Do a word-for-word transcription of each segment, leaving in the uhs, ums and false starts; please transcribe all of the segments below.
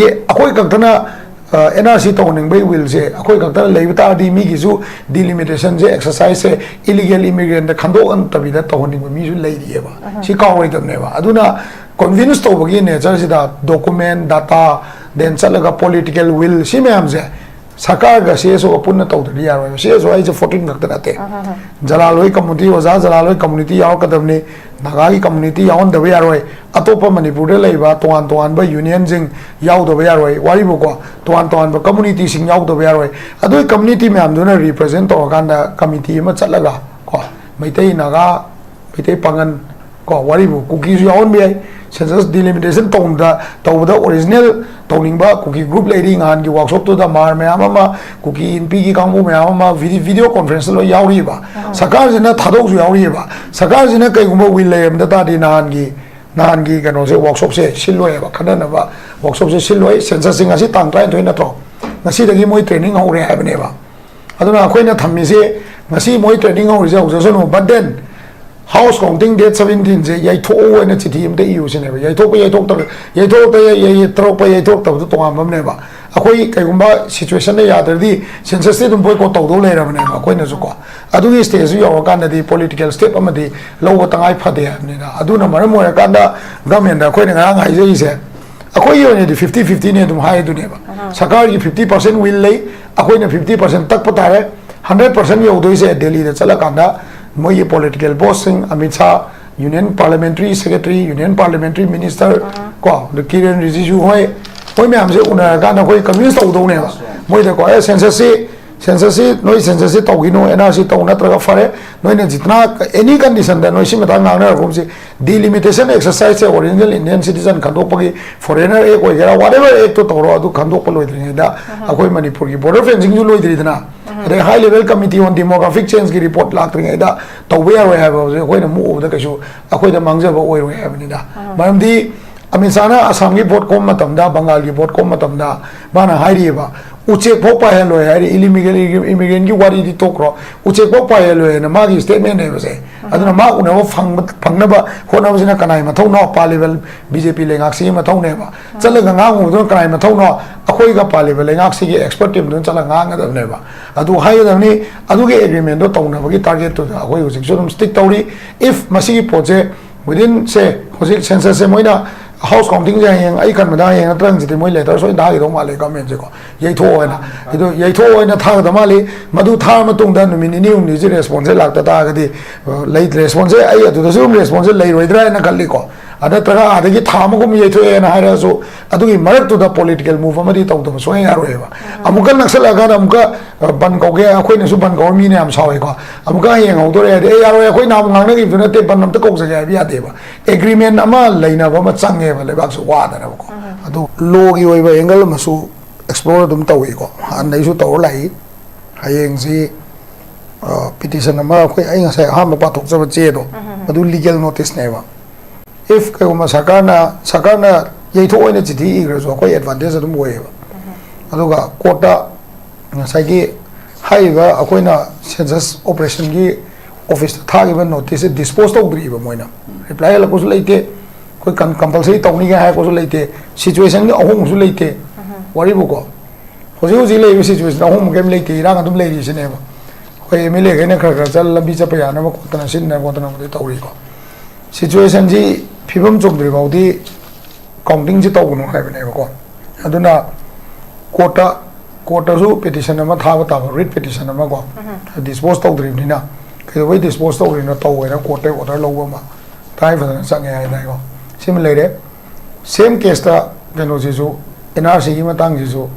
ꯑꯩꯈꯣꯏ ꯈꯛꯇꯅ and R C ꯇꯧꯍꯟꯅꯤꯡꯕꯒꯤ ꯋꯤꯜꯁꯦ ꯑꯩꯈꯣꯏ ꯈꯛꯇꯅ ꯂꯩꯕ ꯇꯥꯔꯗꯤ ꯃꯤꯒꯤꯁꯨ ꯗꯤꯂꯤꯃꯤꯇꯦꯁꯟꯁꯦ, ꯑꯦꯛꯁꯔꯁꯥꯏꯁꯁꯦ ꯏꯂꯤꯒꯦꯜ ꯏꯃꯤꯒ꯭ꯔꯦꯟꯗ ꯈꯟꯗꯣꯛꯍꯟꯗꯕꯤꯗ ꯇꯧꯍꯟꯅꯤꯡꯕ ꯃꯤꯁꯨ ꯂꯩꯔꯤꯑꯕ꯫ ꯁꯤ ꯀꯥꯎꯔꯣꯏꯗꯕꯅꯦꯕ꯫ ꯑꯗꯨꯅ ꯀꯟꯚꯤꯟꯁ ꯇꯧꯕꯒꯤ ꯅꯦꯆꯔꯁꯤꯗ ꯗꯣꯀꯨꯃꯦꯟ, ꯗꯥꯇꯥ, ꯗꯦꯟ ꯆꯠꯂꯒ ꯄꯣꯂꯤꯇꯤꯀꯦꯜ ꯋꯤꯜ, ꯁꯤ ꯃꯌꯥꯝꯁꯦ ꯁꯔꯀꯥꯔꯒ ꯁꯤ ꯑꯦꯁ ꯑꯣꯒ ꯄꯨꯟꯅ ꯇꯧꯗ꯭ꯔꯗꯤ ꯌꯥꯔꯣꯏꯕ꯫ ꯁꯤ ꯑꯦꯁ ꯑꯣ ꯍꯥꯏꯁꯦ ꯐꯣꯔꯇꯤꯟ ꯈꯛꯇ ꯅꯠꯇꯦ꯫ ꯖꯂꯥꯜ ꯍꯣꯏ ꯀꯝꯃꯨꯅꯤꯇꯤ, ꯑꯣꯖꯥ ꯖꯂꯥꯜ ꯍꯣꯏ ꯀꯝꯃꯨꯅꯤꯇꯤ ꯌꯥꯎꯔꯛꯀꯗꯕꯅꯤ, ꯅꯥꯒꯥꯒꯤ ꯀꯝꯃꯨꯅꯤꯇꯤ ꯌꯥꯎꯍꯟꯗꯕ ꯌꯥꯔꯣꯏ, ꯑꯇꯣꯞꯄ ꯃꯅꯤꯄꯨꯔꯗ ꯂꯩꯕ ꯇꯣꯉꯥꯟ ꯇꯣꯉꯥꯟꯕ ꯌꯨꯅꯤꯌꯟꯁꯤꯡ ꯌꯥꯎꯗꯕ ꯌꯥꯔꯣꯏ, ꯋꯥꯔꯤꯕꯨꯀꯣ, ꯇꯣꯉꯥꯟ ꯇꯣꯉꯥꯟꯕ ꯀꯝꯃꯨꯅꯤꯇꯤꯁꯤꯡ ꯌꯥꯎꯗꯕ ꯌꯥꯔꯣꯏ꯫ ꯑꯗꯨꯒꯤ ꯀꯝꯃꯨꯅꯤꯇꯤ ꯃꯌꯥꯝꯗꯨꯅ ꯔꯤꯄ꯭ꯔꯖꯦꯟ ꯇꯧꯔꯀꯥꯟꯗ ꯀꯃꯤꯇꯤ ꯑꯃ ꯆꯠꯂꯒ ꯀꯣ, ꯃꯩꯇꯩ, ꯅꯥꯒꯥ, ꯃꯩꯇꯩ ꯄꯥꯉꯟ, ꯀꯣ, ꯋꯥꯔꯤꯕꯨ ꯀꯨꯀꯤꯁꯨ ꯌꯥꯎꯍꯟꯕ ꯌꯥꯏ꯫ ꯁꯦꯟꯁꯁ ꯗꯤꯂꯤꯃꯤꯇꯦꯁꯟ ꯇꯧꯕꯗ, ꯇꯧꯕꯗ ꯑꯣꯔꯤꯖꯤꯅꯦꯜ ꯇꯧꯅꯤꯡꯕ ꯀꯨꯀꯤ ꯒ꯭ꯔꯨꯞ ꯂꯩꯔꯤ꯫ ꯅꯍꯥꯟꯒꯤ ꯋꯥꯛꯁꯣꯞꯇꯨꯗ ꯃꯥꯔ ꯃꯌꯥꯝ ꯑꯃ, ꯀꯨꯀꯤ ꯏꯟꯄꯤꯒꯤ ꯀꯥꯡꯕꯨ ꯃꯌꯥꯝ ꯑꯃ ꯚꯤꯗꯤ-, ꯚꯤꯗꯤꯑꯣ ꯀꯣꯟꯐ꯭ꯔꯦꯟꯁꯇ ꯂꯣꯏ ꯌꯥꯎꯔꯤꯕ꯫ ꯁꯔꯀꯥꯔꯁꯤꯅ ꯊꯥꯗꯣꯛꯁꯨ ꯌꯥꯎꯔꯤꯕ꯫ ꯁꯔꯀꯥꯔꯁꯤꯅ ꯀꯩꯒꯨꯝꯕ ꯋꯤꯜ ꯂꯩꯔꯝꯗ ꯇꯥꯔꯗꯤ ꯅꯍꯥꯟꯒꯤ, ꯅꯍꯥꯟꯒꯤ ꯀꯩꯅꯣꯁꯦ, ꯋꯥꯛꯁꯣꯞꯁꯦ ꯁꯤꯜꯂꯣꯏꯕ, ꯈꯟꯅꯅꯕ ꯋꯥꯛꯁꯣꯞꯁꯦ ꯁꯤꯜꯂꯣꯏ꯫ ꯁꯦꯟꯁꯁꯁꯦ ꯉꯁꯤ ꯇꯥꯡ ꯇꯔꯥꯅꯤꯊꯣꯏ ꯅꯠꯇ꯭ꯔꯣ? ꯉꯁꯤꯗꯒꯤ ꯃꯣꯏ ꯇ꯭ꯔꯦꯅꯤꯡ ꯍꯧꯔꯦ ꯍꯥꯏꯕꯅꯦꯕ꯫ ꯑꯗꯨꯅ ꯑꯩꯈꯣꯏꯅ ꯊꯝꯃꯤꯁꯦ, ꯉꯁꯤ ꯃꯣꯏ ꯇ꯭ꯔꯦꯅꯤꯡ ꯍꯧꯔꯤꯁꯦ ꯍꯧꯖꯁꯅꯨ, but then house counting date seventeenꯁꯦ ꯌꯩꯊꯣꯛꯑꯣ ꯍꯥꯏꯅ ꯆꯤꯊꯤ ꯑꯝꯇ ꯏꯌꯨ ꯁꯤꯅꯦꯕ꯫ ꯌꯩꯊꯣꯛꯄ ꯌꯩꯊꯣꯛꯇꯕ, ꯌꯩꯊꯣꯛꯇ ꯌꯩ-, ꯌꯩ-, ꯇꯧꯔꯛꯄ ꯌꯩꯊꯣꯛꯇꯕꯗꯨ ꯇꯣꯉꯥꯟꯕ ꯑꯃꯅꯦꯕ꯫ ꯑꯩꯈꯣꯏ ꯀꯩꯒꯨꯝꯕ ꯁꯤꯆꯨꯋꯦꯁꯟꯗ ꯌꯥꯗ꯭ꯔꯗꯤ ꯁꯦꯟꯁꯁꯇꯤ ꯑꯗꯨꯝ ꯕꯣꯏꯀꯣꯠ ꯇꯧꯗꯧ ꯂꯩꯔꯕꯅꯦꯕ ꯑꯩꯈꯣꯏꯅꯁꯨꯀꯣ꯫ ꯑꯗꯨꯒꯤ ꯁ꯭ꯇꯦꯖꯇꯨ ꯌꯧꯔꯀꯥꯟꯗꯗꯤ ꯄꯣꯂꯤꯇꯤꯀꯦꯜ ꯁ꯭ꯇꯦꯞ ꯑꯃꯗꯤ ꯂꯧꯕ ꯇꯉꯥꯏ ꯐꯗꯦ ꯍꯥꯏꯕꯅꯤꯅ꯫ ꯑꯗꯨꯅ ꯃꯔꯝ ꯑꯣꯏꯔꯀꯥꯟꯗ ꯒꯃꯦꯟꯗ ꯑꯩꯈꯣꯏꯅ ꯉꯔꯥꯡ ꯍꯥꯏꯖꯔꯤꯁꯦ, ꯑꯩꯈꯣꯏꯒꯤ ꯑꯣꯏꯅꯗꯤ ꯐꯤꯐꯇꯤ ꯐꯤꯐꯇꯤꯅꯦ ꯑꯗꯨꯝ ꯍꯥꯏꯗꯨꯅꯦꯕ꯫ ꯁꯔꯀꯥꯔꯒꯤ ꯐꯤꯐꯇꯤ ꯄꯥꯔꯁꯦꯟ ꯋꯤꯜ ꯂꯩ, ꯑꯩꯈꯣꯏꯅ ꯐꯤꯐꯇꯤ ꯄꯥꯔꯁꯦꯟ ꯇꯛꯄ ꯇꯥꯔꯦ꯫ ꯍꯟꯗ꯭ꯔꯦꯠ ꯄꯥꯔꯁꯦꯟ ꯌꯧꯗꯣꯏꯁꯦ ꯗꯦꯜꯂꯤꯗ ꯆꯠꯂꯀꯥꯟꯗ ꯃꯣꯏꯒꯤ ꯄꯣꯂꯤꯇꯤꯀꯦꯜ ꯕꯣꯁꯁꯤꯡ, Amit Shah, union parliamentary secretary, union parliamentary minister, ꯀꯣ, ꯑꯗ ꯀꯤꯔꯦꯟ ꯔꯤꯖꯤꯖꯨ ꯍꯣꯏ, ꯃꯣꯏ ꯃꯌꯥꯝꯁꯦ ꯎꯅꯔꯀꯥꯟꯗ ꯑꯩꯈꯣꯏ ꯀꯟꯚꯤꯟꯁ ꯇꯧꯗꯧꯅꯦꯕ꯫ ꯃꯣꯏꯗꯀꯣ, "ꯑꯦ, ꯁꯦꯟꯁꯁꯁꯤ, ꯁꯦꯟꯁꯁꯁꯤ ꯅꯣꯏ ꯁꯦꯟꯁꯁꯁꯤ ꯇꯧꯈꯤꯅꯨ, ꯑꯦꯟ ꯑꯥꯔ ꯁꯤ ꯇꯧ, ꯅꯠꯇ꯭ꯔꯒ ꯐꯔꯦ, ꯅꯣꯏꯅ ꯖꯤꯇꯅꯥ ꯑꯦꯅꯤ ꯀꯟꯗꯤꯁꯟꯗ ꯅꯣꯏ ꯁꯤ ꯃꯇꯥꯡ ꯉꯥꯡꯅꯔꯒꯨꯝꯁꯤ, ꯗꯤꯂꯤꯃꯤꯇꯦꯁꯟ ꯑꯦꯛꯁꯔꯁꯥꯏꯖꯁꯦ ꯑꯣꯔꯤꯖꯤꯅꯦꯜ ꯏꯟꯗꯤꯌꯟ ꯁꯤꯇꯤꯖꯟ ꯈꯟꯗꯣꯛꯄꯒꯤ ꯐꯣꯔꯦꯅꯔ ꯑꯦꯛ ꯑꯣꯏꯒꯦꯔꯥ, ꯋꯥꯠ ꯑꯦꯚꯔ ꯑꯦꯛꯇꯣ ꯇꯧꯔꯣ, ꯑꯗꯨ ꯈꯟꯗꯣꯛꯄ ꯂꯣꯏꯗ꯭ꯔꯤꯉꯩꯗ ꯑꯩꯈꯣꯏ ꯃꯅꯤꯄꯨꯔꯒꯤ ꯕꯣꯔꯗꯔ ꯐꯦꯟꯁꯤꯡꯁꯨ ꯂꯣꯏꯗ꯭ꯔꯤꯗꯅ, ꯑꯗꯩ ꯍꯥꯏ ꯂꯦꯚꯦꯜ ꯀꯃꯤꯇꯤ ꯑꯣꯟ ꯗꯤꯃꯣꯒ꯭ꯔꯥꯐꯤꯛ ꯆꯦꯟꯖꯀꯤ ꯔꯤꯄꯣꯔꯠ ꯂꯥꯛꯇ꯭ꯔꯤꯉꯩꯗ ꯇꯧꯕ ꯌꯥꯔꯣꯏ ꯍꯥꯏꯕ ꯍꯧꯖꯤꯛ ꯑꯩꯈꯣꯏꯅ ꯃꯨꯛꯎꯕꯗ ꯀꯩꯁꯨ ꯑꯩꯈꯣꯏꯗ ꯃꯥꯡꯖꯕ ꯑꯣꯏꯔꯣꯏ ꯍꯥꯏꯕꯅꯤꯗ꯫ ꯃꯔꯝꯗꯤ ꯑꯃꯤꯠ ꯁꯥꯍꯅ ꯑꯁꯥꯝꯒꯤ ꯚꯣꯠ ꯈꯣꯝꯕ ꯃꯇꯝꯗ, ꯕꯪꯒꯥꯜꯒꯤ ꯚꯣꯠ ꯈꯣꯝꯕ ꯃꯇꯝꯗ ꯃꯥꯅ ꯍꯥꯏꯔꯤꯑꯕ, "ꯎꯆꯦꯛ ꯐꯥꯎ ꯄꯥꯏꯍꯜꯂꯣꯏ" ꯍꯥꯏꯔꯤ꯫ ꯏꯂꯤꯃꯤꯒꯦꯜ ꯏꯃꯤꯒ꯭ꯔꯦꯟꯒꯤ ꯋꯥꯔꯤꯗꯤ ꯇꯣꯛꯈ꯭ꯔꯣ, "ꯎꯆꯦꯛ ꯐꯥꯎ ꯄꯥꯏꯍꯜꯂꯣꯏ" ꯍꯥꯏꯅ ꯃꯥꯒꯤ ꯁ꯭ꯇꯦꯠꯃꯦꯟꯅꯦꯕꯁꯦ꯫ ꯑꯗꯨꯅ ꯃꯥ ꯎꯅꯕ ꯐꯪꯕ ꯐꯪꯅꯕ ꯍꯣꯠꯅꯕꯁꯤꯅ ꯀꯅꯥꯏ ꯃꯊꯧꯅꯣ? ꯄꯥꯜꯂꯤꯕ ꯕꯤ ꯖꯦ ꯄꯤ ꯂꯩꯉꯥꯛꯁꯤꯒꯤ ꯃꯊꯧꯅꯦꯕ꯫ ꯆꯠꯂꯒ ꯉꯥꯡꯉꯨꯕꯗꯨꯅ ꯀꯅꯥꯏ ꯃꯊꯧꯅꯣ? ꯑꯩꯈꯣꯏꯒ ꯄꯥꯜꯂꯤꯕ ꯂꯩꯉꯥꯛꯁꯤꯒꯤ ꯑꯦꯛꯁꯄꯔꯠ ꯇꯤꯝꯗꯨꯅ ꯆꯠꯂꯒ ꯉꯥꯡꯒꯗꯕꯅꯦꯕ꯫ ꯑꯗꯨ ꯍꯥꯏꯒꯗꯕꯅꯤ꯫ ꯑꯗꯨꯒꯤ ꯑꯦꯒ꯭ꯔꯤꯃꯦꯟꯗꯣ ꯇꯧꯅꯕꯒꯤ ꯇꯥꯔꯒꯦꯠꯇꯨꯗ ꯑꯩꯈꯣꯏ ꯍꯧꯖꯤꯛꯁꯨ ꯑꯗꯨꯝ ꯁ꯭ꯇꯤꯛ ꯇꯧꯔꯤ꯫ ꯏꯐ ꯃꯁꯤꯒꯤ ꯄꯣꯠꯁꯦ ꯋꯤꯗꯤꯟ ꯁꯦ, ꯍꯧꯖꯤꯛ ꯁꯦꯟꯁꯁꯁꯦ ꯃꯣꯏꯅ ꯍꯥꯎꯁ ꯀꯥꯎꯟꯇꯤꯡꯁꯦ ꯍꯌꯦꯡ, ꯑꯩ ꯈꯟꯕꯗ ꯍꯌꯦꯡ ꯅꯠꯇ꯭ꯔꯒ ꯍꯪꯆꯤꯠꯇꯤ ꯃꯣꯏ ꯂꯦꯇꯔ ꯁꯣꯏꯅ ꯊꯥꯈꯤꯗꯧ ꯃꯥꯜꯂꯦ ꯒꯃꯦꯟꯁꯦꯀꯣ, ꯌꯩꯊꯣꯛꯑꯣ ꯍꯥꯏꯅ꯫ ꯑꯗꯣ ꯌꯩꯊꯣꯛꯑꯣ ꯍꯥꯏꯅ ꯊꯥꯒꯗꯕ ꯃꯥꯜꯂꯤ꯫ ꯃꯗꯨ ꯊꯥꯔ ꯃꯇꯨꯡꯗ ꯅꯨꯃꯤꯠ ꯅꯤꯅꯤ ꯍꯨꯝꯅꯤꯁꯤ ꯔꯦꯁꯄꯣꯟꯁꯁꯦ ꯂꯥꯛꯇ ꯇꯥꯔꯒꯗꯤ, ꯑ, ꯂꯩ, ꯔꯦꯁꯄꯣꯟꯁꯁꯦ, ꯑꯩ ꯑꯗꯨꯗꯁꯨ ꯑꯗꯨꯝ ꯔꯦꯁꯄꯣꯟꯁꯁꯦ ꯂꯩꯔꯣꯏꯗ꯭ꯔꯥ ꯍꯥꯏꯅ ꯈꯜꯂꯤꯀꯣ꯫ ꯑ, ꯅꯠꯇ꯭ꯔꯒ ꯑꯥꯗꯒꯤ ꯊꯥ ꯑꯃꯒꯨꯝ ꯌꯩꯊꯣꯛꯑꯦꯅ ꯍꯥꯏꯔꯒꯁꯨ ꯑꯗꯨꯒꯤ ꯃꯔꯛꯇꯨꯗ ꯄꯣꯂꯤꯇꯤꯀꯦꯜ ꯃꯨꯚ ꯑꯃꯗꯤ ꯇꯧꯗꯕ ꯁꯨꯡꯌꯥ ꯌꯥꯔꯣꯏꯑꯕ꯫ ꯑꯃꯨꯛꯀ ꯅꯛꯁꯜꯂꯛꯑꯀꯥꯟꯗ ꯑꯃꯨꯛꯀ, ꯑ, ꯕꯟ ꯀꯧꯒꯦ, ꯑꯩꯈꯣꯏꯅꯁꯨ ꯕꯟ ꯀꯧꯔ ꯃꯤꯅ ꯌꯥꯝ ꯁꯥꯎꯋꯦꯀꯣ꯫ ꯑꯃꯨꯛꯀ ꯍꯌꯦꯡ ꯍꯧꯗꯣꯔꯦ ꯍꯥꯏꯗꯤ, "ꯑꯦ, ꯌꯥꯔꯣꯏ, ꯑꯩꯈꯣꯏ ꯅꯍꯥꯟ ꯉꯥꯡꯅꯈꯤꯕꯗꯨ ꯅꯠꯇꯦ, ꯕꯟ ꯑꯝꯇ ꯀꯧꯖꯒꯦ" ꯍꯥꯏꯕ ꯌꯥꯗꯦꯕ꯫ ꯑꯦꯒ꯭ꯔꯤꯃꯦꯟ ꯑꯃ ꯂꯩꯅꯕ ꯑꯃ ꯆꯪꯉꯦꯕ ꯂꯩꯕꯥꯛꯁꯨ ꯋꯥꯗꯅꯕꯀꯣ꯫ ꯑꯗꯨ ꯂꯣꯒꯤ ꯑꯣꯏꯕ ꯑꯦꯡꯒꯜ ꯑꯃꯁꯨ ꯑꯦꯛꯁꯄ꯭ꯂꯣꯔ ꯑꯗꯨꯝ ꯇꯧꯏꯀꯣ꯫ ꯍꯥꯟꯅꯗꯩꯁꯨ ꯇꯧꯔ ꯂꯥꯛꯏ꯫ ꯍꯌꯦꯡꯁꯤ, ꯑ, ꯄꯤꯇꯤꯁꯟ ꯑꯃ ꯑꯩꯈꯣꯏ, ꯑꯩ ꯉꯁꯥꯏ ꯑꯍꯥꯟꯕ ꯄꯥꯊꯣꯛꯆꯕ ꯆꯦꯗꯣ, ꯃꯗꯨ ꯂꯤꯒꯦꯜ ꯅꯣꯇꯤꯁꯅꯦꯕ꯫ ꯏꯐ ꯀꯩꯒꯨꯝꯕ ꯁꯔꯀꯥꯔꯅ, ꯁꯔꯀꯥꯔꯅ ꯌꯩꯊꯣꯛ ꯑꯣꯏꯅ ꯆꯤꯊꯤ ꯏꯈ꯭ꯔꯁꯨ ꯑꯩꯈꯣꯏ ꯑꯦꯗꯚꯥꯟꯇꯦꯖ ꯑꯗꯨꯝ ꯑꯣꯏꯌꯦꯕ꯫ ꯑꯗꯨꯒ ꯀꯣꯔꯠꯇ ꯉꯁꯥꯏꯒꯤ ꯍꯥꯏꯔꯤꯕ ꯑꯩꯈꯣꯏꯅ ꯁꯦꯟꯁꯁ ꯑꯣꯄꯔꯦꯁꯟꯒꯤ ꯑꯣꯐꯤꯁꯇ ꯊꯥꯈꯤꯕ ꯅꯣꯇꯤꯁꯁꯦ ꯗꯤꯁꯄꯣꯁ ꯇꯧꯗ꯭ꯔꯤꯕ ꯃꯣꯏꯅ꯫ ꯔꯤꯄ꯭ꯂꯥꯏ ꯍꯜꯂꯛꯄꯁꯨ ꯂꯩꯇꯦ꯫ ꯑꯩꯈꯣꯏ ꯀꯝ-, ꯀꯝꯄꯜꯁꯔꯤ ꯇꯧꯅꯤꯒꯥꯏ ꯍꯥꯏꯔꯛꯄꯁꯨ ꯂꯩꯇꯦ꯫ ꯁꯤꯆꯨꯋꯦꯁꯟꯒꯤ ꯑꯍꯣꯡꯕꯁꯨ ꯂꯩꯇꯦ꯫ ꯋꯥꯔꯤꯕꯨꯀꯣ꯫ ꯍꯧꯖꯤꯛ ꯍꯧꯖꯤꯛ ꯂꯩꯔꯤꯕ ꯁꯤꯆꯨꯋꯦꯁꯟ ꯑꯍꯣꯡꯕ ꯀꯔꯤꯝ ꯂꯩꯇꯦ, ꯏꯔꯥꯡ ꯑꯗꯨꯝ ꯂꯩꯔꯤꯁꯤꯅꯦꯕ꯫ ꯑꯩꯈꯣꯏ ꯑꯦꯝ ꯑꯦꯜ ꯑꯦꯈꯩꯅ ꯈꯔ ꯈꯔ ꯆꯠꯂ ꯂꯝꯕꯤ ꯆꯠꯄ ꯌꯥꯅꯕ ꯈꯣꯠꯇꯅ ꯁꯤꯟꯗꯅ ꯈꯣꯠꯇꯅꯕꯨꯗꯤ ꯇꯧꯔꯤꯀꯣ꯫ ꯁꯤꯆꯨꯋꯦꯁꯟꯁꯤ ꯐꯤꯕꯝ ꯆꯨꯝꯗ꯭ꯔꯤ ꯐꯥꯎꯗꯤ ꯀꯥꯎꯟꯇꯤꯡꯁꯤ ꯇꯧꯒꯅꯨ ꯍꯥꯏꯕꯅꯦꯕꯀꯣ꯫ ꯑꯗꯨꯅ ꯀꯣꯔꯠꯇ, ꯀꯣꯔꯠꯇꯁꯨ ꯄꯦꯇꯤꯁꯟ ꯑꯃ ꯊꯥꯕ ꯇꯥꯕ, ꯔꯤꯠ ꯄꯦꯇꯤꯁꯟ ꯑꯃꯀꯣ꯫ ꯗꯤꯁꯄꯣꯁ ꯇꯧꯗ꯭ꯔꯤꯕꯅꯤꯅ ꯀꯩꯗꯧꯕꯩ ꯗꯤꯁꯄꯣꯁ ꯇꯧꯔꯤꯅꯣ, ꯇꯧꯋꯦꯅ ꯀꯣꯔꯠꯇ ꯑꯣꯔꯗꯔ ꯂꯧꯕ ꯑꯃ ꯇꯉꯥꯏ ꯐꯗꯅ ꯆꯪꯉꯦ ꯍꯥꯏꯇꯥꯔꯦꯀꯣ꯫ ꯁꯤꯃ ꯂꯩꯔꯦ꯫ ꯁꯦꯝ ꯀꯦꯁꯇ ꯀꯩꯅꯣꯁꯤꯁꯨ, ꯑꯦꯟ ꯑꯥꯔ ꯁꯤꯒꯤ ꯃꯇꯥꯡꯁꯤꯁꯨ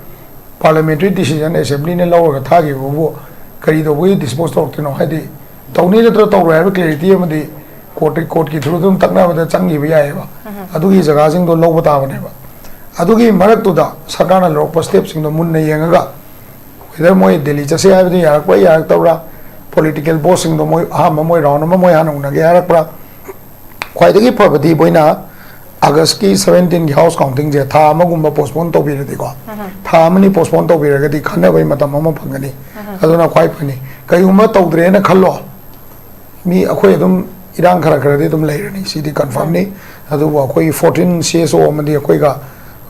ꯄꯥꯔꯂꯤꯌꯥꯃꯦꯟꯇꯔꯤ ꯗꯤꯁꯤꯖꯟ ꯑꯦꯁꯦꯝꯕ꯭ꯂꯤꯅ ꯂꯧꯔꯒ ꯊꯥꯈꯤꯕꯕꯨ ꯀꯔꯤ ꯇꯧꯕꯒꯤ ꯗꯤꯁꯄꯣꯁ ꯇꯧꯔꯛꯇꯣꯏꯅꯣ? ꯍꯥꯏꯗꯤ ꯇꯧꯅꯤ ꯅꯠꯇ꯭ꯔ ꯇꯧꯔꯣꯏ ꯍꯥꯏꯕ ꯀ꯭ꯂꯦꯔꯤꯇꯤ ꯑꯃꯗꯤ ꯀꯣꯔꯠ, ꯀꯣꯔꯠꯀꯤ ꯊ꯭ꯔꯨ ꯑꯗꯨꯝ ꯇꯛꯅꯕꯗ ꯆꯪꯈꯤꯕ ꯌꯥꯏꯑꯕ꯫ ꯑꯗꯨꯒꯤ ꯖꯒꯥꯁꯤꯡꯗꯣ ꯂꯧꯕ ꯇꯥꯕꯅꯦꯕ꯫ ꯑꯗꯨꯒꯤ ꯃꯔꯛꯇꯨꯗ ꯁꯔꯀꯥꯔꯅ ꯂꯧꯔꯛꯄ ꯁ꯭ꯇꯦꯞꯁꯤꯡꯗꯣ ꯃꯨꯟꯅ ꯌꯦꯡꯉꯒ, ꯋꯦꯗꯔ ꯃꯣꯏ ꯗꯦꯜꯂꯤ ꯆꯠꯁꯦ ꯍꯥꯏꯕꯗꯨ ꯌꯥꯔꯛꯄ꯭ꯔꯥ ꯌꯥꯔꯛꯇꯕ꯭ꯔꯥ, ꯄꯣꯂꯤꯇꯤꯀꯦꯜ ꯕꯣꯁꯁꯤꯡꯗꯣ ꯃꯣꯏ ꯑꯍꯥꯟꯕ ꯃꯣꯏ ꯔꯥꯎꯟ ꯑꯃ ꯃꯣꯏ ꯍꯥꯟꯅ ꯎꯅꯒꯦ ꯍꯥꯏꯔꯛꯄ꯭ꯔꯥ, ꯈ꯭ꯋꯥꯏꯗꯒꯤ ꯐꯕꯗꯤ ꯃꯣꯏꯅ ꯑꯥꯒꯁꯀꯤ ꯁꯕꯦꯟꯇꯤꯟꯒꯤ ꯍꯥꯎꯁ ꯀꯥꯎꯟꯇꯤꯡꯁꯦ ꯊꯥ ꯑꯃꯒꯨꯝꯕ ꯄꯣꯁꯄꯣꯟ ꯇꯧꯕꯤꯔꯗꯤꯀꯣ, ꯊꯥ ꯑꯃꯅꯤ ꯄꯣꯁꯄꯣꯟ ꯇꯧꯕꯤꯔꯒꯗꯤ ꯈꯟꯅꯕꯒꯤ ꯃꯇꯝ ꯑꯃ ꯐꯪꯒꯅꯤ꯫ ꯑꯗꯨꯅ ꯈ꯭ꯋꯥꯏ ꯐꯅꯤ꯫ ꯀꯩꯒꯨꯝꯕ ꯇꯧꯗ꯭ꯔꯦꯅ ꯈꯜꯂꯣ, ꯃꯤ ꯑꯩꯈꯣꯏ ꯑꯗꯨꯝ ꯏꯔꯥꯡ ꯈꯔ ꯈꯔꯗꯤ ꯑꯗꯨꯝ ꯂꯩꯔꯅꯤ, ꯁꯤꯗꯤ ꯀꯟꯐꯥꯔꯝꯅꯤ꯫ ꯑꯗꯨꯕꯨ ꯑꯩꯈꯣꯏꯒꯤ ꯐꯣꯔꯇꯤꯟ ꯁꯤ ꯑꯦꯁ ꯑꯣ ꯑꯃꯗꯤ ꯑꯩꯈꯣꯏꯒ,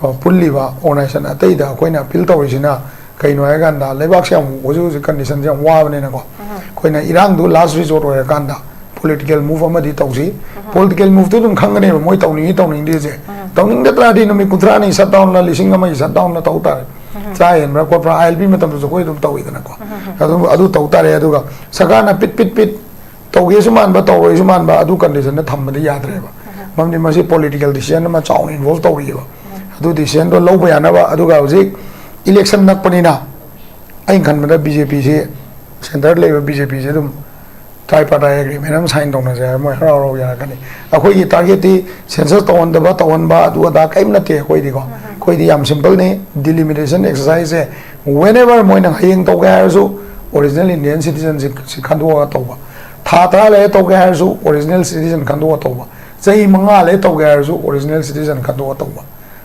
ꯑ, ꯄꯨꯜꯂꯤꯕ ꯑꯣꯔꯒꯅꯥꯏꯖꯦꯁꯟ ꯑꯇꯩꯗ ꯑꯩꯈꯣꯏꯅ ꯑꯄꯤꯜ ꯇꯧꯔꯤꯁꯤꯅ ꯀꯩꯅꯣ ꯍꯥꯏꯀꯥꯟꯗ, ꯂꯩꯕꯥꯛꯁꯦ ꯌꯥꯝ ꯍꯧꯖꯤꯛ ꯍꯧꯖꯤꯛ ꯀꯟꯗꯤꯁꯟꯁꯦ ꯌꯥꯝ ꯋꯥꯕꯅꯤꯅꯀꯣ, ꯑꯩꯈꯣꯏꯅ ꯏꯔꯥꯡꯗꯨ ꯂꯥꯁ ꯔꯤꯖꯣꯔꯠ ꯑꯣꯏꯔꯀꯥꯟꯗ ꯄꯣꯂꯤꯇꯤꯀꯦꯜ ꯃꯨꯚ ꯑꯃꯗꯤ ꯇꯧꯁꯤ꯫ ꯄꯣꯂꯤꯇꯤꯀꯦꯜ ꯃꯨꯚꯇꯨ ꯑꯗꯨꯝ ꯈꯪꯒꯅꯦꯕ ꯃꯣꯏ ꯇꯧꯅꯤꯡꯉꯤ ꯇꯧꯅꯤꯡꯗꯦꯁꯦ꯫ ꯇꯧꯅꯤꯡꯗ ꯇꯥꯔꯗꯤ ꯅꯨꯃꯤꯠ ꯀꯨꯟꯊ꯭ꯔꯥꯅꯤ ꯁꯠ ꯗꯥꯎꯟꯅ, ꯂꯤꯁꯤꯡ ꯑꯃꯒꯤ ꯁꯠ ꯗꯥꯎꯟꯅ ꯇꯧ ꯇꯥꯔꯦ꯫ ꯆꯥ ꯍꯦꯟꯕ꯭ꯔꯥ ꯈꯣꯠꯄ꯭ꯔꯥ, ꯑꯥꯏ ꯑꯦꯜ ꯄꯤ ꯃꯇꯝꯗꯁꯨ ꯑꯩꯈꯣꯏ ꯑꯗꯨꯝ ꯇꯧꯋꯤꯗꯅꯀꯣ꯫ ꯑꯗꯨ, ꯑꯗꯨ ꯇꯧ ꯇꯥꯔꯦ꯫ ꯑꯗꯨꯒ ꯁꯔꯀꯥꯔꯅ ꯄꯤꯠ ꯄꯤꯠ ꯄꯤꯠ ꯇꯧꯒꯦꯁꯨ ꯃꯥꯟꯕ, ꯇꯧꯔꯣꯏꯁꯨ ꯃꯥꯟꯕ, ꯑꯗꯨ ꯀꯟꯗꯤꯁꯟꯗ ꯊꯝꯕꯗꯤ ꯌꯥꯗ꯭ꯔꯦꯕ꯫ ꯃꯔꯝꯗꯤ ꯃꯁꯤ ꯄꯣꯂꯤꯇꯤꯀꯦꯜ ꯗꯤꯁꯤꯖꯟ ꯑꯃ ꯆꯥꯎꯅ ꯏꯟꯚꯣꯜꯕ ꯇꯧꯔꯤꯑꯕ꯫ ꯑꯗꯨ ꯗꯤꯁꯤꯖꯟꯗꯣ ꯂꯧꯕ ꯌꯥꯅꯕ, ꯑꯗꯨꯒ ꯍꯧꯖꯤꯛ ꯏꯂꯦꯛꯁꯟ ꯅꯛꯄꯅꯤꯅ, ꯑꯩꯅ ꯈꯟꯕꯗ ꯕꯤ ꯖꯦ ꯄꯤꯁꯤ, ꯁꯦꯟꯇꯔꯗ ꯂꯩꯕ ꯕꯤ ꯖꯦ ꯄꯤꯁꯤ ꯑꯗꯨꯝ ꯇ꯭ꯔꯥꯏꯄꯥꯔꯇꯥꯏꯠ ꯑꯦꯒ꯭ꯔꯤꯃꯦꯟ ꯑꯃ ꯁꯥꯏꯟ ꯇꯧꯅꯁꯦ ꯍꯥꯏꯔ ꯃꯣꯏ ꯍꯔꯥꯎ ꯍꯔꯥꯎ ꯌꯥꯔꯛꯀꯅꯤ꯫ ꯑꯩꯈꯣꯏꯒꯤ ꯇꯥꯔꯒꯦꯠꯇꯤ ꯁꯦꯟꯁꯁ ꯇꯧꯍꯟꯗꯕ, ꯇꯧꯍꯟꯕ, ꯑꯗꯨ ꯑꯗꯥ ꯀꯔꯤꯝ ꯅꯠꯇꯦ ꯑꯩꯈꯣꯏꯗꯤꯀꯣ꯫ ꯑꯩꯈꯣꯏꯗꯤ ꯌꯥꯝ ꯁꯤꯝꯄꯜꯅꯤ꯫ ꯗꯤꯂꯤꯃꯤꯇꯦꯁꯟ ꯑꯦꯛꯁꯔꯁꯥꯏꯖꯁꯦ whenever ꯃꯣꯏꯅ ꯍꯌꯦꯡ ꯇꯧꯒꯦ ꯍꯥꯏꯔꯁꯨ ꯑꯣꯔꯤꯖꯤꯅꯦꯜ ꯏꯟꯗꯤꯌꯟ ꯁꯤꯇꯤꯖꯟꯁꯤ ꯁꯤ ꯈꯟꯗꯣꯛꯑꯒ ꯇꯧꯕ, ꯊꯥ ꯇꯔꯥ ꯂꯩꯔ ꯇꯧꯒꯦ ꯍꯥꯏꯔꯁꯨ ꯑꯣꯔꯤꯖꯤꯅꯦꯜ ꯁꯤꯇꯤꯖꯟ ꯈꯟꯗꯣꯛꯑ ꯇꯧꯕ, ꯆꯍꯤ ꯃꯉꯥ ꯂꯩꯔ ꯇꯧꯒꯦ ꯍꯥꯏꯔꯁꯨ ꯑꯣꯔꯤꯖꯤꯅꯦꯜ ꯁꯤꯇꯤꯖꯟ ꯈꯟꯗꯣꯛꯑ ꯇꯧꯕ꯫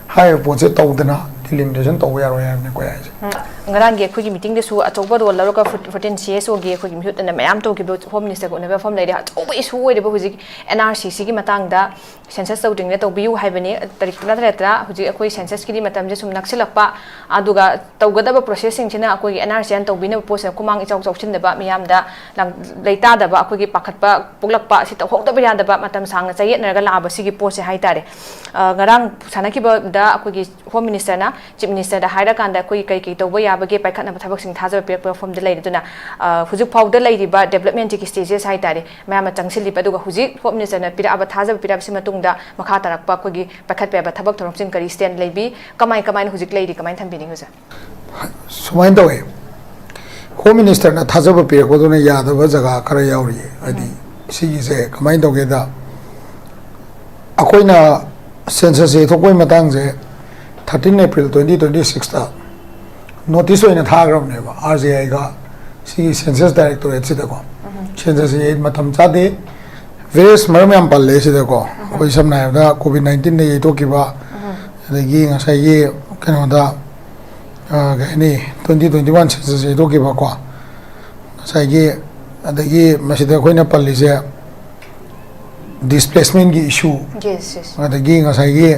ꯍꯥꯏꯔꯤꯕ ꯄꯣꯠꯁꯦ ꯇꯧꯗꯅ ꯗꯤꯂꯤꯃꯤꯇꯦꯁꯟ ꯇꯧꯕ ꯌꯥꯔꯣꯏ ꯍꯥꯏꯕꯅꯤ ꯑꯩꯈꯣꯏ ꯍꯥꯏꯁꯦ꯫ ꯎꯝ, ꯉꯔꯥꯡꯒꯤ ꯑꯩꯈꯣꯏꯒꯤ ꯃꯤꯇꯤꯡꯗꯁꯨ ꯑꯆꯧꯕ ꯔꯣꯜ ꯂꯧꯔꯒ ꯐꯣꯔꯇꯤꯟ ꯁꯤ ꯑꯦꯁ ꯑꯣꯒꯤ ꯑꯩꯈꯣꯏꯒꯤ ꯃꯤꯍꯨꯠ ꯑꯅ ꯃꯌꯥꯝ ꯇꯧꯈꯤꯕꯗꯣ ꯍꯣꯝ ꯃꯤꯅꯤꯁꯇꯔꯒ ꯎꯅꯕ ꯃꯐꯝ ꯂꯩꯔꯦ꯫ ꯑꯆꯧꯕ ꯏꯁꯨ ꯑꯣꯏꯔꯤꯕ ꯍꯧꯖꯤꯛ ꯑꯦꯟ ꯑꯥꯔ ꯁꯤ ꯁꯤꯒꯤ ꯃꯇꯥꯡꯗ ꯁꯦꯟꯁꯁ ꯇꯧꯗ꯭ꯔꯤꯉꯩꯗ ꯇꯧꯕꯤꯌꯨ ꯍꯥꯏꯕꯅꯤ꯫ ꯇꯥꯔꯤꯛ ꯇꯔꯥ ꯇꯔꯦꯠꯇ ꯍꯧꯖꯤꯛ ꯑꯩꯈꯣꯏ ꯁꯦꯟꯁꯁꯀꯤꯗꯤ ꯃꯇꯝꯁꯦ ꯁꯨꯝ ꯅꯛꯁꯤꯜꯂꯛꯄ, ꯑꯗꯨꯒ ꯇꯧꯒꯗꯕ ꯄ꯭ꯔꯣꯁꯦꯁꯁꯤꯡꯁꯤꯅ ꯑꯩꯈꯣꯏꯒꯤ ꯑꯦꯟ ꯑꯥꯔ ꯁꯤ ꯑꯦꯟ ꯇꯧꯕꯤꯅꯕ ꯄꯣꯠꯁꯤꯗ ꯈꯨꯃꯥꯡ ꯏꯆꯥꯎ ꯆꯥꯎꯁꯤꯟꯗꯕ, ꯃꯤꯌꯥꯝꯗ ꯂꯥꯡ-, ꯂꯩꯇꯥꯗꯕ, ꯑꯩꯈꯣꯏꯒꯤ ꯄꯥꯈꯠꯄ ꯄꯣꯛꯂꯛꯄ ꯑꯁꯤ ꯇꯧꯍꯧꯗꯕ ꯌꯥꯗꯕ, ꯃꯇꯝ ꯁꯥꯡꯅ ꯆꯌꯦꯠꯅꯔꯒ ꯂꯥꯛꯑꯕ ꯁꯤꯒꯤ ꯄꯣꯠꯁꯦ ꯍꯥꯏꯇꯥꯔꯦ꯫ ꯑ, ꯉꯔꯥꯡ ꯁꯥꯟꯅꯈꯤꯕꯗ ꯑꯩꯈꯣꯏꯒꯤ ꯍꯣꯝ ꯃꯤꯅꯤꯁꯇꯔꯅ ꯆꯤꯐ ꯃꯤꯅꯤꯁꯇꯔꯗ ꯍꯥꯏꯔꯀꯥꯟꯗ ꯑꯩꯈꯣꯏꯒꯤ ꯀꯩ ꯀꯩ ꯇꯧꯕ ꯌꯥꯕꯒꯦ ꯄꯥꯏꯈꯠꯅꯕ ꯊꯕꯛꯁꯤꯡ ꯊꯥꯖꯕ ꯄꯤꯔꯛꯄ ꯃꯐꯝꯗ ꯂꯩꯔꯦ꯫ ꯑꯗꯨꯅ, ꯑ, ꯍꯧꯖꯤꯛ ꯐꯥꯎꯗ ꯂꯩꯔꯤꯕ ꯗꯦꯕꯂꯞꯃꯦꯟꯁꯤꯒꯤ ꯁ꯭ꯇꯦꯖꯦꯁ ꯍꯥꯏꯇꯥꯔꯦ, ꯃꯌꯥꯝꯅ ꯆꯪꯁꯤꯜꯂꯤꯕ, ꯑꯗꯨꯒ ꯍꯧꯖꯤꯛ ꯍꯣꯝ ꯃꯤꯅꯤꯁꯇꯔꯅ ꯄꯤꯔꯛꯑꯕ ꯊꯥꯖꯕ ꯄꯤꯔꯛꯑꯕꯁꯤ ꯃꯇꯨꯡꯗ ꯃꯈꯥ ꯇꯥꯔꯛꯄ ꯑꯩꯈꯣꯏꯒꯤ ꯄꯥꯏꯈꯠꯄ ꯌꯥꯕ ꯊꯕꯛ ꯊꯧꯔꯝꯁꯤꯡ ꯀꯔꯤ ꯁ꯭ꯇꯦꯟ ꯂꯩꯕꯤ, ꯀꯃꯥꯏ ꯀꯃꯥꯏꯅ ꯍꯧꯖꯤꯛ ꯂꯩꯔꯤ, ꯀꯃꯥꯏꯅ ꯊꯝꯕꯤꯅꯤꯡꯉꯤ ꯍꯧꯖꯤꯛ? ꯁꯨꯃꯥꯏꯅ ꯇꯧꯋꯦ, ꯍꯣꯝ ꯃꯤꯅꯤꯁꯇꯔꯅ ꯊꯥꯖꯕ ꯄꯤꯔꯛꯄꯗꯨꯅ ꯌꯥꯗꯕ ꯖꯒꯥ ꯈꯔ ꯌꯥꯎꯔꯤꯌꯦ꯫ ꯍꯥꯏꯗꯤ, ꯁꯤꯒꯤꯁꯦ ꯀꯃꯥꯏꯅ ꯇꯧꯒꯦꯗ, ꯑꯩꯈꯣꯏꯅ ꯁꯦꯟꯁꯁ ꯌꯩꯊꯣꯛꯄꯒꯤ ꯃꯇꯥꯡꯁꯦ ꯊꯥꯔꯇꯤꯟ ꯑꯦꯄ꯭ꯔꯤꯜ ꯇ꯭ꯋꯦꯟꯇꯤ ꯇ꯭ꯋꯦꯟꯇꯤ ꯁꯤꯛꯁꯇ ꯅꯣꯇꯤꯁ ꯑꯣꯏꯅ ꯊꯥꯈ꯭ꯔꯕꯅꯦꯕ, ꯑꯥꯔ ꯖꯤ ꯑꯥꯏꯒ ꯁꯤꯒꯤ ꯁꯦꯟꯁꯁ ꯗꯥꯏꯔꯦꯛꯇꯣꯔꯦꯠꯁꯤꯗꯀꯣ꯫ ꯁꯦꯟꯁꯁꯁꯦ ꯃꯇꯝ ꯆꯥꯗꯦ, ꯚꯦꯔꯤꯌꯁ ꯃꯔꯝ ꯌꯥꯝ ꯄꯜꯂꯦ ꯁꯤꯗꯀꯣ꯫ ꯑꯩꯈꯣꯏ ꯁꯝꯅ ꯍꯥꯏꯔꯕꯗ ꯀꯣꯚꯤꯗ ꯅꯥꯏꯟꯇꯤꯟꯗ ꯌꯩꯊꯣꯛꯈꯤꯕ, ꯑꯗꯒꯤ ꯉꯁꯥꯏꯒꯤ ꯀꯩꯅꯣꯗ, ꯑ, ꯀꯩ ꯍꯥꯏꯅꯤ, ꯇ꯭ꯋꯦꯟꯇꯤ ꯇ꯭ꯋꯦꯟꯇꯤ ꯋꯥꯟ ꯁꯦꯟꯁꯁ ꯌꯩꯊꯣꯛꯈꯤꯕꯀꯣ, ꯉꯁꯥꯏꯒꯤ, ꯑꯗꯒꯤ ꯃꯁꯤꯗ ꯑꯩꯈꯣꯏꯅ ꯄꯜꯂꯤꯁꯦ ꯗꯤꯁꯄ꯭ꯂꯦꯁꯃꯦꯟꯒꯤ ꯏꯁꯨ, ꯌꯦꯁ ꯌꯦꯁ ꯑꯗꯒꯤ ꯉꯁꯥꯏꯒꯤ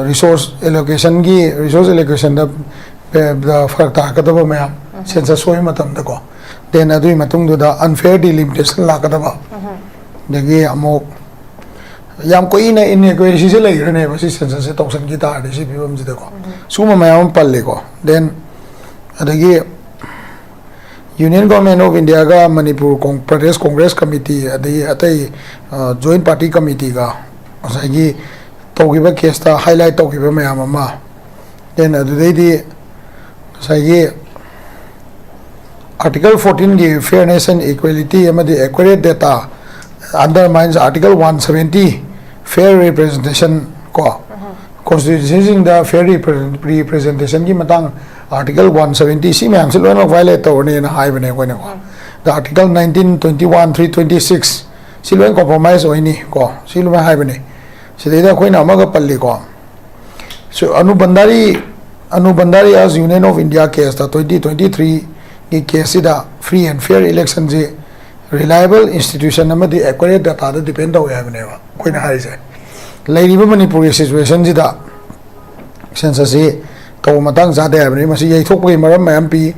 ꯔꯤꯁꯣꯔꯁ ꯑꯦꯂꯣꯀꯦꯁꯟꯒꯤ, ꯔꯤꯁꯣꯔꯁ ꯑꯦꯂꯣꯀꯦꯁꯟꯗ ꯐꯔꯛ ꯇꯥꯔꯛꯀꯗꯕ ꯃꯌꯥꯝ, ꯁꯦꯟꯁꯁ ꯁꯣꯏꯕ ꯃꯇꯝꯗꯀꯣ, ꯗꯦꯟ ꯑꯗꯨꯒꯤ ꯃꯇꯨꯡꯗꯨꯗ ꯑꯟꯐꯦꯌꯔ ꯗꯤꯂꯤꯃꯤꯇꯦꯁꯟ ꯂꯥꯛꯀꯗꯕ, ꯑꯗꯒꯤ ꯑꯃꯨꯛ ꯌꯥꯝ ꯀꯨꯏꯅ ꯏꯟꯑꯦꯀ꯭ꯌꯨꯔꯦꯁꯤꯁꯦ ꯂꯩꯈ꯭ꯔꯅꯦꯕ ꯁꯤ ꯁꯦꯟꯁꯁꯁꯦ ꯇꯧꯁꯟꯈꯤ ꯇꯥꯔꯗꯤ ꯁꯤ ꯐꯤꯕꯝꯁꯤꯗꯀꯣ꯫ ꯁꯤꯒꯨꯝꯕ ꯃꯌꯥꯝ ꯑꯃ ꯄꯜꯂꯤꯀꯣ꯫ ꯗꯦꯟ ꯑꯗꯒꯤ Union Government of Indiaꯒ ꯃꯅꯤꯄꯨꯔ ꯀꯣꯡ-, ꯄ꯭ꯔꯗꯦꯁ ꯀꯣꯡꯒ꯭ꯔꯦꯁ ꯀꯃꯤꯇꯤ ꯑꯗꯒꯤ ꯑꯇꯩ ꯖꯣꯏꯟ ꯄꯥꯔꯇꯤ ꯀꯃꯤꯇꯤꯒ ꯉꯁꯥꯏꯒꯤ ꯇꯧꯈꯤꯕ ꯀꯦꯁꯇ ꯍꯥꯏꯂꯥꯏꯠ ꯇꯧꯈꯤꯕ ꯃꯌꯥꯝ ꯑꯃ, ꯗꯦꯟ ꯑꯗꯨꯗꯩꯗꯤ ꯉꯁꯥꯏꯒꯤ Article fourteenꯒꯤ fairness and equality ꯑꯃꯗꯤ accurate data undermines Article one seventy, fair representation ꯀꯣ, ꯀꯣꯟꯁꯇꯤꯇ꯭ꯌꯨꯁꯟꯁꯤꯡꯗ ꯐꯦꯌꯔ ꯔꯤꯄ꯭ꯔꯖꯦꯟꯇꯦꯁꯟꯒꯤ ꯃꯇꯥꯡ ꯑꯥꯔꯇꯤꯀꯜ ꯋꯥꯟ ꯁꯕꯦꯟꯇꯤ, ꯁꯤ ꯃꯌꯥꯝꯁꯤ ꯂꯣꯏꯅꯃꯛ ꯚꯥꯏꯑꯣꯂꯦꯠ ꯇꯧꯔꯅꯤꯅ ꯍꯥꯏꯕꯅꯦ ꯑꯩꯈꯣꯏꯅꯀꯣ꯫ ꯑꯗ article nineteen, twenty one, three twenty six, ꯁꯤ ꯂꯣꯏ ꯀꯣꯝꯄ꯭ꯔꯣꯃꯥꯏꯁ ꯑꯣꯏꯅꯤ ꯀꯣ, ꯁꯤ ꯂꯣꯏ ꯍꯥꯏꯕꯅꯤ꯫ ꯁꯤꯗꯩꯗ ꯑꯩꯈꯣꯏꯅ ꯑꯃꯒ ꯄꯜꯂꯤꯀꯣ, ꯁꯨ Anu Bhandari, Anu Bhandari as Union of India case ꯇ ꯇ꯭ꯋꯦꯟꯇꯤ ꯇ꯭ꯋꯦꯟꯇꯤ ꯊ꯭ꯔꯤꯒꯤ ꯀꯦꯁꯁꯤꯗ free and fair election ꯁꯤ reliable institution ꯑꯃꯗꯤ accurate data ꯗ depend ꯇꯧꯋꯦ ꯍꯥꯏꯕꯅꯦꯕ ꯑꯩꯈꯣꯏꯅ ꯍꯥꯏꯔꯤꯁꯦ꯫ ꯂꯩꯔꯤꯕ ꯃꯅꯤꯄꯨꯔꯒꯤ ꯁꯤꯆꯨꯋꯦꯁꯟꯁꯤꯗ ꯁꯦꯟꯁꯁꯁꯤ ꯇꯧꯕ ꯃꯇꯥꯡ ꯆꯥꯗꯦ ꯍꯥꯏꯕꯅꯤ꯫ ꯃꯁꯤ ꯌꯩꯊꯣꯛꯄꯒꯤ ꯃꯔꯝ ꯃꯌꯥꯝ ꯄꯤ꯫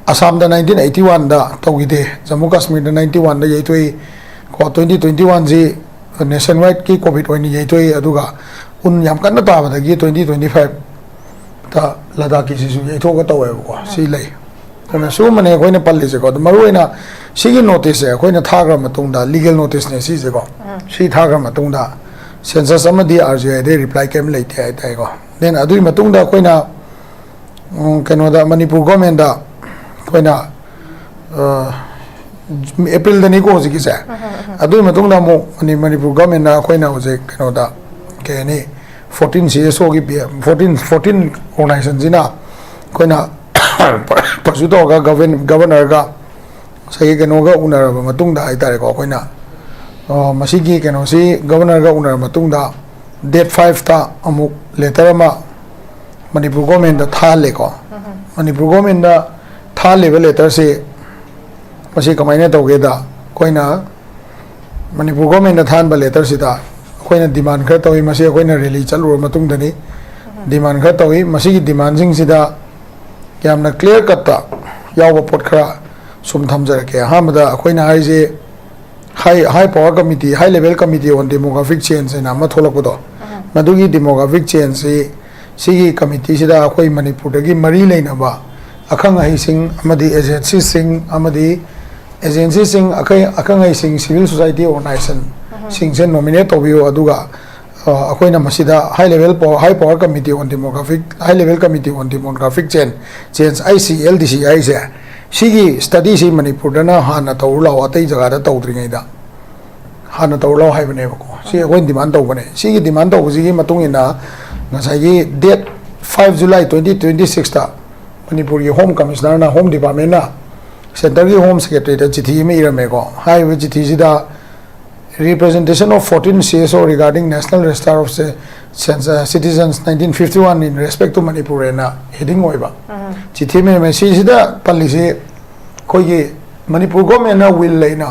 ꯑꯁꯥꯝꯗ ꯅꯥꯏꯟꯇꯤꯟ ꯑꯩꯠꯇꯤ ꯋꯥꯟꯗ ꯇꯧꯈꯤꯗꯦ, ꯖꯝꯃꯨ ꯀꯥꯁꯃꯤꯔꯗ ꯅꯥꯏꯟꯇꯤ ꯋꯥꯟꯗ ꯌꯩꯊꯣꯛꯏ ꯀꯣ꯫ ꯇ꯭ꯋꯦꯟꯇꯤ ꯇ꯭ꯋꯦꯟꯇꯤ ꯋꯥꯟꯁꯤ ꯅꯦꯁꯟ ꯋꯥꯏꯗꯀꯤ ꯀꯣꯚꯤꯗ ꯑꯣꯏꯅ ꯌꯩꯊꯣꯛꯏ, ꯑꯗꯨꯒ ꯎꯟ ꯌꯥꯝ ꯀꯟꯅ ꯇꯥꯕꯗꯒꯤ ꯇ꯭ꯋꯦꯟꯇꯤ ꯇ꯭ꯋꯦꯟꯇꯤ ꯐꯥꯏꯚꯇ ꯂꯗꯥꯈꯀꯤꯁꯤꯁꯨ ꯌꯩꯊꯣꯛꯑꯒ ꯇꯧꯋꯦꯕꯀꯣ꯫ ꯁꯤ ꯂꯩ꯫ ꯑꯗꯨꯅ ꯁꯤꯒꯨꯝꯕꯅꯦ ꯑꯩꯈꯣꯏꯅ ꯄꯜꯂꯤꯁꯦꯀꯣ꯫ ꯑꯗꯣ ꯃꯔꯨꯑꯣꯏꯅ ꯁꯤꯒꯤ ꯅꯣꯇꯤꯁꯁꯦ ꯑꯩꯈꯣꯏꯅ ꯊꯥꯈ꯭ꯔ ꯃꯇꯨꯡꯗ, ꯂꯤꯒꯦꯜ ꯅꯣꯇꯤꯁꯅꯦ ꯁꯤꯁꯦꯀꯣ, ꯁꯤ ꯊꯥꯈ꯭ꯔ ꯃꯇꯨꯡꯗ ꯁꯦꯟꯁꯁ ꯑꯃꯗꯤ ꯑꯥꯔ ꯖꯤ ꯑꯥꯏꯗꯩ ꯔꯤꯄ꯭ꯂꯥꯏ ꯀꯩꯝ ꯂꯩꯇꯦ ꯍꯥꯏꯇꯥꯔꯦꯀꯣ꯫ ꯗꯦꯟ ꯑꯗꯨꯒꯤ ꯃꯇꯨꯡꯗ ꯑꯩꯈꯣꯏꯅ, ꯎꯝ, ꯀꯩꯅꯣꯗ, ꯃꯅꯤꯄꯨꯔ ꯒꯣꯔꯃꯦꯟꯗ ꯑꯩꯈꯣꯏꯅ, ꯑ, ꯑꯦꯄ꯭ꯔꯤꯜꯗꯅꯤꯀꯣ ꯍꯧꯖꯤꯛꯀꯤꯁꯦ꯫ ꯑꯗꯨꯒꯤ ꯃꯇꯨꯡꯗ ꯑꯃꯨꯛ ꯃꯅꯤ-, ꯃꯅꯤꯄꯨꯔ ꯒꯣꯔꯃꯦꯟꯅ ꯑꯩꯈꯣꯏꯅ ꯍꯧꯖꯤꯛ ꯀꯩꯅꯣꯗ, ꯀꯩ ꯍꯥꯏꯅꯤ, ꯐꯣꯔꯇꯤꯟ ꯁꯤ ꯑꯦꯁ ꯑꯣꯒꯤ ꯄꯤ-, ꯐꯣꯔꯇꯤꯟ, ꯐꯣꯔꯇꯤꯟ ꯑꯣꯔꯒꯅꯥꯏꯖꯦꯁꯟꯁꯤꯅ ꯑꯩꯈꯣꯏꯅ ꯄꯔꯁꯨ ꯇꯧꯔꯒ ꯒꯚꯔꯟ-, ꯒꯚꯔꯅꯔꯒ ꯉꯁꯥꯏꯒꯤ ꯀꯩꯅꯣꯒ ꯎꯅꯔꯕ ꯃꯇꯨꯡꯗ ꯍꯥꯏꯇꯥꯔꯦꯀꯣ, ꯑꯩꯈꯣꯏꯅ ꯑ, ꯃꯁꯤꯒꯤ ꯀꯩꯅꯣꯁꯤ ꯒꯕꯔꯅꯔꯒ ꯎꯅꯔ ꯃꯇꯨꯡꯗ ꯗꯦꯠ ꯐꯥꯏꯚꯇ ꯑꯃꯨꯛ ꯂꯦꯇꯔ ꯑꯃ ꯃꯅꯤꯄꯨꯔ ꯒꯣꯔꯃꯦꯟꯗ ꯊꯥꯍꯜꯂꯦꯀꯣ꯫ ꯃꯅꯤꯄꯨꯔ ꯒꯣꯔꯃꯦꯟꯗ ꯊꯥꯍꯜꯂꯤꯕ ꯂꯦꯇꯔꯁꯤ ꯃꯁꯤ ꯀꯃꯥꯏꯅ ꯇꯧꯒꯦꯗ, ꯑꯩꯈꯣꯏꯅ ꯃꯅꯤꯄꯨꯔ ꯒꯣꯔꯃꯦꯟꯗ ꯊꯥꯍꯟꯕ ꯂꯦꯇꯔꯁꯤꯗ ꯑꯩꯈꯣꯏꯅ ꯗꯤꯃꯥꯟ ꯈꯔ ꯇꯧꯏ꯫ ꯃꯁꯤ ꯑꯩꯈꯣꯏꯅ ꯔꯦꯂꯤ ꯆꯠꯂꯨꯔ ꯃꯇꯨꯡꯗꯅꯤ꯫ ꯗꯤꯃꯥꯟ ꯈꯔ ꯇꯧꯏ꯫ ꯃꯁꯤꯒꯤ ꯗꯤꯃꯥꯟꯁꯤꯡꯁꯤꯗ ꯌꯥꯝꯅ ꯀ꯭ꯂꯤꯌꯥꯔ ꯀꯠꯇ ꯌꯥꯎꯕ ꯄꯣꯠ ꯈꯔ ꯁꯨꯝ ꯊꯝꯖꯔꯛꯀꯦ꯫ ꯑꯍꯥꯟꯕꯗ ꯑꯩꯈꯣꯏꯅ ꯍꯥꯏꯁꯦ, ꯍꯥꯏ, ꯍꯥꯏ power committee, high level committee on demographic change ꯍꯥꯏꯅ ꯑꯃ ꯊꯣꯛꯂꯛꯄꯗꯣ, ꯃꯗꯨꯒꯤ ꯗꯦꯃꯣꯒ꯭ꯔꯥꯐꯤꯛ ꯆꯦꯟꯖꯁꯤ ꯁꯤꯒꯤ ꯀꯃꯤꯇꯤꯁꯤꯗ ꯑꯩꯈꯣꯏ ꯃꯅꯤꯄꯨꯔꯗꯒꯤ ꯃꯔꯤ ꯂꯩꯅꯕ ꯑꯈꯪ ꯑꯍꯩꯁꯤꯡ ꯑꯃꯗꯤ ꯑꯦꯖꯦꯟꯁꯤꯁꯤꯡ ꯑꯃꯗꯤ ꯑꯦꯖꯦꯟꯁꯤꯁꯤꯡ, ꯑꯈꯪ ꯑꯈꯪ ꯑꯍꯩꯁꯤꯡ, ꯁꯤꯚꯤꯜ ꯁꯣꯁꯥꯏꯇꯤ ꯑꯣꯔꯒꯅꯥꯏꯖꯦꯁꯟꯁꯤꯡꯁꯦ ꯅꯣꯃꯤꯅꯦꯠ ꯇꯧꯕꯤꯌꯨ, ꯑꯗꯨꯒ ꯑ, ꯑꯩꯈꯣꯏꯅ ꯃꯁꯤꯗ high level power, high power committee on demographic, high level committee on demographic change, change, I C L ꯗꯤ ꯁꯤ ꯍꯥꯏꯁꯦ, ꯁꯤꯒꯤ ꯁ꯭ꯇꯗꯤꯁꯤ ꯃꯅꯤꯄꯨꯔꯗꯅ ꯍꯥꯟꯅ ꯇꯧꯔꯨ ꯂꯥꯛꯑꯣ, ꯑꯇꯩ ꯖꯒꯥꯗ ꯇꯧꯗ꯭ꯔꯤꯉꯩꯗ ꯍꯥꯟꯅ ꯇꯧꯔꯨ ꯂꯥꯛꯑꯣ ꯍꯥꯏꯕꯅꯦꯕꯀꯣ꯫ ꯁꯤ ꯑꯩꯈꯣꯏꯅ ꯗꯤꯃꯥꯟ ꯇꯧꯕꯅꯦ꯫ ꯁꯤꯒꯤ ꯗꯤꯃꯥꯟ ꯇꯧꯕꯁꯤꯒꯤ ꯃꯇꯨꯡ ꯏꯟꯅ ꯉꯁꯥꯏꯒꯤ date five July twenty twenty ꯁꯤꯛꯁꯇ ꯃꯅꯤꯄꯨꯔꯒꯤ ꯍꯣꯝ ꯀꯃꯤꯁꯅꯔꯅ, ꯍꯣꯝ ꯗꯤꯄꯥꯔꯠꯃꯦꯟꯅ ꯁꯦꯟꯇꯔꯒꯤ ꯍꯣꯝ ꯁꯦꯀ꯭ꯔꯦꯇꯔꯤꯗ ꯆꯤꯊꯤ ꯑꯃ ꯏꯔꯝꯃꯦꯀꯣ꯫ ꯍꯥꯏꯔꯤꯕ ꯆꯤꯊꯤꯁꯤꯗ Representation of fourteen C S O regarding National Register of Ci-, Cens-, uh, Citizens nineteen fifty-one in respect to Manipur ꯍꯥꯏꯅ ꯍꯦꯗꯤꯡ ꯑꯣꯏꯕ ꯆꯤꯊꯤ ꯑꯃ ꯏꯔꯝꯃꯦ꯫ ꯁꯤꯁꯤꯗ ꯄꯜꯂꯤꯁꯤ ꯑꯩꯈꯣꯏꯒꯤ ꯃꯅꯤꯄꯨꯔ ꯒꯣꯔꯃꯦꯟꯅ ꯋꯤꯜ ꯂꯩꯅ,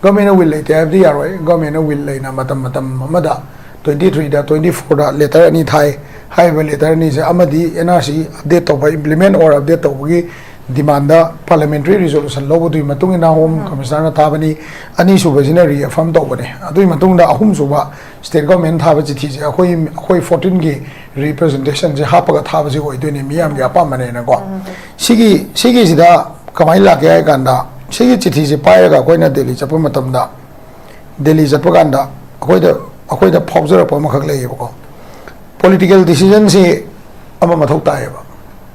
ꯒꯣꯔꯃꯦꯟꯅ ꯋꯤꯜ ꯂꯩꯇꯦ ꯍꯥꯏꯕꯗꯤ ꯌꯥꯔꯣꯏ꯫ ꯒꯣꯔꯃꯦꯟꯅ ꯋꯤꯜ ꯂꯩꯅ ꯃꯇꯝ ꯃꯇꯝ ꯑꯃꯗ ꯇ꯭ꯋꯦꯟꯇꯤ ꯊ꯭ꯔꯤꯗ, ꯇ꯭ꯋꯦꯟꯇꯤ ꯐꯣꯔꯗ ꯂꯦꯇꯔ ꯑꯅꯤ ꯊꯥꯏ꯫ ꯍꯥꯏꯔꯤꯕ ꯂꯦꯇꯔ ꯑꯅꯤꯁꯦ ꯑꯃꯗꯤ ꯑꯦꯟ ꯑꯥꯔ ꯁꯤ ꯑꯞꯗꯦꯠ ꯇꯧꯕ, implement or update ꯇꯧꯕꯒꯤ ꯗꯤꯃꯥꯟꯗ ꯄꯥꯔꯂꯤꯌꯥꯃꯦꯟꯇꯔꯤ ꯔꯤꯖꯣꯂꯨꯁꯟ ꯂꯧꯕꯗꯨꯒꯤ ꯃꯇꯨꯡ ꯏꯟꯅ ꯍꯣꯝ ꯀꯃꯤꯁꯅꯔꯅ ꯊꯥꯕꯅꯤ꯫ ꯑꯅꯤꯁꯨꯕꯁꯤꯅ ꯔꯤꯑꯦꯐꯔꯝ ꯇꯧꯕꯅꯤ꯫ ꯑꯗꯨꯒꯤ ꯃꯇꯨꯡꯗ ꯑꯍꯨꯝꯁꯨꯕ ꯁ꯭ꯇꯦꯠ ꯒꯣꯔꯃꯦꯟ ꯊꯥꯕ ꯆꯤꯊꯤꯁꯦ ꯑꯩꯈꯣꯏ, ꯑꯩꯈꯣꯏ ꯐꯣꯔꯇꯤꯟꯒꯤ ꯔꯤꯄ꯭ꯔꯖꯦꯟꯇꯦꯁꯟꯁꯦ ꯍꯥꯞꯄꯒ ꯊꯥꯕꯁꯦ ꯑꯣꯏꯗꯣꯏꯅꯤ, ꯃꯤꯌꯥꯝꯒꯤ ꯑꯄꯥꯝꯕꯅꯦꯅꯀꯣ꯫ ꯁꯤꯒꯤ, ꯁꯤꯒꯤꯁꯤꯗ ꯀꯃꯥꯏꯅ ꯂꯥꯛꯀꯦ ꯍꯥꯏ ꯀꯥꯟꯗ, ꯁꯤꯒꯤ ꯆꯤꯊꯤꯁꯦ ꯄꯥꯏꯔꯒ ꯑꯩꯈꯣꯏꯅ ꯗꯦꯜꯂꯤ ꯆꯠꯄ ꯃꯇꯝꯗ, ꯗꯦꯜꯂꯤ ꯆꯠꯄ ꯀꯥꯟꯗ ꯑꯩꯈꯣꯏꯗ, ꯑꯩꯈꯣꯏꯗ ꯐꯥꯎꯖꯔꯛꯄ ꯑꯃꯈꯛ ꯂꯩꯌꯦꯕꯀꯣ꯫ ꯄꯣꯂꯤꯇꯤꯀꯦꯜ ꯗꯤꯁꯤꯖꯟꯁꯤ ꯑꯃ ꯃꯊꯧ ꯇꯥꯏꯌꯦꯕ꯫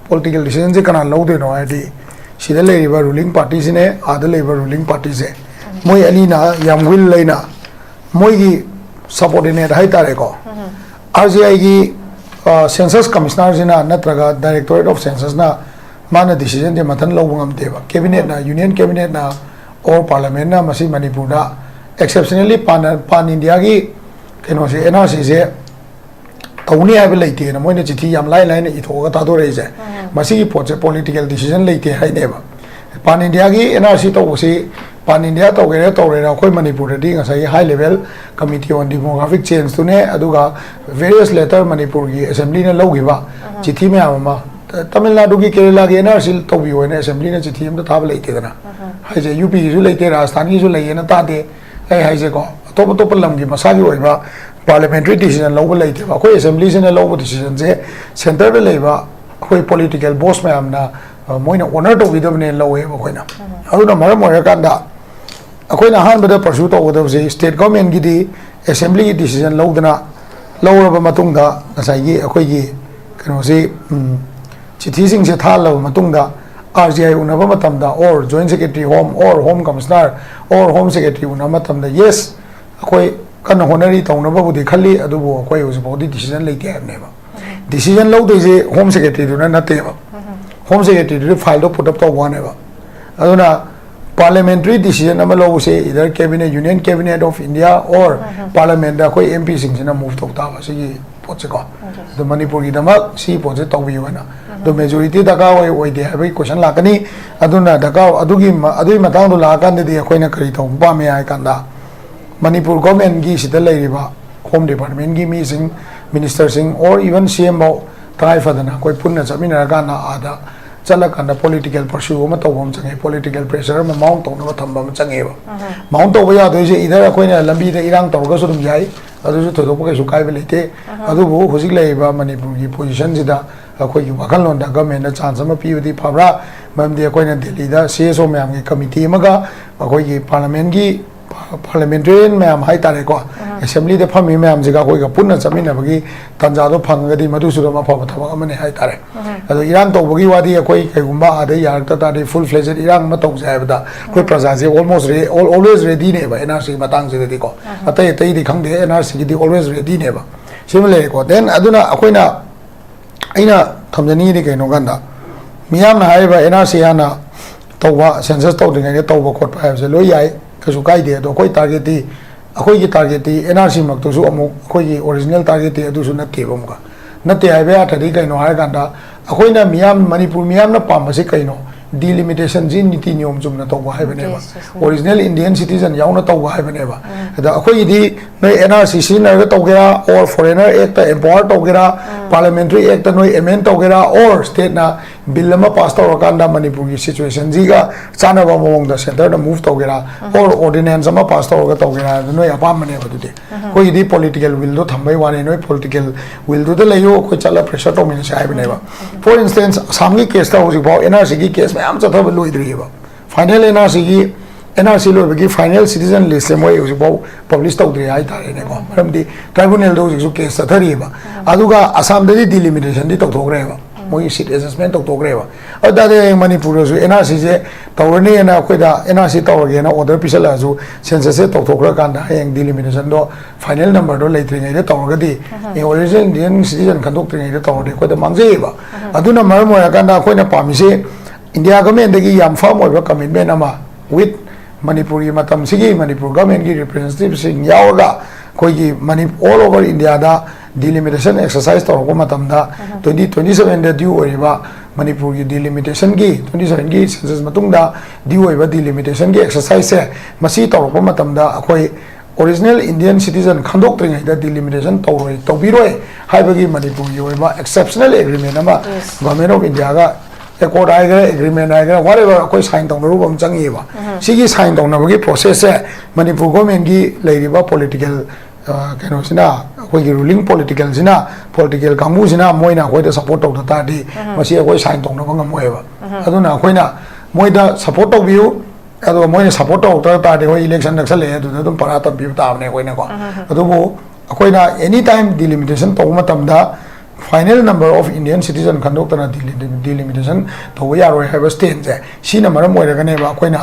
ꯄꯣꯂꯤꯇꯤꯀꯦꯜ ꯗꯤꯁꯤꯖꯟꯁꯤ ꯀꯅꯥ ꯂꯧꯗꯣꯏꯅꯣ ꯍꯥꯏꯔꯗꯤ, ꯁꯤꯗ ꯂꯩꯔꯤꯕ ꯔꯨꯂꯤꯡ ꯄꯥꯔꯇꯤꯁꯤꯅꯦ, ꯑꯥꯗ ꯂꯩꯔꯤꯕ ꯔꯨꯂꯤꯡ ꯄꯥꯔꯇꯤꯁꯦ, ꯃꯣꯏ ꯑꯅꯤꯅ ꯌꯥꯝ ꯋꯤꯜ ꯂꯩꯅ, ꯃꯣꯏꯒꯤ ꯁꯕꯑꯣꯔꯗꯤꯅꯦꯠ ꯍꯥꯏꯇꯥꯔꯦꯀꯣ, ꯑꯥꯔ ꯖꯤ ꯑꯥꯏꯒꯤ ꯁꯦꯟꯁꯁ ꯀꯃꯤꯁꯅꯔꯁꯤꯅ ꯅꯠꯇ꯭ꯔꯒ ꯗꯥꯏꯔꯦꯛꯇꯣꯔꯦꯠ ꯑꯣꯐ ꯁꯦꯟꯁꯁꯅ ꯃꯥꯅ ꯗꯤꯁꯤꯖꯟꯁꯦ ꯃꯊꯟ ꯂꯧꯕ ꯉꯝꯗꯦꯕ꯫ ꯀꯦꯕꯤꯅꯦꯠꯅ, ꯌꯨꯅꯤꯌꯟ ꯀꯦꯕꯤꯅꯦꯠꯅ ꯑꯣꯔ ꯄꯥꯔꯂꯤꯌꯥꯃꯦꯟꯠꯅ ꯃꯁꯤ ꯃꯅꯤꯄꯨꯔꯗ ꯑꯦꯛꯁꯦꯞꯁꯅꯦꯜꯂꯤ ꯄꯥꯟ ꯄꯥꯟ ꯏꯟꯗꯤꯌꯥꯒꯤ ꯀꯩꯅꯣꯁꯦ, ꯑꯦꯟ ꯑꯥꯔ ꯁꯤꯁꯦ ꯇꯧꯅꯤ ꯍꯥꯏꯕ ꯂꯩꯇꯦꯅ ꯃꯣꯏꯅ ꯆꯤꯊꯤ ꯌꯥꯝ ꯂꯥꯏ ꯂꯥꯏꯅ ꯏꯊꯣꯛꯑꯒ ꯊꯥꯗꯣꯔꯛꯏꯁꯦ꯫ ꯃꯁꯤꯒꯤ ꯄꯣꯠꯁꯦ ꯄꯣꯂꯤꯇꯤꯀꯦꯜ ꯗꯤꯁꯤꯖꯟ ꯂꯩꯇꯦ ꯍꯥꯏꯅꯦꯕ꯫ ꯄꯥꯟ ꯏꯟꯗꯤꯌꯥꯒꯤ ꯑꯦꯟ ꯑꯥꯔ ꯁꯤ ꯇꯧꯕꯁꯤ ꯄꯥꯟ ꯏꯟꯗꯤꯌꯥ ꯇꯧꯒꯦꯔꯥ ꯇꯧꯔꯦꯔꯥ, ꯑꯩꯈꯣꯏ ꯃꯅꯤꯄꯨꯔꯗꯗꯤ ꯉꯁꯥꯏꯒꯤ ꯍꯥꯏ ꯂꯦꯚꯦꯜ ꯀꯃꯤꯇꯤ ꯑꯣꯟ ꯗꯤꯃꯣꯒ꯭ꯔꯥꯐꯤꯛ ꯆꯦꯟꯖꯇꯨꯅꯦ, ꯑꯗꯨꯒ ꯚꯦꯔꯤꯌꯁ ꯂꯦꯇꯔ ꯃꯅꯤꯄꯨꯔꯒꯤ ꯑꯦꯁꯦꯝꯕ꯭ꯂꯤꯅ ꯂꯧꯈꯤꯕ ꯆꯤꯊꯤ ꯃꯌꯥꯝ ꯑꯃ, ꯇ- ꯇꯥꯃꯤꯜ ꯅꯥꯗꯨꯒꯤ ꯀꯦꯔꯦꯂꯥꯒꯤ ꯑꯦꯟ ꯑꯥꯔ ꯁꯤ ꯇꯧꯕꯤꯌꯣ ꯍꯥꯏꯅ ꯑꯦꯁꯦꯝꯕ꯭ꯂꯤꯅ ꯆꯤꯊꯤ ꯑꯝꯇ ꯊꯥꯕ ꯂꯩꯇꯦꯗꯅ꯫ ꯍꯥꯏꯁꯦ ꯌꯨ ꯄꯤꯒꯤꯁꯨ ꯂꯩꯇꯦ, ꯔꯥꯖꯁꯊꯥꯟꯒꯤꯁꯨ ꯂꯩꯌꯦꯅ ꯇꯥꯗꯦ꯫ ꯑꯩ ꯍꯥꯏꯁꯦꯀꯣ, ꯑꯇꯣꯞ ꯑꯇꯣꯞꯄ ꯂꯝꯒꯤ ꯃꯁꯥꯒꯤ ꯑꯣꯏꯕ ꯄꯥꯔꯂꯤꯌꯥꯃꯦꯟꯇꯔꯤ ꯗꯤꯁꯤꯖꯟ ꯂꯧꯕ ꯂꯩꯇꯦꯕ꯫ ꯑꯩꯈꯣꯏ ꯑꯦꯁꯦꯝꯕ꯭ꯂꯤꯁꯤꯅ ꯂꯧꯕ ꯗꯤꯁꯤꯖꯟꯁꯦ ꯁꯦꯟꯇꯔꯗ ꯂꯩꯕ ꯑꯩꯈꯣꯏ ꯄꯣꯂꯤꯇꯤꯀꯦꯜ ꯕꯣꯁ ꯃꯌꯥꯝꯅ, ꯑ, ꯃꯣꯏꯅ ꯑꯣꯅꯔ ꯇꯧꯕꯤꯗꯕꯅꯦꯅ ꯂꯧꯋꯦꯕ ꯑꯩꯈꯣꯏꯅ꯫ ꯑꯗꯨꯅ ꯃꯔꯝ ꯑꯣꯏꯔꯀꯥꯟꯗ ꯑꯩꯈꯣꯏꯅ ꯑꯍꯥꯟꯕꯗ ꯄꯔꯁꯨ ꯇꯧꯒꯗꯕꯁꯦ ꯁ꯭ꯇꯦꯠ ꯒꯚꯔꯟꯃꯦꯟꯠꯀꯤꯗꯤ ꯑꯦꯁꯦꯝꯕ꯭ꯂꯤꯒꯤ ꯗꯤꯁꯤꯖꯟ ꯂꯧꯗꯅ, ꯂꯧꯔꯕ ꯃꯇꯨꯡꯗ ꯉꯁꯥꯏꯒꯤ ꯑꯩꯈꯣꯏꯒꯤ ꯀꯩꯅꯣꯁꯤ, ꯎꯝ, ꯆꯤꯊꯤꯁꯤꯡꯁꯦ ꯊꯥꯍꯜꯂꯕ ꯃꯇꯨꯡꯗ, ꯑꯥꯔ ꯖꯤ ꯑꯥꯏ ꯎꯅꯕ ꯃꯇꯝꯗ, or Joint Secretary Home, or Home Commissioner, or Home Secretary ꯎꯅꯕ ꯃꯇꯝꯗ, ꯌꯦꯁ, ꯑꯩꯈꯣꯏ ꯀꯟꯅ ꯍꯣꯠꯅꯔꯤ, ꯇꯧꯅꯕꯕꯨꯗꯤ ꯈꯜꯂꯤ, ꯑꯗꯨꯕꯨ ꯑꯩꯈꯣꯏ ꯍꯧꯖꯤꯛ ꯐꯥꯎꯗꯤ ꯗꯤꯁꯤꯖꯟ ꯂꯩꯇꯦ ꯍꯥꯏꯕꯅꯦꯕ꯫ ꯗꯤꯁꯤꯖꯟ ꯂꯧꯗꯣꯏꯁꯦ ꯍꯣꯝ ꯁꯦꯀ꯭ꯔꯦꯇꯔꯤꯗꯨꯅ ꯅꯠꯇꯦꯕ꯫ ꯍꯣꯝ ꯁꯦꯀ꯭ꯔꯦꯇꯔꯤꯗꯨꯗꯤ ꯐꯥꯏꯜꯗꯣ ꯄꯨꯠ ꯑꯞ ꯇꯧꯕ ꯋꯥꯅꯦꯕ꯫ ꯑꯗꯨꯅ ꯄꯥꯔꯂꯤꯌꯥꯃꯦꯟꯇꯔꯤ ꯗꯤꯁꯤꯖꯟ ꯑꯃ ꯂꯧꯕꯁꯦ either cabinet, Union Cabinet of India or ꯄꯥꯔꯂꯤꯌꯥꯃꯦꯟꯠꯇ ꯑꯩꯈꯣꯏ ꯑꯦꯝ ꯄꯤꯁꯤꯡꯁꯤꯅ ꯃꯨꯚ ꯇꯧ ꯇꯥꯕ ꯁꯤꯒꯤ ꯄꯣꯠꯁꯦꯀꯣ꯫ ꯑꯗꯣ ꯃꯅꯤꯄꯨꯔꯒꯤꯗꯃꯛ ꯁꯤꯒꯤ ꯄꯣꯠꯁꯦ ꯇꯧꯕꯤꯌꯨ ꯍꯥꯏꯅ꯫ ꯑꯗꯣ ꯃꯦꯖꯣꯔꯤꯇꯤ ꯗꯔꯀꯥꯔ ꯑꯣꯏ ꯑꯣꯏꯗꯦ ꯍꯥꯏꯕꯒꯤ ꯀꯣꯏꯁꯟ ꯂꯥꯛꯀꯅꯤ꯫ ꯑꯗꯨꯅ ꯗꯔꯀꯥꯔ, ꯑꯗꯨꯒꯤ ꯃ-, ꯑꯗꯨꯒꯤ ꯃꯇꯥꯡꯗꯣ ꯂꯥꯛꯑꯀꯥꯟꯗꯗꯤ ꯑꯩꯈꯣꯏꯅ ꯀꯔꯤ ꯇꯧꯕ ꯄꯥꯝꯃꯤ ꯍꯥꯏ ꯀꯥꯟꯗ, ꯃꯅꯤꯄꯨꯔ ꯒꯣꯔꯃꯦꯟꯒꯤ ꯁꯤꯗ ꯂꯩꯔꯤꯕ ꯍꯣꯝ ꯗꯤꯄꯥꯔꯠꯃꯦꯟꯒꯤ ꯃꯤꯁꯤꯡ, ꯃꯤꯅꯤꯁꯇꯔꯁꯤꯡ, or even ꯁꯤ ꯑꯦꯝ ꯐꯥꯎ ꯇꯉꯥꯏ ꯐꯗꯅ ꯑꯩꯈꯣꯏ ꯄꯨꯟꯅ ꯆꯠꯃꯤꯟꯅꯔꯀꯥꯟꯗ ꯑꯥꯗ ꯆꯠꯂꯀꯥꯟꯗ ꯄꯣꯂꯤꯇꯤꯀꯦꯜ ꯄꯔꯁꯨ ꯑꯃ ꯇꯧꯕ ꯑꯃ ꯆꯪꯉꯦ, ꯄꯣꯂꯤꯇꯤꯀꯦꯜ ꯄ꯭ꯔꯦꯁꯔ ꯑꯃ ꯃꯥꯎꯟ ꯇꯧꯅꯕ ꯊꯝꯕ ꯑꯃ ꯆꯪꯉꯦꯕ꯫ ꯃꯥꯎꯟ ꯇꯧꯕ ꯌꯥꯗꯣꯏꯁꯦ either ꯑꯩꯈꯣꯏꯅ ꯂꯝꯕꯤꯗ ꯏꯔꯥꯡ ꯇꯧꯔꯒꯁꯨ ꯑꯗꯨꯝ ꯌꯥꯏ, ꯑꯗꯨꯁꯨ ꯊꯣꯏꯗꯣꯛꯄ ꯀꯩꯁꯨ ꯀꯥꯏꯕ ꯂꯩꯇꯦ꯫ ꯑꯗꯨꯕꯨ ꯍꯧꯖꯤꯛ ꯂꯩꯔꯤꯕ ꯃꯅꯤꯄꯨꯔꯒꯤ ꯄꯣꯖꯤꯁꯟꯁꯤꯗ ꯑꯩꯈꯣꯏꯒꯤ ꯋꯥꯈꯜꯂꯣꯟꯗ ꯒꯚꯔꯟꯃꯦꯟꯠꯅ ꯆꯥꯟꯁ ꯑꯃ ꯄꯤꯕꯗꯤ ꯐꯕ꯭ꯔꯥ? ꯃꯔꯝꯗꯤ ꯑꯩꯈꯣꯏꯅ ꯗꯦꯜꯂꯤꯗ ꯁꯤ ꯑꯦꯁ ꯑꯣ ꯃꯌꯥꯝꯒꯤ ꯀꯃꯤꯇꯤ ꯑꯃꯒ ꯑꯩꯈꯣꯏꯒꯤ ꯄꯥꯔꯂꯤꯌꯥꯃꯦꯟꯠꯀꯤ ꯄꯥꯔꯂꯤꯌꯥꯃꯦꯟꯇꯦꯔꯤꯌꯟ ꯃꯌꯥꯝ ꯍꯥꯏꯇꯥꯔꯦꯀꯣ, ꯑꯦꯁꯦꯝꯕ꯭ꯂꯤꯗ ꯐꯝꯃꯤ ꯃꯌꯥꯝꯁꯤꯒ ꯑꯩꯈꯣꯏꯒ ꯄꯨꯟꯅ ꯆꯠꯃꯤꯟꯅꯕꯒꯤ ꯇꯥꯟꯖꯥꯗꯣ ꯐꯪꯉꯒꯗꯤ ꯃꯗꯨꯁꯨ ꯑꯗꯨꯝ ꯑꯐꯕ ꯊꯕꯛ ꯑꯃꯅꯤ ꯍꯥꯏꯇꯥꯔꯦ꯫ ꯑꯗꯣ ꯏꯔꯥꯡ ꯇꯧꯕꯒꯤ ꯋꯥꯗꯤ ꯑꯩꯈꯣꯏ ꯀꯩꯒꯨꯝꯕ ꯑꯥꯗ ꯌꯥꯔꯛꯇ ꯇꯥꯔꯗꯤ ꯐꯨꯜ ꯐ꯭ꯂꯦꯖꯦꯗ ꯏꯔꯥꯡ ꯑꯃ ꯇꯧꯁꯦ ꯍꯥꯏꯕꯗ ꯑꯩꯈꯣꯏ ꯄ꯭ꯔꯖꯥꯁꯦ almost re-, al-, always readyꯅꯦꯕ ꯑꯦꯟ ꯑꯥꯔ ꯁꯤꯒꯤ ꯃꯇꯥꯡꯁꯤꯗꯗꯤꯀꯣ꯫ ꯑꯇꯩ ꯑꯇꯩꯗꯤ ꯈꯪꯗꯦ, ꯑꯦꯟ ꯑꯥꯔ ꯁꯤꯒꯤꯗꯤ always readyꯅꯦꯕ꯫ ꯁꯤꯃ ꯂꯩꯔꯦꯀꯣ꯫ Then ꯑꯗꯨꯅ ꯑꯩꯈꯣꯏꯅ, ꯑꯩꯅ ꯊꯝꯖꯅꯤꯡꯉꯤꯗꯤ ꯀꯩꯅꯣ ꯀꯥꯟꯗ, ꯃꯤꯌꯥꯝꯅ ꯍꯥꯏꯔꯤꯕ ꯑꯦꯟ ꯑꯥꯔ ꯁꯤ ꯍꯥꯟꯅ ꯇꯧꯕ, ꯁꯦꯟꯁꯁ ꯇꯧꯗ꯭ꯔꯤꯉꯩꯗ ꯇꯧꯕ ꯈꯣꯠꯄ ꯍꯥꯏꯕꯁꯦ ꯂꯣꯏ ꯌꯥꯏ, ꯀꯩꯁꯨ ꯀꯥꯏꯗꯦ꯫ ꯑꯗꯣ ꯑꯩꯈꯣꯏ target ꯇꯤ, ꯑꯩꯈꯣꯏꯒꯤ target T N R C ꯃꯛꯇꯨꯁꯨ ꯑꯃꯨꯛ ꯑꯩꯈꯣꯏꯒꯤ original target ꯇꯤ ꯑꯗꯨꯁꯨ ꯅꯠꯇꯦꯕ꯫ ꯑꯃꯨꯛꯀ ꯅꯠꯇꯦ ꯍꯥꯏꯕ ꯌꯥꯗ꯭ꯔꯗꯤ ꯀꯩꯅꯣ ꯍꯥꯏꯔꯀꯥꯟꯗ, ꯑꯩꯈꯣꯏꯅ ꯃꯤꯌꯥꯝ, ꯃꯅꯤꯄꯨꯔ ꯃꯤꯌꯥꯝꯅ ꯄꯥꯝꯕꯁꯤ ꯀꯩꯅꯣ? Delimitation ꯁꯤ ꯅꯤꯇꯤ ꯅꯤꯌꯣꯝ ꯆꯨꯝꯅ ꯇꯧꯕ ꯍꯥꯏꯕꯅꯦꯕ꯫ Yes, yes, yes. Original Indian citizen ꯌꯥꯎꯅ ꯇꯧꯕ ꯍꯥꯏꯕꯅꯦꯕ꯫ ꯑꯗ ꯑꯩꯈꯣꯏꯒꯤꯗꯤ ꯅꯣꯏ N R C ꯁꯤꯖꯤꯟꯅꯔꯒ ꯇꯧꯒꯦꯔꯥ, or Foreigner Act ꯇ empower ꯇꯧꯒꯦꯔꯥ, Parliamentary Act ꯇ ꯅꯣꯏ amend ꯇꯧꯒꯦꯔꯥ, or state ꯅ bill ꯑꯃ pass ꯇꯧꯔꯀꯥꯟꯗ ꯃꯅꯤꯄꯨꯔꯒꯤ situation ꯁꯤꯒ ꯆꯥꯟꯅꯕ ꯃꯑꯣꯡꯗ centre ꯗ move ꯇꯧꯒꯦꯔꯥ, or ordinance ꯑꯃ pass ꯇꯧꯔꯒ ꯇꯧꯒꯦꯔꯥ, ꯑꯗꯨ ꯅꯣꯏ ꯑꯄꯥꯝꯕꯅꯦꯕ꯫ ꯑꯗꯨꯗꯤ ꯑꯩꯈꯣꯏꯒꯤꯗꯤ political will ꯗꯣ ꯊꯝꯕꯩ ꯋꯥꯅꯤ, ꯅꯣꯏ political will ꯗꯨꯗ ꯂꯩꯌꯨ, ꯑꯩꯈꯣꯏ ꯆꯠꯂ pressure ꯇꯧꯃꯤꯟꯅꯁꯦ ꯍꯥꯏꯕꯅꯦꯕ꯫ For instance, ꯑꯁꯥꯝꯒꯤ case ꯇ ꯍꯧꯖꯤꯛꯐꯥꯎ N R C ꯒꯤ case ꯃꯌꯥꯝ ꯆꯠꯊꯕ ꯂꯣꯏꯗ꯭ꯔꯤꯑꯕ꯫ Final N R C ꯒꯤ, N R C ꯂꯣꯏꯕꯒꯤ final citizen list ꯁꯦ ꯃꯣꯏ ꯍꯧꯖꯤꯛꯐꯥꯎ publish ꯇꯧꯗ꯭ꯔꯤ ꯍꯥꯏꯇꯥꯔꯦꯅꯦꯀꯣ꯫ ꯃꯔꯝꯗꯤ tribunal ꯗ ꯍꯧꯖꯤꯛꯁꯨ case ꯆꯠꯊꯔꯤꯑꯕ꯫ ꯑꯗꯨꯒ ꯑꯁꯥꯝꯗꯗꯤ delimitation ꯗꯤ ꯇꯧꯊꯣꯛꯈ꯭ꯔꯦꯕ, ꯃꯣꯏꯒꯤ seat assessment ꯇꯧꯊꯣꯛꯈ꯭ꯔꯦꯕ꯫ ꯑꯗꯨ ꯇꯥꯔꯗꯤ ꯍꯌꯦꯡ ꯃꯅꯤꯄꯨꯔꯗꯁꯨ N R C ꯁꯦ ꯇꯧꯔꯅꯤꯅ, ꯑꯩꯈꯣꯏꯗ N R C ꯇꯧꯔꯒꯦꯅ order ꯄꯤꯁꯜꯂꯛꯑꯁꯨ, census ꯁꯦ ꯇꯧꯊꯣꯛꯈ꯭ꯔꯀꯥꯟꯗ ꯍꯌꯦꯡ delimitation ꯗꯣ final number ꯗꯣ ꯂꯩꯇ꯭ꯔꯤꯉꯩꯗ ꯇꯧꯔꯒꯗꯤ, ꯑꯦ, original Indian citizen ꯈꯟꯗꯣꯛꯇ꯭ꯔꯤꯉꯩꯗ ꯇꯧꯔꯗꯤ ꯑꯩꯈꯣꯏꯗ ꯃꯥꯡꯖꯩꯌꯦꯕ꯫ ꯑꯗꯨꯅ ꯃꯔꯝ ꯑꯣꯏꯔꯀꯥꯟꯗ ꯑꯩꯈꯣꯏꯅ ꯄꯥꯝꯃꯤꯁꯦ India government ꯇꯒꯤ ꯌꯥꯝ firm ꯑꯣꯏꯕ commitment ꯑꯃ with ꯃꯅꯤꯄꯨꯔꯒꯤ ꯃꯇꯝꯁꯤꯒꯤ ꯃꯅꯤꯄꯨꯔ government ꯀꯤ representative ꯁꯤꯡ ꯌꯥꯎꯔꯒ ꯑꯩꯈꯣꯏꯒꯤ ꯃꯅꯤ-, all over India ꯗ delimitation exercise ꯇꯧꯔꯛꯄ ꯃꯇꯝꯗ, twenty twenty seven ꯗ due ꯑꯣꯏꯔꯤꯕ ꯃꯅꯤꯄꯨꯔꯒꯤ delimitation ꯒꯤ, twenty seven ꯒꯤ census ꯃꯇꯨꯡꯗ due ꯑꯣꯏꯕ delimitation ꯒꯤ exercise ꯁꯦ, ꯃꯁꯤ ꯇꯧꯔꯛꯄ ꯃꯇꯝꯗ ꯑꯩꯈꯣꯏ original Indian citizen ꯈꯟꯗꯣꯛꯇ꯭ꯔꯤꯉꯩꯗ delimitation ꯇꯧꯔꯣꯏ, ꯇꯧꯕꯤꯔꯣꯏ ꯍꯥꯏꯕꯒꯤ ꯃꯅꯤꯄꯨꯔꯒꯤ ꯑꯣꯏꯕ exceptional agreement ꯑꯃ Government of India ꯒ, accord ꯍꯥꯏꯒꯦꯔꯥ, agreement ꯍꯥꯏꯒꯦꯔꯥ, whatever, ꯑꯩꯈꯣꯏ sign ꯇꯧꯅꯔꯨꯕ ꯑꯃ ꯆꯪꯉꯤꯕ꯫ ꯁꯤꯒꯤ sign ꯇꯧꯅꯕꯒꯤ process ꯁꯦ ꯃꯅꯤꯄꯨꯔ government ꯀꯤ ꯂꯩꯔꯤꯕ political, ꯑ, ꯀꯩꯅꯣꯁꯤꯅ, ꯑꯩꯈꯣꯏꯒꯤ ruling political ꯁꯤꯅ, political ꯀꯥꯡꯕꯨꯁꯤꯅ ꯃꯣꯏꯅ ꯑꯩꯈꯣꯏꯗ support ꯇꯧꯗ ꯇꯥꯔꯗꯤ, ꯃꯁꯤ ꯑꯩꯈꯣꯏ sign ꯇꯧꯅꯕ ꯉꯝꯃꯣꯏꯕ꯫ ꯑꯗꯨꯅ ꯑꯩꯈꯣꯏꯅ ꯃꯣꯏꯗ support ꯇꯧꯕꯤꯌꯨ, ꯑꯗꯨꯒ ꯃꯣꯏꯅ support ꯇꯧꯔꯛꯇ ꯇꯥꯔꯗꯤ, ꯑꯩꯈꯣꯏ election ꯅꯛꯁꯜꯂꯛꯑꯦ, ꯑꯗꯨꯗ ꯑꯗꯨꯝ ꯄꯔꯥ ꯇꯝꯕꯤꯕ ꯇꯥꯕꯅꯦ ꯑꯩꯈꯣꯏꯅꯀꯣ꯫ ꯑꯗꯨꯕꯨ ꯑꯩꯈꯣꯏꯅ any time delimitation ꯇꯧꯕ ꯃꯇꯝꯗ, final number of Indian citizen ꯈꯟꯗꯣꯛꯇꯅ deli-, delimitation ꯇꯧꯕ ꯌꯥꯔꯣꯏ ꯍꯥꯏꯕ stand ꯁꯦ, ꯁꯤꯅ ꯃꯔꯝ ꯑꯣꯏꯔꯒꯅꯦꯕ ꯑꯩꯈꯣꯏꯅ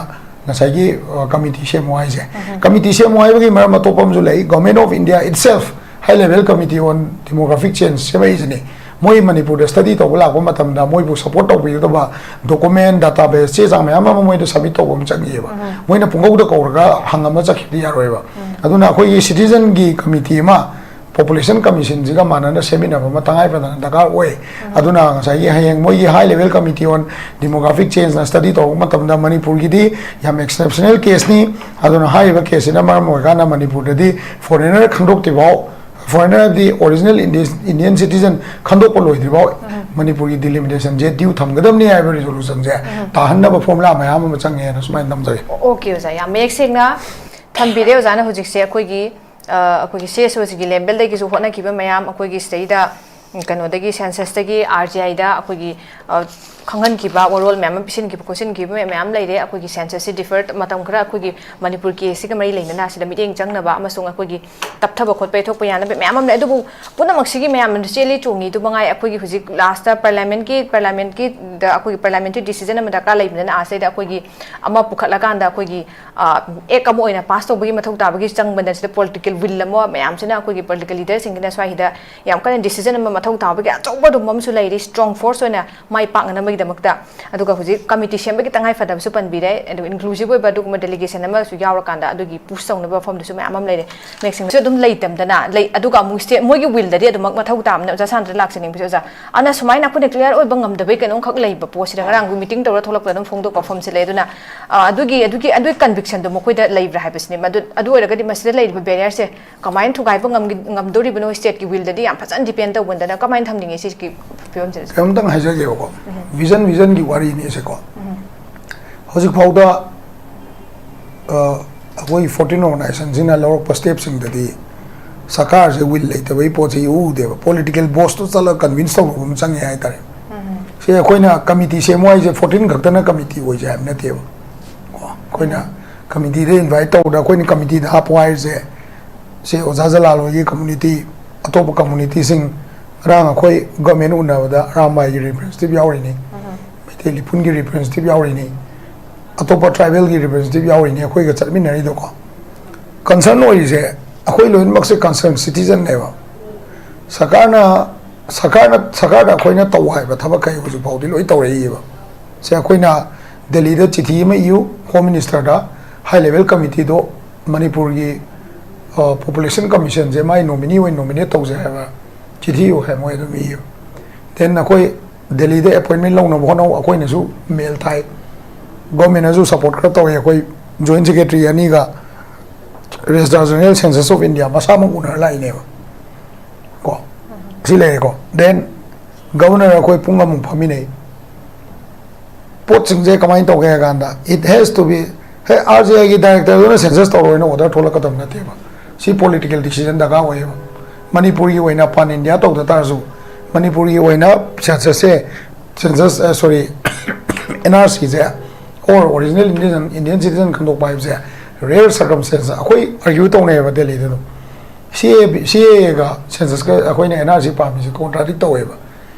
ꯉꯁꯥꯏꯒꯤ, ꯑ, committee ꯁꯦꯝꯃꯨ ꯍꯥꯏꯁꯦ꯫ Committee ꯁꯦꯝꯃꯨ ꯍꯥꯏꯕꯒꯤ ꯃꯔꯝ ꯑꯇꯣꯞꯄ ꯑꯃꯁꯨ ꯂꯩ꯫ Government of India itself, High Level Committee on Demographic Change ꯁꯦꯝꯃꯛꯏꯁꯤꯅꯤ꯫ ꯃꯣꯏ ꯃꯅꯤꯄꯨꯔꯗ ꯁ꯭ꯇꯗꯤ ꯇꯧꯕ ꯂꯥꯛꯄ ꯃꯇꯝꯗ ꯃꯣꯏꯕꯨ ꯁꯄꯣꯔꯠ ꯇꯧꯕꯤꯒꯗꯕ ꯗꯣꯀꯨꯃꯦꯟ, ꯗꯥꯇꯥꯕꯦꯁ, ꯆꯦ ꯆꯥꯡ ꯃꯌꯥꯝ ꯑꯃ ꯃꯣꯏꯗ ꯁꯕꯃꯤꯠ ꯇꯧꯕ ꯑꯃ ꯆꯪꯉꯤꯑꯕ꯫ ꯃꯣꯏꯅ ꯄꯨꯡꯀꯧꯗ ꯀꯧꯔꯒ ꯍꯪꯉꯝꯃ ꯆꯠꯈꯤꯕꯗꯤ ꯌꯥꯔꯣꯏꯕ꯫ ꯑꯗꯨꯅ ꯑꯩꯈꯣꯏꯒꯤ ꯁꯤꯇꯤꯖꯟꯒꯤ ꯀꯃꯤꯇꯤ ꯑꯃ ꯄꯣꯄꯨꯂꯦꯁꯟ ꯀꯃꯤꯁꯟꯁꯤꯒ ꯃꯥꯟꯅꯅ ꯁꯦꯝꯃꯤꯟꯅꯕ ꯑꯃ ꯇꯉꯥꯏ ꯐꯗꯅ ꯗꯔꯀꯥꯔ ꯑꯣꯏ꯫ ꯑꯗꯨꯅ ꯉꯁꯥꯏꯒꯤ ꯍꯌꯦꯡ ꯃꯣꯏꯒꯤ High Level Committee on Demographic Changeꯅ ꯁ꯭ꯇꯗꯤ ꯇꯧꯔꯛꯄ ꯃꯇꯝꯗ ꯃꯅꯤꯄꯨꯔꯒꯤꯗꯤ ꯌꯥꯝ ꯑꯦꯛꯁꯦꯞꯁꯅꯦꯜ ꯀꯦꯁꯅꯤ꯫ ꯑꯗꯨꯅ ꯍꯥꯏꯔꯤꯕ ꯀꯦꯁꯁꯤꯅ ꯃꯔꯝ ꯑꯣꯏꯔꯀꯥꯟꯗ ꯃꯅꯤꯄꯨꯔꯗꯗꯤ ꯐꯣꯔꯦꯅꯔ ꯈꯟꯗꯣꯛꯇ꯭ꯔꯤꯐꯥꯎ, ꯐꯣꯔꯦꯅꯔ ꯍꯥꯏꯕꯗꯤ ꯑꯣꯔꯤꯖꯤꯅꯦꯜ ꯏꯟꯗꯤꯌꯟ ꯁꯤꯇꯤꯖꯟ ꯈꯟꯗꯣꯛꯄ ꯂꯣꯏꯗ꯭ꯔꯤꯐꯥꯎ ꯃꯅꯤꯄꯨꯔꯒꯤ ꯗꯤꯂꯤꯃꯤꯇꯦꯁꯟꯁꯦ ꯗ꯭ꯌꯨ ꯊꯝꯒꯗꯕꯅꯤ ꯍꯥꯏꯕ ꯔꯤꯖꯣꯂꯨꯁꯟꯁꯦ ꯇꯥꯍꯟꯅꯕ ꯐꯣꯔꯃꯨꯂꯥ ꯃꯌꯥꯝ ꯑꯃ ꯆꯪꯉꯦꯅ ꯁꯨꯃꯥꯏꯅ ꯊꯝꯖꯒꯦ꯫ ꯑꯣꯀꯦ ꯑꯣꯖꯥ, ꯌꯥꯝ ꯃꯌꯦꯛ ꯁꯦꯡꯅ ꯊꯝꯕꯤꯔꯦ꯫ ꯑꯣꯖꯥꯅ ꯍꯧꯖꯤꯛꯁꯦ ꯑꯩꯈꯣꯏꯒꯤ ꯑ, ꯑꯩꯈꯣꯏꯒꯤ ꯁꯤ ꯑꯦꯁ ꯑꯣꯁꯤꯒꯤ ꯂꯦꯕꯦꯜꯗꯒꯤꯁꯨ ꯍꯣꯠꯅꯈꯤꯕ ꯃꯌꯥꯝ, ꯑꯩꯈꯣꯏꯒꯤ ꯁꯤꯗꯩꯗ ꯎꯝ, ꯀꯩꯅꯣꯗꯒꯤ ꯁꯦꯟꯁꯁꯇꯒꯤ ꯑꯥꯔ ꯖꯤ ꯑꯥꯏꯗ ꯑꯩꯈꯣꯏꯒꯤ ꯑ, ꯈꯪꯍꯟꯈꯤꯕ, ꯋꯥꯔꯣꯜ ꯃꯌꯥꯝ ꯑꯃ ꯄꯤꯁꯤꯟꯈꯤꯕ ꯈꯣꯠꯆꯤꯟꯈꯤꯕ ꯃꯌꯥꯝ ꯂꯩꯔꯦ꯫ ꯑꯩꯈꯣꯏꯒꯤ ꯁꯦꯟꯁꯁꯁꯤ ꯗꯤꯐꯔ ꯃꯇꯝ ꯈꯔ ꯑꯩꯈꯣꯏꯒꯤ ꯃꯅꯤꯄꯨꯔ ꯀꯦꯁꯁꯤꯒ ꯃꯔꯤ ꯂꯩꯅꯅ ꯁꯤꯗ ꯃꯤꯠꯌꯦꯡ ꯆꯪꯅꯕ ꯑꯃꯁꯨꯡ ꯑꯩꯈꯣꯏꯒꯤ ꯇꯞꯊꯕ ꯈꯣꯠꯄ ꯌꯩꯊꯣꯛꯄ ꯌꯥꯅꯕ ꯃꯌꯥꯝ ꯑꯃ ꯂꯩ꯫ ꯑꯗꯨꯕꯨ ꯄꯨꯝꯅꯃꯛꯁꯤꯒꯤ ꯃꯌꯥꯝꯅ ꯆꯦꯜꯂꯤ ꯆꯣꯡꯉꯤ ꯑꯗꯨ ꯃꯉꯥꯏ꯫ ꯑꯩꯈꯣꯏꯒꯤ ꯍꯧꯖꯤꯛ ꯂꯥꯁꯇ ꯄꯥꯔꯂꯤꯌꯥꯃꯦꯟꯀꯤ ꯄꯥꯔꯂꯤꯌꯥꯃꯦꯟꯀꯤꯗ ꯑꯩꯈꯣꯏꯒꯤ ꯄꯥꯔꯂꯤꯌꯥꯃꯦꯟꯇꯔꯤ ꯗꯤꯁꯤꯖꯟ ꯑꯃ ꯗꯔꯀꯥꯔ ꯂꯩꯕꯅꯤꯅ ꯑꯥ ꯁꯤꯗꯩꯗ ꯑꯩꯈꯣꯏꯒꯤ ꯑꯃ ꯄꯨꯈꯠꯂꯀꯥꯟꯗ ꯑꯩꯈꯣꯏꯒꯤ ꯑꯦꯛ ꯑꯃ ꯑꯣꯏꯅ ꯄꯥꯁ ꯇꯧꯕꯒꯤ ꯃꯊꯧ ꯇꯥꯕꯒꯤ ꯆꯪꯕꯗ ꯁꯤꯗ ꯄꯣꯂꯤꯇꯤꯀꯦꯜ ꯋꯤꯜ ꯑꯃ ꯃꯌꯥꯝꯁꯤꯅ ꯑꯩꯈꯣꯏꯒꯤ ꯄꯣꯂꯤꯇꯤꯀꯦꯜ ꯂꯤꯗꯔꯁꯤꯡꯁꯤꯅ ꯁ꯭ꯋꯥꯏꯁꯤꯗ ꯌꯥꯝ ꯀꯟꯅ ꯗꯤꯁꯤꯖꯟ ꯑꯃ ꯃꯊꯧ ꯇꯥꯕꯒꯤ ꯑꯆꯧꯕ ꯑꯗꯨꯝꯕ ꯑꯃꯁꯨ ꯂꯩꯔꯤ, ꯁ꯭ꯇꯔꯣꯡ ꯐꯣꯔꯁ ꯑꯣꯏꯅ ꯃꯥꯏ ꯄꯥꯛꯅꯅꯕꯒꯤꯗꯃꯛꯇ꯫ ꯑꯗꯨꯒ ꯍꯧꯖꯤꯛ ꯀꯃꯤꯇꯤ ꯁꯦꯝꯕꯒꯤ ꯇꯉꯥꯏ ꯐꯗꯕꯁꯨ ꯄꯟꯕꯤꯔꯦ, ꯑꯗꯨꯒ ꯏꯟꯀ꯭ꯂꯨꯁꯤꯞ ꯑꯣꯏꯕ ꯑꯗꯨꯒꯨꯝꯕ ꯗꯦꯂꯤꯒꯦꯁꯟ ꯑꯃꯁꯨ ꯌꯥꯎꯔꯀꯥꯟꯗ ꯑꯗꯨꯒꯤ ꯄꯨꯁ ꯇꯧꯅꯕ ꯃꯐꯝꯗꯨꯁꯨ ꯃꯌꯥꯝ ꯑꯃ ꯂꯩꯔꯦ꯫ ꯃꯌꯦꯛꯁꯤꯡꯁꯨ ꯑꯗꯨꯝ ꯂꯩꯇꯝꯗꯅ ꯂꯩ, ꯑꯗꯨꯒ ꯑꯃꯨꯛ ꯁ꯭ꯇꯦꯠ ꯃꯣꯏꯒꯤ ꯋꯤꯜꯗꯗꯤ ꯑꯗꯨꯃꯛ ꯃꯊꯧ ꯇꯥꯕꯅ꯫ ꯑꯣꯖꯥ ꯁꯥꯟꯇꯗ ꯂꯥꯛꯆꯅꯤꯡꯕꯁꯦ ꯑꯣꯖꯥ, ꯑꯗꯨꯅ ꯁꯨꯃꯥꯏꯅ ꯑꯩꯈꯣꯏꯅ ꯀ꯭ꯂꯤꯌꯥꯔ ꯑꯣꯏꯕ ꯉꯝꯗꯕꯩ ꯀꯩꯅꯣꯝꯈꯛ ꯂꯩꯕ ꯄꯣꯠꯁꯤꯗ ꯉꯔꯥꯡ ꯃꯤꯇꯤꯡ ꯇꯧꯔ ꯊꯣꯛꯂꯛꯄꯗ ꯑꯗꯨꯝ ꯐꯣꯡꯗꯣꯛꯄ ꯋꯥꯐꯝꯁꯦ ꯂꯩ꯫ ꯑꯗꯨꯅ ꯑ, ꯑꯗꯨꯒꯤ ꯑꯗꯨꯒꯤ ꯑꯗꯨꯒꯤ ꯀꯟꯕꯤꯛꯁꯟꯗꯣ ꯃꯈꯣꯏꯗ ꯂꯩꯕ꯭ꯔꯥ ꯍꯥꯏꯕꯁꯤꯅꯦ꯫ ꯃꯗꯨ ꯑꯗꯨ ꯑꯣꯏꯔꯒꯗꯤ ꯃꯁꯤꯗ ꯂꯩꯔꯤꯕ ꯕꯦꯔꯤꯌꯔꯁꯦ ꯀꯃꯥꯏꯅ ꯊꯨꯒꯥꯏꯕ ꯉꯝꯒꯤ-, ꯉꯝꯗꯣꯔꯤꯕꯅꯣ? ꯁ꯭ꯇꯦꯠꯀꯤ ꯋꯤꯜꯗꯗꯤ ꯌꯥꯝ ꯐꯖꯅ ꯗꯤꯄꯦꯟ ꯇꯧꯕꯗꯅ ꯀꯃꯥꯏꯅ ꯊꯝꯅꯤꯡꯉꯤ ꯁꯤꯒꯤ ꯐꯤꯕꯝꯁꯤꯗ? ꯀꯩꯅꯣꯝꯇꯪ ꯍꯥꯏꯖꯒꯦꯕꯀꯣ, ꯚꯤꯖꯟ, ꯚꯤꯖꯟꯒꯤ ꯋꯥꯔꯤꯅꯤ ꯁꯦꯀꯣ꯫ ꯍꯧꯖꯤꯛꯐꯥꯎꯗ ꯑ, ꯑꯩꯈꯣꯏ ꯐꯣꯔꯇꯤꯟ ꯑꯣꯔꯒꯅꯥꯏꯖꯦꯁꯟꯁꯤꯅ ꯂꯧꯔꯛꯄ ꯁ꯭ꯇꯦꯞꯁꯤꯡꯗꯗꯤ ꯁꯔꯀꯥꯔꯁꯦ ꯋꯤꯜ ꯂꯩꯇꯕꯒꯤ ꯄꯣꯠꯁꯦ ꯏꯎ ꯎꯗꯦꯕ꯫ ꯄꯣꯂꯤꯇꯤꯀꯦꯜ ꯕꯣꯁꯇꯣ ꯆꯠꯂꯒ ꯀꯟꯚꯤꯟꯁ ꯇꯧꯕ ꯑꯃ ꯆꯪꯉꯦ ꯍꯥꯏꯇꯥꯔꯦ꯫ ꯁꯤ ꯑꯩꯈꯣꯏꯅ ꯀꯃꯤꯇꯤ ꯁꯦꯝꯃꯣ ꯍꯥꯏꯁꯦ ꯐꯣꯔꯇꯤꯟ ꯈꯛꯇꯅ ꯀꯃꯤꯇꯤ ꯑꯣꯏꯁꯦ ꯍꯥꯏꯕ ꯅꯠꯇꯦꯕ꯫ ꯀꯣ, ꯑꯩꯈꯣꯏꯅ ꯀꯃꯤꯇꯤꯗ ꯏꯟꯚꯥꯏꯠ ꯇꯧꯕꯗ ꯑꯩꯈꯣꯏꯅ ꯀꯃꯤꯇꯤꯗ ꯍꯥꯞꯄꯣ ꯍꯥꯏꯔꯤꯁꯦ, ꯁꯦ ꯑꯣꯖꯥ ꯖꯂꯥꯜ ꯍꯣꯏꯒꯤ ꯀꯝꯃꯨꯅꯤꯇꯤ, ꯑꯇꯣꯞꯄ ꯀꯝꯃꯨꯅꯤꯇꯤꯁꯤꯡ, ꯉꯔꯥꯡ ꯑꯩꯈꯣꯏ ꯒꯃꯦꯟ ꯎꯅꯕꯗ ꯑꯔꯥꯝꯕꯥꯏꯒꯤ ꯔꯤꯄ꯭ꯔꯖꯦꯟꯇꯦꯇꯤꯚ ꯌꯥꯎꯔꯤꯅꯤ, ꯃꯩꯇꯩ ꯂꯤꯄꯨꯟꯒꯤ ꯔꯤꯄ꯭ꯔꯖꯦꯟꯇꯦꯇꯤꯚ ꯌꯥꯎꯔꯤꯅꯤ, ꯑꯇꯣꯞꯄ ꯇ꯭ꯔꯥꯏꯕꯦꯜꯒꯤ ꯔꯤꯄ꯭ꯔꯖꯦꯟꯇꯦꯇꯤꯚ ꯌꯥꯎꯔꯤꯅꯤ ꯑꯩꯈꯣꯏꯒ ꯆꯠꯃꯤꯟꯅꯔꯤꯗꯣꯀꯣ꯫ ꯀꯟꯁꯔꯟ ꯑꯣꯏꯔꯤꯁꯦ ꯑꯩꯈꯣꯏ ꯂꯣꯏꯅꯃꯛꯁꯦ ꯀꯟꯁꯔꯟ ꯁꯤꯇꯤꯖꯟꯅꯦꯕ꯫ ꯁꯔꯀꯥꯔꯅ ꯁꯔꯀꯥꯔꯅ ꯁꯔꯀꯥꯔꯗ ꯑꯩꯈꯣꯏꯅ ꯇꯧ ꯍꯥꯏꯕ ꯊꯕꯛ ꯀꯩ ꯍꯧꯖꯤꯛ ꯐꯥꯎꯗꯤ ꯂꯣꯏ ꯇꯧꯔꯛꯏꯕ꯫ ꯁꯦ ꯑꯩꯈꯣꯏꯅ ꯗꯦꯜꯂꯤꯗ ꯆꯤꯊꯤ ꯑꯃ ꯏꯌꯨ, ꯍꯣꯝ ꯃꯤꯅꯤꯁꯇꯔꯗ, ꯍꯥꯏ ꯂꯦꯚꯦꯜ ꯀꯃꯤꯇꯤꯗꯣ ꯃꯅꯤꯄꯨꯔꯒꯤ ꯄꯣꯄꯨꯂꯦꯁꯟ ꯀꯃꯤꯁꯟꯁꯦ ꯃꯥꯏ ꯅꯣꯃꯤꯅꯤ ꯑꯣꯏꯅ ꯅꯣꯃꯤꯅꯦꯠ ꯇꯧꯖꯩ ꯍꯥꯏꯕ ꯆꯤꯊꯤ ꯏꯌꯨ ꯍꯥꯏ, ꯃꯣꯏ ꯑꯗꯨꯝ ꯏꯌꯨ꯫ ꯗꯦꯟ ꯑꯩꯈꯣꯏ ꯗꯦꯜꯂꯤꯗ ꯑꯦꯄꯣꯏꯟꯃꯦꯟ ꯂꯧꯅꯕ ꯍꯣꯠꯅꯧ, ꯑꯩꯈꯣꯏꯅꯁꯨ ꯃꯦꯜ ꯊꯥꯏ, ꯒꯣꯔꯃꯦꯟꯅꯁꯨ ꯁꯄꯣꯔꯠ ꯈꯔ ꯇꯧꯋꯦ꯫ ꯑꯩꯈꯣꯏ ꯖꯣꯏꯟ ꯁꯦꯀ꯭ꯔꯦꯇꯔꯤ ꯑꯅꯤꯒ ꯔꯦꯖꯤꯁꯇ꯭ꯔꯥꯔ ꯖꯦꯅꯔꯦꯜ ꯁꯦꯟꯁꯁ ꯑꯣꯐ ꯏꯟꯗꯤꯌꯥ ꯃꯁꯥꯃꯛ ꯎꯅꯔ ꯂꯥꯛꯏꯅꯦꯕ꯫ ꯀꯣ, ꯁꯤ ꯂꯩꯔꯦꯀꯣ꯫ ꯗꯦꯟ ꯒꯕꯔꯅꯔ ꯑꯩꯈꯣꯏ ꯄꯨꯡ ꯑꯃꯨꯛ ꯐꯝꯃꯤꯟꯅꯩ꯫ ꯄꯣꯠꯁꯤꯡꯁꯦ ꯀꯃꯥꯏꯅ ꯇꯧꯒꯦ ꯍꯥꯏ ꯀꯥꯟꯗ, it has to be, ꯍꯦ, ꯑꯥꯔ ꯖꯤ ꯑꯥꯏꯒꯤ ꯗꯥꯏꯔꯦꯛꯇꯔꯗꯨꯅ ꯁꯦꯟꯁꯁ ꯇꯧꯔꯣꯏꯅ ꯑꯣꯔꯗꯔ ꯊꯣꯛꯂꯛꯀꯗꯕ ꯅꯠꯇꯦꯕ꯫ ꯁꯤ ꯄꯣꯂꯤꯇꯤꯀꯦꯜ ꯗꯤꯁꯤꯖꯟ ꯗꯔꯀꯥꯔ ꯑꯣꯏꯌꯦꯕ꯫ ꯃꯅꯤꯄꯨꯔꯒꯤ ꯑꯣꯏꯅ ꯄꯥꯟ ꯏꯟꯗꯤꯌꯥ ꯇꯧꯗ ꯇꯥꯔꯁꯨ, ꯃꯅꯤꯄꯨꯔꯒꯤ ꯑꯣꯏꯅ ꯁꯦꯟꯁꯁꯁꯦ, ꯁꯦꯟꯁꯁ, ꯁꯣꯔꯤ, ꯑꯦꯟ ꯑꯥꯔ ꯁꯤꯁꯦ, or original Indian, Indian citizen ꯈꯟꯗꯣꯛꯄ ꯍꯥꯏꯕꯁꯦ ꯔꯦꯌꯔ ꯁꯔꯀꯝꯁꯇꯦꯟꯁ꯫ ꯑꯩꯈꯣꯏ ꯑꯥꯔꯒ꯭ꯌꯨ ꯇꯧꯅꯩꯌꯦꯕ ꯗꯦꯜꯂꯤꯗ ꯑꯗꯨꯝ꯫ ꯁꯤ ꯑꯦ, ꯁꯤ ꯑꯦ ꯑꯦꯒ ꯁꯦꯟꯁꯁꯀ ꯑꯩꯈꯣꯏꯅ ꯑꯦꯟ ꯑꯥꯔ ꯁꯤ ꯄꯥꯝꯃꯤꯁꯦ ꯀꯣꯟꯇ꯭ꯔꯥꯗꯤꯛ ꯇꯧꯋꯦꯕ꯫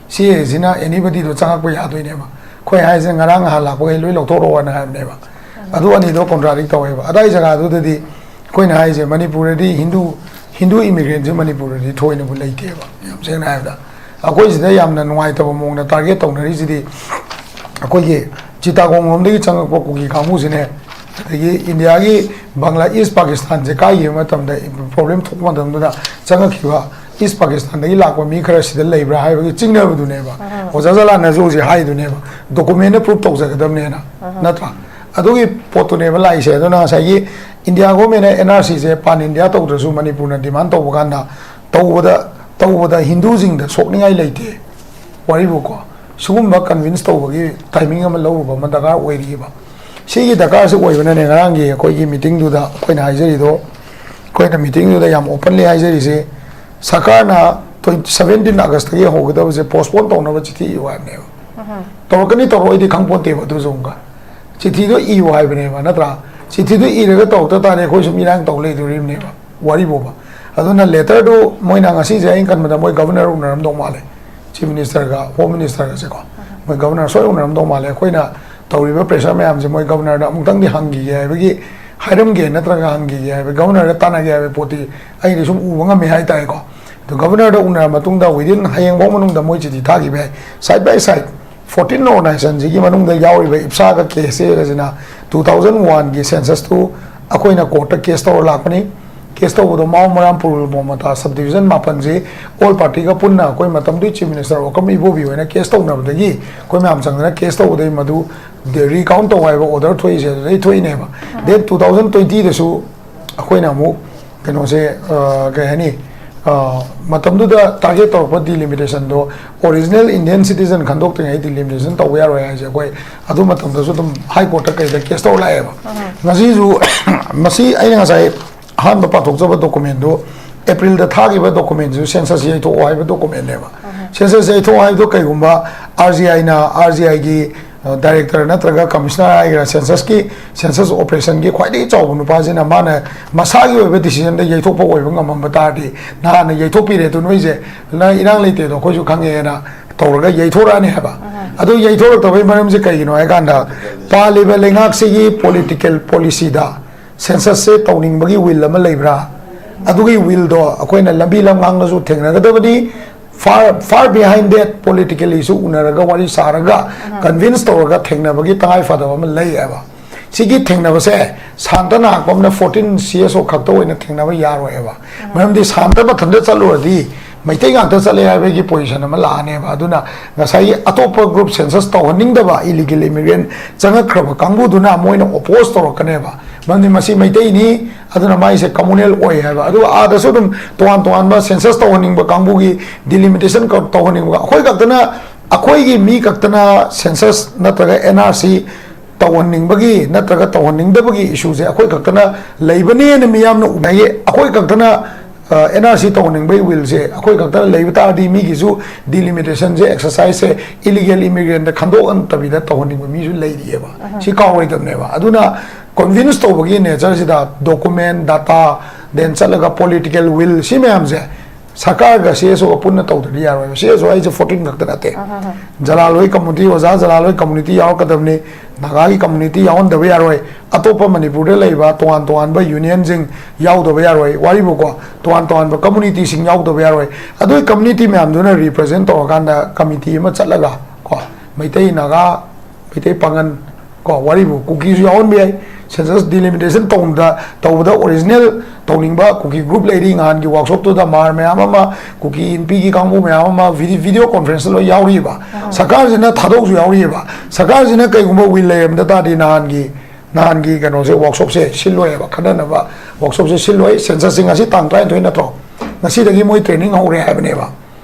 ꯁꯤ ꯑꯦ ꯑꯦꯁꯤꯅ ꯑꯦꯅꯤꯕꯗꯤꯗꯣ ꯆꯪꯉꯛꯄ ꯌꯥꯗꯣꯏꯅꯦꯕ꯫ ꯑꯩꯈꯣꯏ ꯍꯥꯏꯁꯦ ꯉꯔꯥꯡ ꯅꯍꯥꯟ ꯂꯥꯛꯄꯈꯩ ꯂꯣꯏ ꯂꯧꯊꯣꯛꯔꯛꯑꯣꯅ ꯍꯥꯏꯕꯅꯦꯕ꯫ ꯑꯗꯨ ꯑꯅꯤꯗꯣ ꯀꯣꯟꯇ꯭ꯔꯥꯗꯤꯛ ꯇꯧꯋꯦꯕ꯫ ꯑꯗꯥꯏ ꯖꯒꯥꯗꯨꯗꯗꯤ ꯑꯩꯈꯣꯏꯅ ꯍꯥꯏꯁꯦ ꯃꯅꯤꯄꯨꯔꯗꯗꯤ ꯍꯤꯟꯗꯨ, ꯍꯤꯟꯗꯨ ꯏꯃꯤꯒ꯭ꯔꯦꯟꯁꯦ ꯃꯅꯤꯄꯨꯔꯗꯗꯤ ꯊꯣꯏꯅꯕꯨ ꯂꯩꯇꯦꯕ꯫ ꯌꯥꯝ ꯁꯦꯡꯅ ꯍꯥꯏꯔꯕꯗ ꯑꯩꯈꯣꯏ ꯁꯤꯗ ꯌꯥꯝꯅ ꯅꯨꯡꯉꯥꯏꯇꯕ ꯃꯑꯣꯡꯗ ꯇꯥꯔꯒꯦꯠ ꯇꯧꯅꯔꯤꯁꯤꯗꯤ ꯑꯩꯈꯣꯏꯒꯤ ꯆꯤꯇꯥꯒꯣꯡ ꯂꯣꯝꯗꯒꯤ ꯆꯪꯉꯛꯄ ꯀꯨꯀꯤ ꯀꯥꯡꯕꯨꯁꯤꯅꯦ, ꯑꯗꯒꯤ ꯏꯟꯗꯤꯌꯥꯒꯤ ꯕꯪꯒ꯭ꯂꯥ, ꯏꯁ ꯄꯥꯀꯤꯁꯇꯥꯟꯁꯦ ꯀꯥꯏꯈꯤꯕ ꯃꯇꯝꯗ, ꯄ꯭ꯔꯣꯕ꯭ꯂꯦꯝ ꯊꯣꯛꯄ ꯃꯇꯝꯗꯨꯗ ꯆꯪꯉꯛꯈꯤꯕ ꯏꯁ ꯄꯥꯀꯤꯁꯇꯥꯟꯗꯒꯤ ꯂꯥꯛꯄ ꯃꯤ ꯈꯔ ꯁꯤꯗ ꯂꯩꯕ꯭ꯔꯥ ꯍꯥꯏꯕꯒꯤ ꯆꯤꯡꯅꯕꯗꯨꯅꯦꯕ꯫ ꯑꯣꯖꯥ ꯖꯂꯥꯟꯅꯁꯨ ꯍꯧꯖꯤꯛ ꯍꯥꯏꯗꯨꯅꯦꯕ, ꯗꯣꯀꯨꯃꯦꯟꯅ ꯄ꯭ꯔꯨꯐ ꯇꯧꯖꯒꯗꯕꯅꯦꯅ, ꯅꯠꯇ꯭ꯔꯥ? ꯑꯗꯨꯒꯤ ꯄꯣꯠꯇꯨꯅꯦꯕ ꯂꯥꯛꯏꯁꯦ꯫ ꯑꯗꯨꯅ ꯉꯁꯥꯏꯒꯤ ꯏꯟꯗꯤꯌꯥ ꯒꯣꯔꯃꯦꯟꯅ ꯑꯦꯟ ꯑꯥꯔ ꯁꯤꯁꯦ ꯄꯥꯟ ꯏꯟꯗꯤꯌꯥ ꯇꯧꯗ꯭ꯔꯁꯨ ꯃꯅꯤꯄꯨꯔꯅ ꯗꯤꯃꯥꯟ ꯇꯧꯕ ꯀꯥꯟꯗ, ꯇꯧꯕꯗ, ꯇꯧꯕꯗ ꯍꯤꯟꯗꯨꯁꯤꯡꯗ ꯁꯣꯛꯅꯤꯡꯉꯥꯏ ꯂꯩꯇꯦ꯫ ꯋꯥꯔꯤꯕꯨꯀꯣ, ꯁꯤꯒꯨꯝꯕ ꯀꯟꯚꯤꯟꯁ ꯇꯧꯕꯒꯤ ꯇꯥꯏꯃꯤꯡ ꯑꯃ ꯂꯧꯔꯨꯕ ꯑꯃ ꯗꯔꯀꯥꯔ ꯑꯣꯏꯔꯤꯕ꯫ ꯁꯤꯒꯤ ꯗꯔꯀꯥꯔꯁꯤ ꯑꯣꯏꯕꯅꯅꯦ ꯉꯔꯥꯡꯒꯤ ꯑꯩꯈꯣꯏꯒꯤ ꯃꯤꯇꯤꯡꯗꯨꯗ ꯑꯩꯈꯣꯏꯅ ꯍꯥꯏꯖꯔꯤꯗꯣ, ꯑꯩꯈꯣꯏꯅ ꯃꯤꯇꯤꯡꯗꯨꯗ ꯌꯥꯝ ꯑꯣꯄꯟꯂꯤ ꯍꯥꯏꯖꯔꯤꯁꯦ, ꯁꯔꯀꯥꯔꯅ ꯇ꯭ꯋꯦꯟꯇꯤ, ꯁꯚꯦꯟꯇꯤꯟ ꯑꯥꯒꯁꯇꯒꯤ ꯍꯧꯒꯗꯕꯁꯦ ꯄꯣꯁꯄꯣꯟ ꯇꯧꯅꯕ ꯆꯤꯊꯤ ꯏꯌꯨ ꯍꯥꯏꯕꯅꯦꯕ꯫ ꯇꯧꯔꯛꯀꯅꯤ ꯇꯧꯔꯛꯑꯣꯏꯗꯤ ꯈꯪꯄꯣꯟꯇꯦꯕ, ꯑꯗꯨꯁꯨ ꯑꯃꯨꯛꯀ꯫ ꯆꯤꯊꯤꯗꯣ ꯏꯌꯨ ꯍꯥꯏꯕꯅꯦꯕ, ꯅꯠꯇ꯭ꯔꯥ? ꯆꯤꯊꯤꯗꯣ ꯏꯔꯒ ꯇꯧꯔꯛꯇ ꯇꯥꯔꯗꯤ ꯑꯩꯈꯣꯏ ꯁꯨꯝ ꯏꯔꯥꯡ ꯇꯧ ꯂꯩꯗꯣꯔꯤꯕꯅꯦꯕ, ꯋꯥꯔꯤꯕꯣꯕ꯫ ꯑꯗꯨꯅ ꯂꯦꯇꯔꯗꯨ ꯃꯣꯏꯅ ꯉꯁꯤꯁꯦ ꯑꯩꯅ ꯈꯟꯕꯗ ꯃꯣꯏ ꯒꯕꯔꯅꯔ ꯎꯅꯔꯝꯗꯧ ꯃꯥꯜꯂꯦ, ꯆꯤꯐ ꯃꯤꯅꯤꯁꯇꯔꯒ ꯍꯣꯝ ꯃꯤꯅꯤꯁꯇꯔꯒꯁꯦꯀꯣ꯫ ꯃꯣꯏ ꯒꯕꯔꯅꯔ ꯁꯣꯏ ꯎꯅꯔꯝꯗꯧ ꯃꯥꯜꯂꯦ꯫ ꯑꯩꯈꯣꯏꯅ ꯇꯧꯔꯤꯕ ꯄ꯭ꯔꯦꯁꯔ ꯃꯌꯥꯝꯁꯦ ꯃꯣꯏ ꯒꯕꯔꯅꯔꯗ ꯑꯃꯨꯛꯇꯪꯗꯤ ꯍꯪꯈꯤꯒꯦ ꯍꯥꯏꯕꯒꯤ, ꯍꯥꯏꯔꯝꯒꯦ ꯅꯠꯇ꯭ꯔꯒ ꯍꯪꯈꯤꯒꯦ ꯍꯥꯏꯕ, ꯒꯕꯔꯅꯔꯗ ꯇꯥꯟꯅꯒꯦ ꯍꯥꯏꯕ ꯄꯣꯠꯇꯤ ꯑꯩꯗꯤ ꯁꯨꯝ ꯎꯕ ꯉꯝꯃꯦ ꯍꯥꯏꯇꯥꯔꯦꯀꯣ꯫ ꯑꯗꯨ ꯒꯚꯔꯅꯔꯗ ꯎꯅꯔ ꯃꯇꯨꯡꯗ within ꯍꯌꯦꯡꯐꯥꯎ ꯃꯅꯨꯡꯗ ꯃꯣꯏ ꯆꯤꯊꯤ ꯊꯥꯈꯤꯕ ꯌꯥꯏ꯫ Side by side fourteen organizationꯁꯤꯒꯤ ꯃꯅꯨꯡꯗ ꯌꯥꯎꯔꯤꯕ ꯏꯞꯁꯥꯒ ꯀꯦꯁꯦꯒꯁꯤꯅ two thousand oneꯒꯤ censusꯇꯨ ꯑꯩꯈꯣꯏꯅ courtꯇ case ꯇꯧꯔ ꯂꯥꯛꯄꯅꯤ꯫ Case ꯇꯧꯕꯗꯣ ꯃꯥꯎ ꯃꯔꯥꯝ ꯄꯨꯔꯨꯜ ꯃꯣꯃꯇꯥ subdivision ꯃꯥꯄꯟꯁꯤ all partyꯒ ꯄꯨꯟꯅ ꯑꯩꯈꯣꯏ ꯃꯇꯝꯗꯨꯒꯤ Chief Minister ꯑꯣꯀꯝ ꯏꯕꯣꯕꯤ ꯍꯣꯏꯅ case ꯇꯧꯅꯕꯗꯒꯤ ꯑꯩꯈꯣꯏ ꯃꯌꯥꯝ ꯆꯪꯗꯅ case ꯇꯧꯕꯗꯒꯤ ꯃꯗꯨ recount ꯇꯧ ꯍꯥꯏꯕ order ꯊꯣꯛꯏꯁꯦ ꯑꯗꯨꯗꯩ ꯊꯣꯛꯏꯅꯦꯕ꯫ Then two thousand twentyꯗꯁꯨ ꯑꯩꯈꯣꯏꯅ ꯑꯃꯨꯛ ꯀꯩꯅꯣꯁꯦ, ꯑ, ꯀꯩ ꯍꯥꯏꯅꯤ, ꯑ, ꯃꯇꯝꯗꯨꯗ target ꯇꯧꯔꯛꯄ delimitationꯗꯣ original Indian citizen ꯈꯟꯗꯣꯛꯇ꯭ꯔꯤꯉꯩ delimitation ꯇꯧꯕ ꯌꯥꯔꯣꯏ ꯍꯥꯏꯁꯦ ꯑꯩꯈꯣꯏ ꯑꯗꯨ ꯃꯇꯝꯗꯁꯨ ꯑꯗꯨꯝ High Courtꯇ ꯀꯩꯗ case ꯇꯧꯔ ꯂꯥꯛꯑꯦꯕ꯫ ꯉꯁꯤꯁꯨ ꯃꯁꯤ ꯑꯩꯅ ꯉꯁꯥꯏ ꯑꯍꯥꯟꯕ ꯄꯥꯊꯣꯛꯆꯕ documentꯗꯨ Aprilꯗ ꯊꯥꯈꯤꯕ documentꯁꯨ census ꯌꯩꯊꯣꯛꯑꯣ ꯍꯥꯏꯕ documentꯅꯦꯕ꯫ Census ꯌꯩꯊꯣꯛꯑꯣ ꯍꯥꯏꯕꯗꯨ ꯀꯩꯒꯨꯝꯕ RGIꯅ, RGIꯒꯤ director ꯅꯠꯇ꯭ꯔꯒ commissioner ꯍꯥꯏꯒꯦꯔꯥ, censusꯀꯤ, census operationꯒꯤ ꯈ꯭ꯋꯥꯏꯗꯒꯤ ꯆꯥꯎꯕ ꯅꯨꯄꯥꯁꯤꯅ ꯃꯥꯅ ꯃꯁꯥꯒꯤ ꯑꯣꯏꯕ decisionꯗ ꯌꯩꯊꯣꯛꯄ ꯑꯣꯏꯕ ꯉꯝꯃꯝꯕ ꯇꯥꯔꯗꯤ ꯅꯍꯥꯟꯅ ꯌꯩꯊꯣꯛꯄꯤꯔꯦ꯫ ꯑꯗꯨ ꯅꯣꯏꯁꯦ ꯅ-, ꯏꯔꯥꯡ ꯂꯩꯇꯦꯗꯣ ꯑꯩꯈꯣꯏꯁꯨ ꯈꯪꯉꯦꯅ ꯇꯧꯔꯒ ꯌꯩꯊꯣꯔꯛꯑꯅꯤ ꯍꯥꯏꯕ꯫ ꯑꯗꯨ ꯌꯩꯊꯣꯔꯛꯇꯕꯒꯤ ꯃꯔꯝꯁꯦ ꯀꯩꯒꯤꯅꯣ ꯍꯥꯏ ꯀꯥꯟꯗ ꯄꯥꯜꯂꯤꯕ ꯂꯩꯉꯥꯛꯁꯤꯒꯤ political policyꯗ censusꯁꯦ ꯇꯧꯅꯤꯡꯕꯒꯤ will ꯑꯃ ꯂꯩꯕ꯭ꯔꯥ? ꯑꯗꯨꯒꯤ willꯗꯣ ꯑꯩꯈꯣꯏꯅ ꯂꯝꯕꯤ ꯂꯝꯉꯥꯡꯗꯁꯨ ꯊꯦꯡꯅꯒꯗꯕꯅꯤ꯫ Far, far behind that politicallyꯁꯨ ꯎꯅꯔꯒ ꯋꯥꯔꯤ ꯁꯥꯔꯒ convince ꯇꯧꯔꯒ ꯊꯦꯡꯅꯕꯒꯤ ꯇꯉꯥꯏ ꯐꯗꯕ ꯑꯃ ꯂꯩꯌꯦꯕ꯫ ꯁꯤꯒꯤ ꯊꯦꯡꯅꯕꯁꯦ ꯁꯥꯟꯇ ꯅꯍꯥꯛꯄꯝꯅ fourteen CSO ꯈꯛꯇ ꯑꯣꯏꯅ ꯊꯦꯡꯅꯕ ꯌꯥꯔꯣꯏꯕ꯫ ꯃꯔꯝꯗꯤ ꯁꯥꯟꯇ ꯃꯊꯟꯇ ꯆꯠꯂꯨꯔꯗꯤ ꯃꯩꯇꯩ ꯉꯥꯛꯇ ꯆꯠꯂꯦ ꯍꯥꯏꯕꯒꯤ position ꯑꯃ ꯂꯥꯛꯑꯅꯦꯕ꯫ ꯑꯗꯨꯅ ꯉꯁꯥꯏꯒꯤ ꯑꯇꯣꯞꯄ group census ꯇꯧꯍꯟꯅꯤꯡꯗꯕ illegal immigrant ꯆꯪꯉꯛꯈ꯭ꯔꯕ ꯀꯥꯡꯕꯨꯗꯨꯅ ꯃꯣꯏꯅ oppose ꯇꯧꯔꯛꯀꯅꯦꯕ꯫ ꯃꯔꯝꯗꯤ ꯃꯁꯤ ꯃꯩꯇꯩꯅꯤ, ꯑꯗꯨꯅ ꯃꯥꯏꯁꯦ communal ꯑꯣꯏ ꯍꯥꯏꯕ꯫ ꯑꯗꯨꯒ ꯑꯥꯗꯁꯨ ꯑꯗꯨꯝ ꯇꯣꯉꯥꯟ ꯇꯣꯉꯥꯟꯕ census ꯇꯧꯍꯟꯅꯤꯡꯕ ꯀꯥꯡꯕꯨꯒꯤ delimitation ꯀ-, ꯇꯧꯍꯟꯅꯤꯡꯕ, ꯑꯩꯈꯣꯏ ꯈꯛꯇꯅ, ꯑꯩꯈꯣꯏꯒꯤ ꯃꯤ ꯈꯛꯇꯅ census ꯅꯠꯇ꯭ꯔꯒ NRC ꯇꯧꯍꯟꯅꯤꯡꯕꯒꯤ ꯅꯠꯇ꯭ꯔꯒ ꯇꯧꯍꯟꯅꯤꯡꯗꯕꯒꯤ issueꯁꯦ ꯑꯩꯈꯣꯏ ꯈꯛꯇꯅ ꯂꯩꯕꯅꯦꯅ ꯃꯤꯌꯥꯝꯅ ꯎꯅꯩꯌꯦ꯫ ꯑꯩꯈꯣꯏ ꯈꯛꯇꯅ, ꯑ, NRC ꯇꯧꯍꯟꯅꯤꯡꯕꯒꯤ willꯁꯦ ꯑꯩꯈꯣꯏ ꯈꯛꯇꯅ ꯂꯩꯕ ꯇꯥꯔꯗꯤ ꯃꯤꯒꯤꯁꯨ delimitation exerciseꯁꯦ illegal immigrantꯇ ꯈꯟꯗꯣꯛꯍꯟꯗꯕꯤꯗ ꯇꯧꯍꯟꯅꯤꯡꯕ ꯃꯤꯁꯨ ꯂꯩꯔꯤꯑꯕ꯫ ꯁꯤ ꯀꯥꯎꯔꯣꯏꯗꯕꯅꯦꯕ꯫ ꯑꯗꯨꯅ convince ꯇꯧꯕꯒꯤ natureꯁꯤꯗ document, data, then ꯆꯠꯂꯒ political will ꯁꯤ ꯃꯌꯥꯝꯁꯦ ꯁꯔꯀꯥꯔꯒ ꯁꯤ ꯑꯦꯁ ꯑꯣꯒ ꯄꯨꯟꯅ ꯇꯧꯗ꯭ꯔꯗꯤ ꯌꯥꯔꯣꯏꯕ꯫ ꯁꯤ ꯑꯦꯁ ꯑꯣ ꯍꯥꯏꯁꯦ ꯐꯣꯔꯇꯤꯟ ꯈꯛꯇ ꯅꯠꯇꯦ꯫ ꯖꯂꯥꯜ ꯍꯣꯏ ꯀꯝꯃꯨꯅꯤꯇꯤ, ꯑꯣꯖꯥ ꯖꯂꯥꯜ ꯍꯣꯏ ꯀꯝꯃꯨꯅꯤꯇꯤ ꯌꯥꯎꯔꯛꯀꯗꯕꯅꯤ, ꯅꯥꯒꯥꯒꯤ ꯀꯝꯃꯨꯅꯤꯇꯤ ꯌꯥꯎꯍꯟꯗꯕ ꯌꯥꯔꯣꯏ, ꯑꯇꯣꯞꯄ ꯃꯅꯤꯄꯨꯔꯗ ꯂꯩꯕ ꯇꯣꯉꯥꯟ ꯇꯣꯉꯥꯟꯕ ꯌꯨꯅꯤꯌꯟꯁꯤꯡ ꯌꯥꯎꯗꯕ ꯌꯥꯔꯣꯏ, ꯋꯥꯔꯤꯕꯨꯀꯣ, ꯇꯣꯉꯥꯟ ꯇꯣꯉꯥꯟꯕ ꯀꯝꯃꯨꯅꯤꯇꯤꯁꯤꯡ ꯌꯥꯎꯗꯕ ꯌꯥꯔꯣꯏ꯫ ꯑꯗꯨꯒꯤ ꯀꯝꯃꯨꯅꯤꯇꯤ ꯃꯌꯥꯝꯗꯨꯅ ꯔꯤꯄ꯭ꯔꯖꯦꯟ ꯇꯧꯔꯀꯥꯟꯗ ꯀꯃꯤꯇꯤ ꯑꯃ ꯆꯠꯂꯒ ꯀꯣ, ꯃꯩꯇꯩ, ꯅꯥꯒꯥ, ꯃꯩꯇꯩ ꯄꯥꯉꯟ, ꯀꯣ, ꯋꯥꯔꯤꯕꯨ ꯀꯨꯀꯤꯁꯨ ꯌꯥꯎꯍꯟꯕ ꯌꯥꯏ꯫ ꯁꯦꯟꯁꯁ ꯗꯤꯂꯤꯃꯤꯇꯦꯁꯟ ꯇꯧꯕꯗ, ꯇꯧꯕꯗ ꯑꯣꯔꯤꯖꯤꯅꯦꯜ ꯇꯧꯅꯤꯡꯕ ꯀꯨꯀꯤ ꯒ꯭ꯔꯨꯞ ꯂꯩꯔꯤ꯫ ꯅꯍꯥꯟꯒꯤ ꯋꯥꯛꯁꯣꯞꯇꯨꯗ ꯃꯥꯔ ꯃꯌꯥꯝ ꯑꯃ, ꯀꯨꯀꯤ ꯏꯟꯄꯤꯒꯤ ꯀꯥꯡꯕꯨ ꯃꯌꯥꯝ ꯑꯃ ꯚꯤꯗꯤ-, ꯚꯤꯗꯤꯑꯣ ꯀꯣꯟꯐ꯭ꯔꯦꯟꯁꯇ ꯂꯣꯏ ꯌꯥꯎꯔꯤꯕ꯫ ꯁꯔꯀꯥꯔꯁꯤꯅ ꯊꯥꯗꯣꯛꯁꯨ ꯌꯥꯎꯔꯤꯕ꯫ ꯁꯔꯀꯥꯔꯁꯤꯅ ꯀꯩꯒꯨꯝꯕ ꯋꯤꯜ ꯂꯩꯔꯝꯗ ꯇꯥꯔꯗꯤ ꯅꯍꯥꯟꯒꯤ, ꯅꯍꯥꯟꯒꯤ ꯀꯩꯅꯣꯁꯦ, ꯋꯥꯛꯁꯣꯞꯁꯦ ꯁꯤꯜꯂꯣꯏꯕ, ꯈꯟꯅꯅꯕ ꯋꯥꯛꯁꯣꯞꯁꯦ ꯁꯤꯜꯂꯣꯏ꯫ ꯁꯦꯟꯁꯁꯁꯦ ꯉꯁꯤ ꯇꯥꯡ ꯇꯔꯥꯅꯤꯊꯣꯏ ꯅꯠꯇ꯭ꯔꯣ? ꯉꯁꯤꯗꯒꯤ ꯃꯣꯏ ꯇ꯭ꯔꯦꯅꯤꯡ ꯍꯧꯔꯦ ꯍꯥꯏꯕꯅꯦꯕ꯫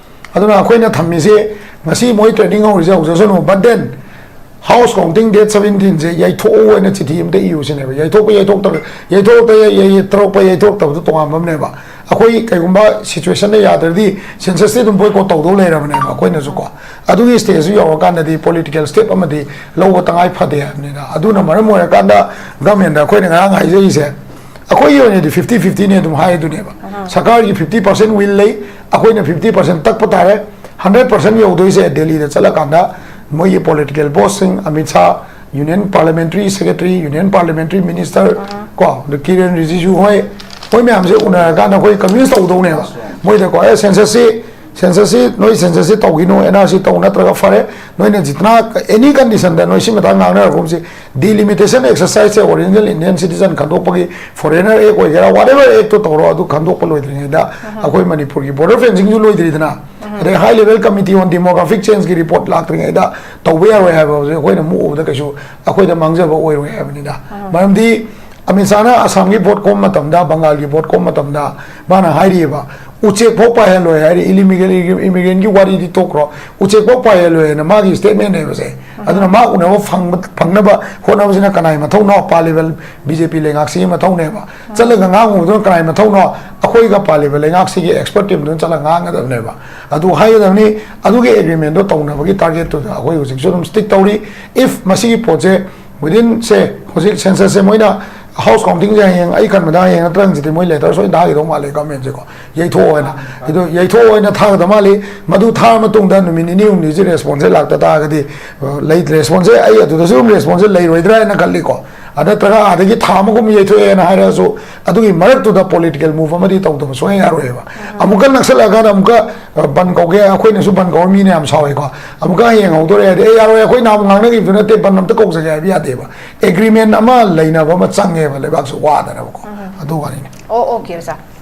ꯑꯗꯨꯅ ꯑꯩꯈꯣꯏꯅ ꯊꯝꯃꯤꯁꯦ, ꯉꯁꯤ ꯃꯣꯏ ꯇ꯭ꯔꯦꯅꯤꯡ ꯍꯧꯔꯤꯁꯦ ꯍꯧꯖꯁꯅꯨ, but then house counting date seventeenꯁꯦ ꯌꯩꯊꯣꯛꯑꯣ ꯍꯥꯏꯅ ꯆꯤꯊꯤ ꯑꯝꯇ ꯏꯌꯨ ꯁꯤꯅꯦꯕ꯫ ꯌꯩꯊꯣꯛꯄ ꯌꯩꯊꯣꯛꯇꯕ, ꯌꯩꯊꯣꯛꯇ ꯌꯩ-, ꯌꯩ-, ꯇꯧꯔꯛꯄ ꯌꯩꯊꯣꯛꯇꯕꯗꯨ ꯇꯣꯉꯥꯟꯕ ꯑꯃꯅꯦꯕ꯫ ꯑꯩꯈꯣꯏ ꯀꯩꯒꯨꯝꯕ ꯁꯤꯆꯨꯋꯦꯁꯟꯗ ꯌꯥꯗ꯭ꯔꯗꯤ ꯁꯦꯟꯁꯁꯇꯤ ꯑꯗꯨꯝ ꯕꯣꯏꯀꯣꯠ ꯇꯧꯗꯧ ꯂꯩꯔꯕꯅꯦꯕ ꯑꯩꯈꯣꯏꯅꯁꯨꯀꯣ꯫ ꯑꯗꯨꯒꯤ ꯁ꯭ꯇꯦꯖꯇꯨ ꯌꯧꯔꯀꯥꯟꯗꯗꯤ ꯄꯣꯂꯤꯇꯤꯀꯦꯜ ꯁ꯭ꯇꯦꯞ ꯑꯃꯗꯤ ꯂꯧꯕ ꯇꯉꯥꯏ ꯐꯗꯦ ꯍꯥꯏꯕꯅꯤꯅ꯫ ꯑꯗꯨꯅ ꯃꯔꯝ ꯑꯣꯏꯔꯀꯥꯟꯗ ꯒꯃꯦꯟꯗ ꯑꯩꯈꯣꯏꯅ ꯉꯔꯥꯡ ꯍꯥꯏꯖꯔꯤꯁꯦ, ꯑꯩꯈꯣꯏꯒꯤ ꯑꯣꯏꯅꯗꯤ fifty fiftyꯅꯦ ꯑꯗꯨꯝ ꯍꯥꯏꯗꯨꯅꯦꯕ꯫ ꯁꯔꯀꯥꯔꯒꯤ fifty percent will ꯂꯩ, ꯑꯩꯈꯣꯏꯅ fifty percent ꯇꯛꯄ ꯇꯥꯔꯦ꯫ Hundred percent ꯌꯧꯗꯣꯏꯁꯦ ꯗꯦꯜꯂꯤꯗ ꯆꯠꯂꯀꯥꯟꯗ ꯃꯣꯏꯒꯤ ꯄꯣꯂꯤꯇꯤꯀꯦꯜ ꯕꯣꯁꯁꯤꯡ, Amit Shah, union parliamentary secretary, union parliamentary minister, ꯀꯣ, ꯑꯗ ꯀꯤꯔꯦꯟ ꯔꯤꯖꯤꯖꯨ ꯍꯣꯏ, ꯃꯣꯏ ꯃꯌꯥꯝꯁꯦ ꯎꯅꯔꯀꯥꯟꯗ ꯑꯩꯈꯣꯏ ꯀꯟꯚꯤꯟꯁ ꯇꯧꯗꯧꯅꯦꯕ꯫ ꯃꯣꯏꯗꯀꯣ, ꯑꯦ, ꯁꯦꯟꯁꯁꯁꯤ, ꯁꯦꯟꯁꯁꯁꯤ, ꯅꯣꯏ ꯁꯦꯟꯁꯁꯁꯤ ꯇꯧꯈꯤꯅꯣ, ꯑꯦꯟ ꯑꯥꯔ ꯁꯤ ꯇꯧ, ꯅꯠꯇ꯭ꯔꯒ ꯐꯔꯦ, ꯅꯣꯏꯅ ꯖꯤꯇꯅꯥ, ꯑꯦꯅꯤ ꯀꯟꯗꯤꯁꯟꯗ ꯅꯣꯏ ꯁꯤ ꯃꯇꯥꯡ ꯉꯥꯡꯅꯔꯒꯨꯝꯁꯤ, ꯗꯤꯂꯤꯃꯤꯇꯦꯁꯟ ꯑꯦꯛꯁꯔꯁꯥꯏꯖꯁꯦ ꯑꯣꯔꯤꯖꯤꯅꯦꯜ ꯏꯟꯗꯤꯌꯟ ꯁꯤꯇꯤꯖꯟ ꯈꯟꯗꯣꯛꯄꯒꯤ, ꯐꯣꯔꯦꯅꯔ ꯑꯦꯛ ꯑꯣꯏꯒꯦꯔꯥ, whatever ꯑꯦꯛꯇꯣ ꯇꯧꯔꯣ, ꯑꯗꯨ ꯈꯟꯗꯣꯛꯄ ꯂꯣꯏꯗ꯭ꯔꯤꯉꯩꯗ ꯑꯩꯈꯣꯏ ꯃꯅꯤꯄꯨꯔꯒꯤ ꯕꯣꯔꯗꯔ ꯐꯦꯟꯁꯤꯡꯁꯨ ꯂꯣꯏꯗ꯭ꯔꯤꯗꯅ, ꯑꯗꯩ ꯍꯥꯏ ꯂꯦꯚꯦꯜ ꯀꯃꯤꯇꯤ ꯑꯣꯟ ꯗꯤꯃꯣꯒ꯭ꯔꯥꯐꯤꯛ ꯆꯦꯟꯖꯀꯤ ꯔꯤꯄꯣꯔꯠ ꯂꯥꯛꯇ꯭ꯔꯤꯉꯩꯗ ꯇꯧꯕ ꯌꯥꯔꯣꯏ ꯍꯥꯏꯕ ꯍꯧꯖꯤꯛ ꯑꯩꯈꯣꯏꯅ ꯃꯨꯛꯎꯕꯗ ꯀꯩꯁꯨ ꯑꯩꯈꯣꯏꯗ ꯃꯥꯡꯖꯕ ꯑꯣꯏꯔꯣꯏ ꯍꯥꯏꯕꯅꯤꯗ꯫ ꯃꯔꯝꯗꯤ ꯑꯃꯤꯠ ꯁꯥꯍꯅ ꯑꯁꯥꯝꯒꯤ ꯚꯣꯠ ꯈꯣꯝꯕ ꯃꯇꯝꯗ, ꯕꯪꯒꯥꯜꯒꯤ ꯚꯣꯠ ꯈꯣꯝꯕ ꯃꯇꯝꯗ ꯃꯥꯅ ꯍꯥꯏꯔꯤꯑꯕ, "ꯎꯆꯦꯛ ꯐꯥꯎ ꯄꯥꯏꯍꯜꯂꯣꯏ" ꯍꯥꯏꯔꯤ꯫ ꯏꯂꯤꯃꯤꯒꯦꯜ ꯏꯃꯤꯒ꯭ꯔꯦꯟꯒꯤ ꯋꯥꯔꯤꯗꯤ ꯇꯣꯛꯈ꯭ꯔꯣ, "ꯎꯆꯦꯛ ꯐꯥꯎ ꯄꯥꯏꯍꯜꯂꯣꯏ" ꯍꯥꯏꯅ ꯃꯥꯒꯤ ꯁ꯭ꯇꯦꯠꯃꯦꯟꯅꯦꯕꯁꯦ꯫ ꯑꯗꯨꯅ ꯃꯥ ꯎꯅꯕ ꯐꯪꯕ, ꯐꯪꯅꯕ ꯍꯣꯠꯅꯕꯁꯤꯅ ꯀꯅꯥꯏ ꯃꯊꯧꯅꯣ? ꯄꯥ ꯂꯦꯚꯦꯜ ꯕꯤ ꯖꯦ ꯄꯤ ꯂꯩꯉꯥꯛꯁꯤꯒꯤ ꯃꯊꯧꯅꯦꯕ꯫ ꯆꯠꯂꯒ ꯉꯥꯡꯉꯨꯕꯗꯨꯅ ꯀꯅꯥꯏ ꯃꯊꯧꯅꯣ? ꯑꯩꯈꯣꯏꯒ ꯄꯥꯜꯂꯤꯕ ꯂꯩꯉꯥꯛꯁꯤꯒꯤ ꯑꯦꯛꯁꯄꯔꯠ ꯇꯤꯝꯗꯨꯅ ꯆꯠꯂꯒ ꯉꯥꯡꯒꯗꯕꯅꯦꯕ꯫ ꯑꯗꯨ ꯍꯥꯏꯒꯗꯕꯅꯤ꯫ ꯑꯗꯨꯒꯤ ꯑꯦꯒ꯭ꯔꯤꯃꯦꯟꯗꯣ ꯇꯧꯅꯕꯒꯤ ꯇꯥꯔꯒꯦꯠꯇꯨꯗ ꯑꯩꯈꯣꯏ ꯍꯧꯖꯤꯛꯁꯨ ꯑꯗꯨꯝ ꯁ꯭ꯇꯤꯛ ꯇꯧꯔꯤ꯫ If ꯃꯁꯤꯒꯤ ꯄꯣꯠꯁꯦ within, ꯁꯦ, ꯍꯧꯖꯤꯛ ꯁꯦꯟꯁꯁꯁꯦ ꯃꯣꯏꯅ ꯍꯥꯎꯁ ꯀꯥꯎꯟꯇꯤꯡꯁꯦ ꯍꯌꯦꯡ, ꯑꯩ ꯈꯟꯕꯗ ꯍꯌꯦꯡ ꯅꯠꯇ꯭ꯔꯒ ꯍꯪꯆꯤꯠꯇꯤ ꯃꯣꯏ ꯂꯦꯇꯔ ꯁꯣꯏꯅ ꯊꯥꯈꯤꯗꯧ ꯃꯥꯜꯂꯦ ꯒꯃꯦꯟꯁꯦꯀꯣ, ꯌꯩꯊꯣꯛꯑꯣ ꯍꯥꯏꯅ꯫ ꯑꯗꯣ ꯌꯩꯊꯣꯛꯑꯣ ꯍꯥꯏꯅ ꯊꯥꯒꯗꯕ ꯃꯥꯜꯂꯤ꯫ ꯃꯗꯨ ꯊꯥꯔ ꯃꯇꯨꯡꯗ ꯅꯨꯃꯤꯠ ꯅꯤꯅꯤ ꯍꯨꯝꯅꯤꯁꯤ ꯔꯦꯁꯄꯣꯟꯁꯁꯦ ꯂꯥꯛꯇ ꯇꯥꯔꯒꯗꯤ, ꯑ, ꯂꯩ, ꯔꯦꯁꯄꯣꯟꯁꯁꯦ, ꯑꯩ ꯑꯗꯨꯗꯁꯨ ꯑꯗꯨꯝ ꯔꯦꯁꯄꯣꯟꯁꯁꯦ ꯂꯩꯔꯣꯏꯗ꯭ꯔꯥ ꯍꯥꯏꯅ ꯈꯜꯂꯤꯀꯣ꯫ ꯑ, ꯅꯠꯇ꯭ꯔꯒ ꯑꯥꯗꯒꯤ ꯊꯥ ꯑꯃꯒꯨꯝ ꯌꯩꯊꯣꯛꯑꯦꯅ ꯍꯥꯏꯔꯒꯁꯨ ꯑꯗꯨꯒꯤ ꯃꯔꯛꯇꯨꯗ ꯄꯣꯂꯤꯇꯤꯀꯦꯜ ꯃꯨꯚ ꯑꯃꯗꯤ ꯇꯧꯗꯕ ꯁꯨꯡꯌꯥ ꯌꯥꯔꯣꯏꯕ꯫ ꯑꯃꯨꯛꯀ ꯅꯛꯁꯜꯂꯛꯑꯀꯥꯟꯗ ꯑꯃꯨꯛꯀ, ꯑ, ꯕꯟ ꯀꯧꯒꯦ, ꯑꯩꯈꯣꯏꯅꯁꯨ ꯕꯟ ꯀꯧꯔ ꯃꯤꯅ ꯌꯥꯝ ꯁꯥꯎꯋꯦꯀꯣ꯫ ꯑꯃꯨꯛꯀ ꯍꯌꯦꯡ ꯍꯧꯗꯣꯔꯛꯑꯦ ꯍꯥꯏꯗꯤ, "ꯑꯦ, ꯌꯥꯔꯣꯏ, ꯑꯩꯈꯣꯏ ꯅꯍꯥꯟ ꯉꯥꯡꯅꯈꯤꯕꯗꯨ ꯅꯠꯇꯦ, ꯕꯟ ꯑꯝꯇ ꯀꯧꯖꯒꯦ" ꯍꯥꯏꯕ ꯌꯥꯗꯦꯕ꯫ ꯑꯦꯒ꯭ꯔꯤꯃꯦꯟ ꯑꯃ ꯂꯩꯅꯕ ꯑꯃ ꯆꯪꯉꯦꯕ ꯂꯩꯕꯥꯛꯁꯨ ꯋꯥꯗꯅꯕꯀꯣ꯫ ꯑꯗꯨ ꯋꯥꯅꯤꯅꯦ꯫ ꯑꯣ, ꯑꯣꯀꯦ, ꯑꯣꯖꯥ꯫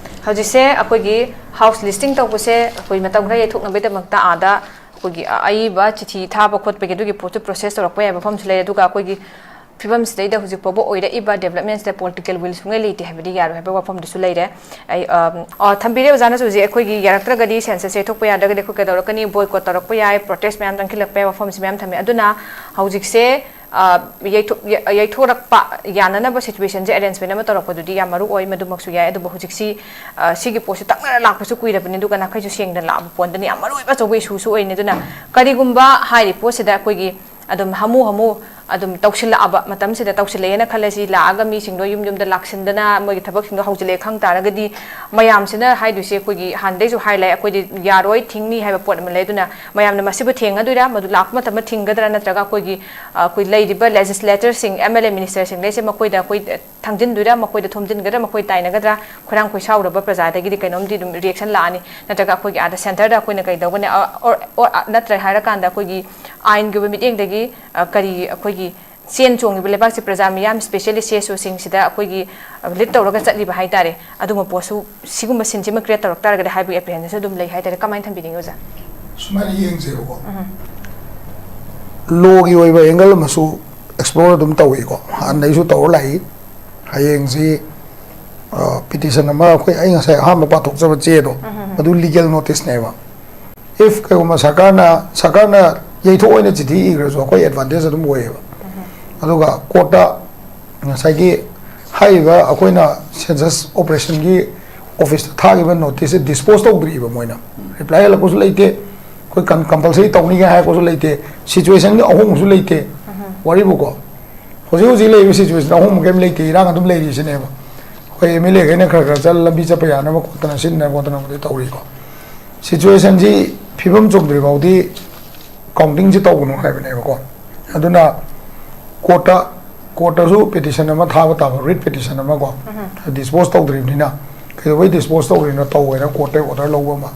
ꯍꯧꯖꯤꯛꯁꯦ ꯑꯩꯈꯣꯏꯒꯤ ꯍꯥꯎꯁ ꯂꯤꯁꯇꯤꯡ ꯇꯧꯕꯁꯦ ꯑꯩꯈꯣꯏ ꯃꯇꯝ ꯈꯔ ꯌꯩꯊꯣꯛꯅꯕꯒꯤꯗꯃꯛꯇ ꯑꯥꯗ ꯑꯩꯈꯣꯏꯒꯤ ꯑ-, ꯑꯏꯕ ꯆꯤꯊꯤ ꯊꯥꯕ ꯈꯣꯠꯄꯒꯤ ꯑꯗꯨꯒꯤ ꯄꯣꯠꯇꯨ ꯄ꯭ꯔꯣꯁꯦꯁ ꯇꯧꯔꯛꯄ ꯌꯥꯏꯕ ꯃꯐꯝꯁꯨ ꯂꯩ꯫ ꯑꯗꯨꯒ ꯑꯩꯈꯣꯏꯒꯤ ꯐꯤꯕꯝꯁꯤꯗꯩꯗ ꯍꯧꯖꯤꯛ ꯐꯥꯎꯕ ꯑꯣꯏꯔꯛꯏꯕ ꯗꯦꯕꯂꯞꯃꯦꯟꯁꯤꯗ ꯄꯣꯂꯤꯇꯤꯀꯦꯜ ꯋꯤꯜ ꯁꯨꯡꯂꯩ ꯂꯩꯇꯦ ꯍꯥꯏꯕꯗꯤ ꯌꯥꯔꯣꯏ ꯍꯥꯏꯕ ꯋꯥꯐꯝꯗꯨꯁꯨ ꯂꯩꯔꯦ꯫ ꯑꯩ, ꯑꯝ, ꯑ, ꯊꯝꯕꯤꯔꯦ ꯑꯣꯖꯥꯅꯁꯨ ꯍꯧꯖꯤꯛ ꯑꯩꯈꯣꯏꯒꯤ ꯌꯥꯔꯛꯇ꯭ꯔꯒꯗꯤ, ꯁꯦꯟꯁꯁ ꯌꯩꯊꯣꯛꯄ ꯌꯥꯗ꯭ꯔꯒꯗꯤ ꯑꯩꯈꯣꯏ ꯀꯩꯗꯧꯔꯛꯀꯅꯤ, ꯕꯣꯏꯀꯣꯠ ꯇꯧꯔꯛꯄ ꯌꯥꯏ, ꯄ꯭ꯔꯣꯇꯦꯁ ꯃꯌꯥꯝ ꯆꯪꯈꯠꯂꯛꯄ ꯌꯥꯏ, ꯋꯥꯐꯝꯁꯤ ꯃꯌꯥꯝ ꯊꯝꯃꯦ꯫ ꯑꯗꯨꯅ ꯍꯧꯖꯤꯛꯁꯦ, ꯑ, ꯌꯩꯊꯣꯛ-, ꯌ-, ꯌꯩꯊꯣꯔꯛꯄ ꯌꯥꯅꯅꯕ ꯁꯤꯆꯨꯋꯦꯁꯟꯁꯦ ꯑꯦꯔꯦꯟꯖꯃꯦꯟ ꯑꯃ ꯇꯧꯔꯛꯄꯗꯨꯗꯤ ꯌꯥꯝ ꯃꯔꯨ ꯑꯣꯏ, ꯃꯗꯨꯃꯛꯁꯨ ꯌꯥꯏ꯫ ꯑꯗꯨꯕꯨ ꯍꯧꯖꯤꯛꯁꯤ, ꯑ, ꯁꯤꯒꯤ ꯄꯣꯠꯁꯤ ꯇꯛꯅꯔ ꯂꯥꯛꯄꯁꯨ ꯀꯨꯏꯔꯕꯅꯤ, ꯑꯗꯨꯒ ꯅꯥꯈꯩꯁꯨ ꯁꯦꯡꯅ ꯂꯥꯛꯑꯕ ꯄꯣꯠꯇꯅꯤ, ꯌꯥꯝ ꯃꯔꯨ ꯑꯣꯏꯕ ꯑꯆꯧꯕ ꯏꯁꯨꯁꯨ ꯑꯣꯏꯅꯤ꯫ ꯑꯗꯨꯅ ꯀꯔꯤꯒꯨꯝꯕ ꯍꯥꯏꯔꯤꯕ ꯄꯣꯠꯁꯤꯗ ꯑꯩꯈꯣꯏꯒꯤ ꯑꯗꯨꯝ ꯍꯥꯃꯨ ꯍꯥꯃꯨ ꯑꯗꯨꯝ ꯇꯧꯁꯤꯜꯂꯛꯑꯕ ꯃꯇꯝꯁꯤꯗ, ꯇꯧꯁꯤꯜꯂꯛꯑꯦꯅ ꯈꯜꯂꯁꯤ, ꯂꯥꯛꯑꯒ ꯃꯤꯁꯤꯡꯗꯣ ꯌꯨꯝ ꯌꯨꯝꯗ ꯂꯥꯛꯁꯤꯟꯗꯅ ꯃꯣꯏꯒꯤ ꯊꯕꯛꯁꯤꯡꯗꯣ ꯍꯧꯖꯤꯜꯂꯛꯑꯦ ꯈꯪ ꯇꯥꯔꯒꯗꯤ, ꯃꯌꯥꯝꯁꯤꯅ ꯍꯥꯏꯗꯣꯏꯁꯦ, ꯑꯩꯈꯣꯏꯒꯤ ꯍꯥꯟꯅꯗꯩꯁꯨ ꯍꯥꯏ ꯂꯥꯛꯑꯦ, ꯑꯩꯈꯣꯏꯗꯤ ꯌꯥꯔꯣꯏ, ꯊꯤꯡꯅꯤ ꯍꯥꯏꯕ ꯄꯣꯠ ꯑꯃ ꯂꯩ꯫ ꯑꯗꯨꯅ ꯃꯌꯥꯝꯅ ꯃꯁꯤꯕꯨ ꯊꯦꯡꯒꯗꯣꯏꯔꯥ, ꯃꯗꯨ ꯂꯥꯛꯄ ꯃꯇꯝꯗ ꯊꯤꯡꯒꯗ꯭ꯔꯥ, ꯅꯠꯇ꯭ꯔꯒ ꯑꯩꯈꯣꯏꯒꯤ, ꯑ, ꯑꯩꯈꯣꯏ ꯂꯩꯔꯤꯕ ꯂꯦꯖꯤꯁꯂꯦꯇꯔꯁꯤꯡ, ꯑꯦꯝ ꯑꯦꯜ ꯑꯦ ꯃꯤꯅꯤꯁꯇꯔꯁꯤꯡ ꯂꯩꯁꯦ, ꯃꯈꯣꯏꯗ ꯑꯩꯈꯣꯏ ꯊꯥꯡꯖꯤꯟꯗꯣꯏꯔꯥ, ꯃꯈꯣꯏꯗ ꯊꯣꯝꯖꯤꯟꯒꯗ꯭ꯔꯥ, ꯃꯈꯣꯏ ꯇꯥꯏꯅꯒꯗ꯭ꯔꯥ, ꯈꯣꯏꯔꯥꯡ ꯈꯣꯏꯁꯥꯎꯔꯕ ꯄ꯭ꯔꯖꯥꯗꯒꯤꯗꯤ ꯀꯩꯅꯣꯝꯗꯤ ꯑꯗꯨꯝ ꯔꯤꯌꯦꯛꯁꯟ ꯂꯥꯛꯑꯅꯤ꯫ ꯅꯠꯇ꯭ꯔꯒ ꯑꯩꯈꯣꯏꯒꯤ ꯑꯥꯗ ꯁꯦꯟꯇꯔꯗ ꯑꯩꯈꯣꯏꯅ ꯀꯩꯗꯧꯒꯅꯤ? ꯑ, or, or, ꯑ, ꯅꯠꯇ꯭ꯔꯦ ꯍꯥꯏꯔꯀꯥꯟꯗ ꯑꯩꯈꯣꯏꯒꯤ ꯑꯥꯏꯟꯒꯤ ꯑꯣꯏꯕ ꯃꯤꯠꯌꯦꯡꯗꯒꯤ, ꯑ, ꯀꯔꯤ ꯑꯩꯈꯣꯏꯒꯤ ꯆꯦꯟ ꯆꯣꯡꯉꯤꯕ ꯂꯩꯕꯥꯛꯁꯤ ꯄ꯭ꯔꯖꯥ ꯃꯤꯌꯥꯝ, ꯁ꯭ꯄꯦꯁꯤꯌꯦꯜꯂꯤ ꯁꯤ ꯑꯦꯁ ꯑꯣꯁꯤꯡꯁꯤꯗ ꯑꯩꯈꯣꯏꯒꯤ, ꯑ, ꯂꯤꯗ ꯇꯧꯔꯒ ꯆꯠꯂꯤꯕ ꯍꯥꯏ ꯇꯥꯔꯦ꯫ ꯑꯗꯨꯒꯨꯝꯕ ꯄꯣꯠꯁꯨ, ꯁꯤꯒꯨꯝꯕ ꯁꯤꯟꯁꯤꯃ ꯀ꯭ꯔꯤꯌꯦꯠ ꯇꯧꯔꯛ ꯇꯥꯔꯒꯗꯤ ꯍꯥꯏꯕꯒꯤ ꯑꯦꯄ꯭ꯔꯤꯍꯦꯟꯁꯟꯁꯨ ꯑꯗꯨꯝ ꯂꯩ ꯍꯥꯏ ꯇꯥꯔꯦ꯫ ꯀꯃꯥꯏꯅ ꯊꯝꯕꯤꯅꯤꯡꯉꯤ ꯑꯣꯖꯥ? ꯁꯨꯃꯥꯏꯅ ꯌꯦꯡꯁꯦꯕꯀꯣ꯫ ꯎꯝ꯫ ꯂꯣꯒꯤ ꯑꯣꯏꯕ ꯑꯦꯡꯒꯜ ꯑꯃꯁꯨ ꯑꯦꯛꯁꯄ꯭ꯂꯣꯔ ꯑꯗꯨꯝ ꯇꯧꯏꯀꯣ꯫ ꯍꯥꯟꯅꯗꯩꯁꯨ ꯇꯧꯔ ꯂꯥꯛꯏ꯫ ꯍꯌꯦꯡꯁꯤ, ꯑ, ꯄꯤꯇꯤꯁꯟ ꯑꯃ ꯑꯩꯈꯣꯏ, ꯑꯩ ꯉꯁꯥꯏ ꯑꯍꯥꯟꯕ ꯄꯥꯊꯣꯛꯆꯕ ꯆꯦꯗꯣ, ꯎꯝ, ꯎꯝ, ꯎꯝ꯫ ꯑꯗꯨ ꯂꯤꯒꯦꯜ ꯅꯣꯇꯤꯁꯅꯦꯕ꯫ If ꯀꯩꯒꯨꯝꯕ ꯁꯔꯀꯥꯔꯅ, ꯁꯔꯀꯥꯔꯅ ꯌꯩꯊꯣꯛ ꯑꯣꯏꯅ ꯆꯤꯊꯤ ꯏꯈ꯭ꯔꯁꯨ ꯑꯩꯈꯣꯏ ꯑꯦꯗꯚꯥꯟꯇꯦꯖ ꯑꯗꯨꯝ ꯑꯣꯏꯌꯦꯕ꯫ ꯎꯝ꯫ ꯑꯗꯨꯒ ꯀꯣꯔꯠꯇ ꯉꯁꯥꯏꯒꯤ ꯍꯥꯏꯔꯤꯕ ꯑꯩꯈꯣꯏꯅ ꯁꯦꯟꯁꯁ ꯑꯣꯄꯔꯦꯁꯟꯒꯤ ꯑꯣꯐꯤꯁꯇ ꯊꯥꯈꯤꯕ ꯅꯣꯇꯤꯁꯁꯦ ꯗꯤꯁꯄꯣꯖ ꯇꯧꯗ꯭ꯔꯤꯕ ꯃꯣꯏꯅ꯫ ꯔꯤꯄ꯭ꯂꯥꯏ ꯍꯜꯂꯛꯄꯁꯨ ꯂꯩꯇꯦ, ꯑꯩꯈꯣꯏ ꯀꯝ-, ꯀꯝꯄꯜꯁꯔꯤ ꯇꯧꯅꯤꯒ ꯍꯥꯏꯔꯛꯄꯁꯨ ꯂꯩꯇꯦ, ꯁꯤꯆꯨꯋꯦꯁꯟꯒꯤ ꯑꯍꯣꯡꯕꯁꯨ ꯂꯩꯇꯦ꯫ ꯎꯝ꯫ ꯋꯥꯔꯤꯕꯨꯀꯣ, ꯍꯧꯖꯤꯛ ꯍꯧꯖꯤꯛ ꯂꯩꯔꯤꯕ ꯁꯤꯆꯨꯋꯦꯁꯟ ꯑꯍꯣꯡꯕ ꯀꯩꯝ ꯂꯩꯇꯦ, ꯏꯔꯥꯡ ꯑꯗꯨꯝ ꯂꯩꯔꯤꯁꯤꯅꯦꯕ꯫ ꯑꯩꯈꯣꯏ ꯑꯦꯝ ꯑꯦꯜ ꯑꯦꯈꯩꯅ ꯈꯔ ꯈꯔ ꯆꯠꯂ ꯂꯝꯕꯤ ꯆꯠꯄ ꯌꯥꯅꯕ ꯈꯣꯠꯇꯅ ꯁꯤꯟꯗꯅ ꯈꯣꯠꯇꯅꯕꯨꯗꯤ ꯇꯧꯔꯤꯀꯣ꯫ ꯁꯤꯆꯨꯋꯦꯁꯟꯁꯤ ꯐꯤꯕꯝ ꯆꯨꯝꯗ꯭ꯔꯤ ꯐꯥꯎꯗꯤ ꯀꯥꯎꯟꯇꯤꯡꯁꯤ ꯇꯧꯒꯅꯨ ꯍꯥꯏꯕꯅꯦꯕꯀꯣ꯫ ꯑꯗꯨꯅ ꯀꯣꯔꯠꯇ, ꯀꯣꯔꯠꯇꯁꯨ ꯄꯦꯇꯤꯁꯟ ꯑꯃ ꯊꯥꯕ ꯇꯥꯕ, ꯔꯤꯠ ꯄꯦꯇꯤꯁꯟ ꯑꯃꯀꯣ꯫ ꯗꯤꯁꯄꯣꯁ ꯇꯧꯗ꯭ꯔꯤꯕꯅꯤꯅ ꯀꯩꯗꯧꯕꯩ ꯗꯤꯁꯄꯣꯁ ꯇꯧꯔꯤꯅꯣ ꯇꯧꯋꯦꯅ ꯀꯣꯔꯠꯇ ꯑꯣꯔꯗꯔ ꯂꯧꯕ ꯑꯃ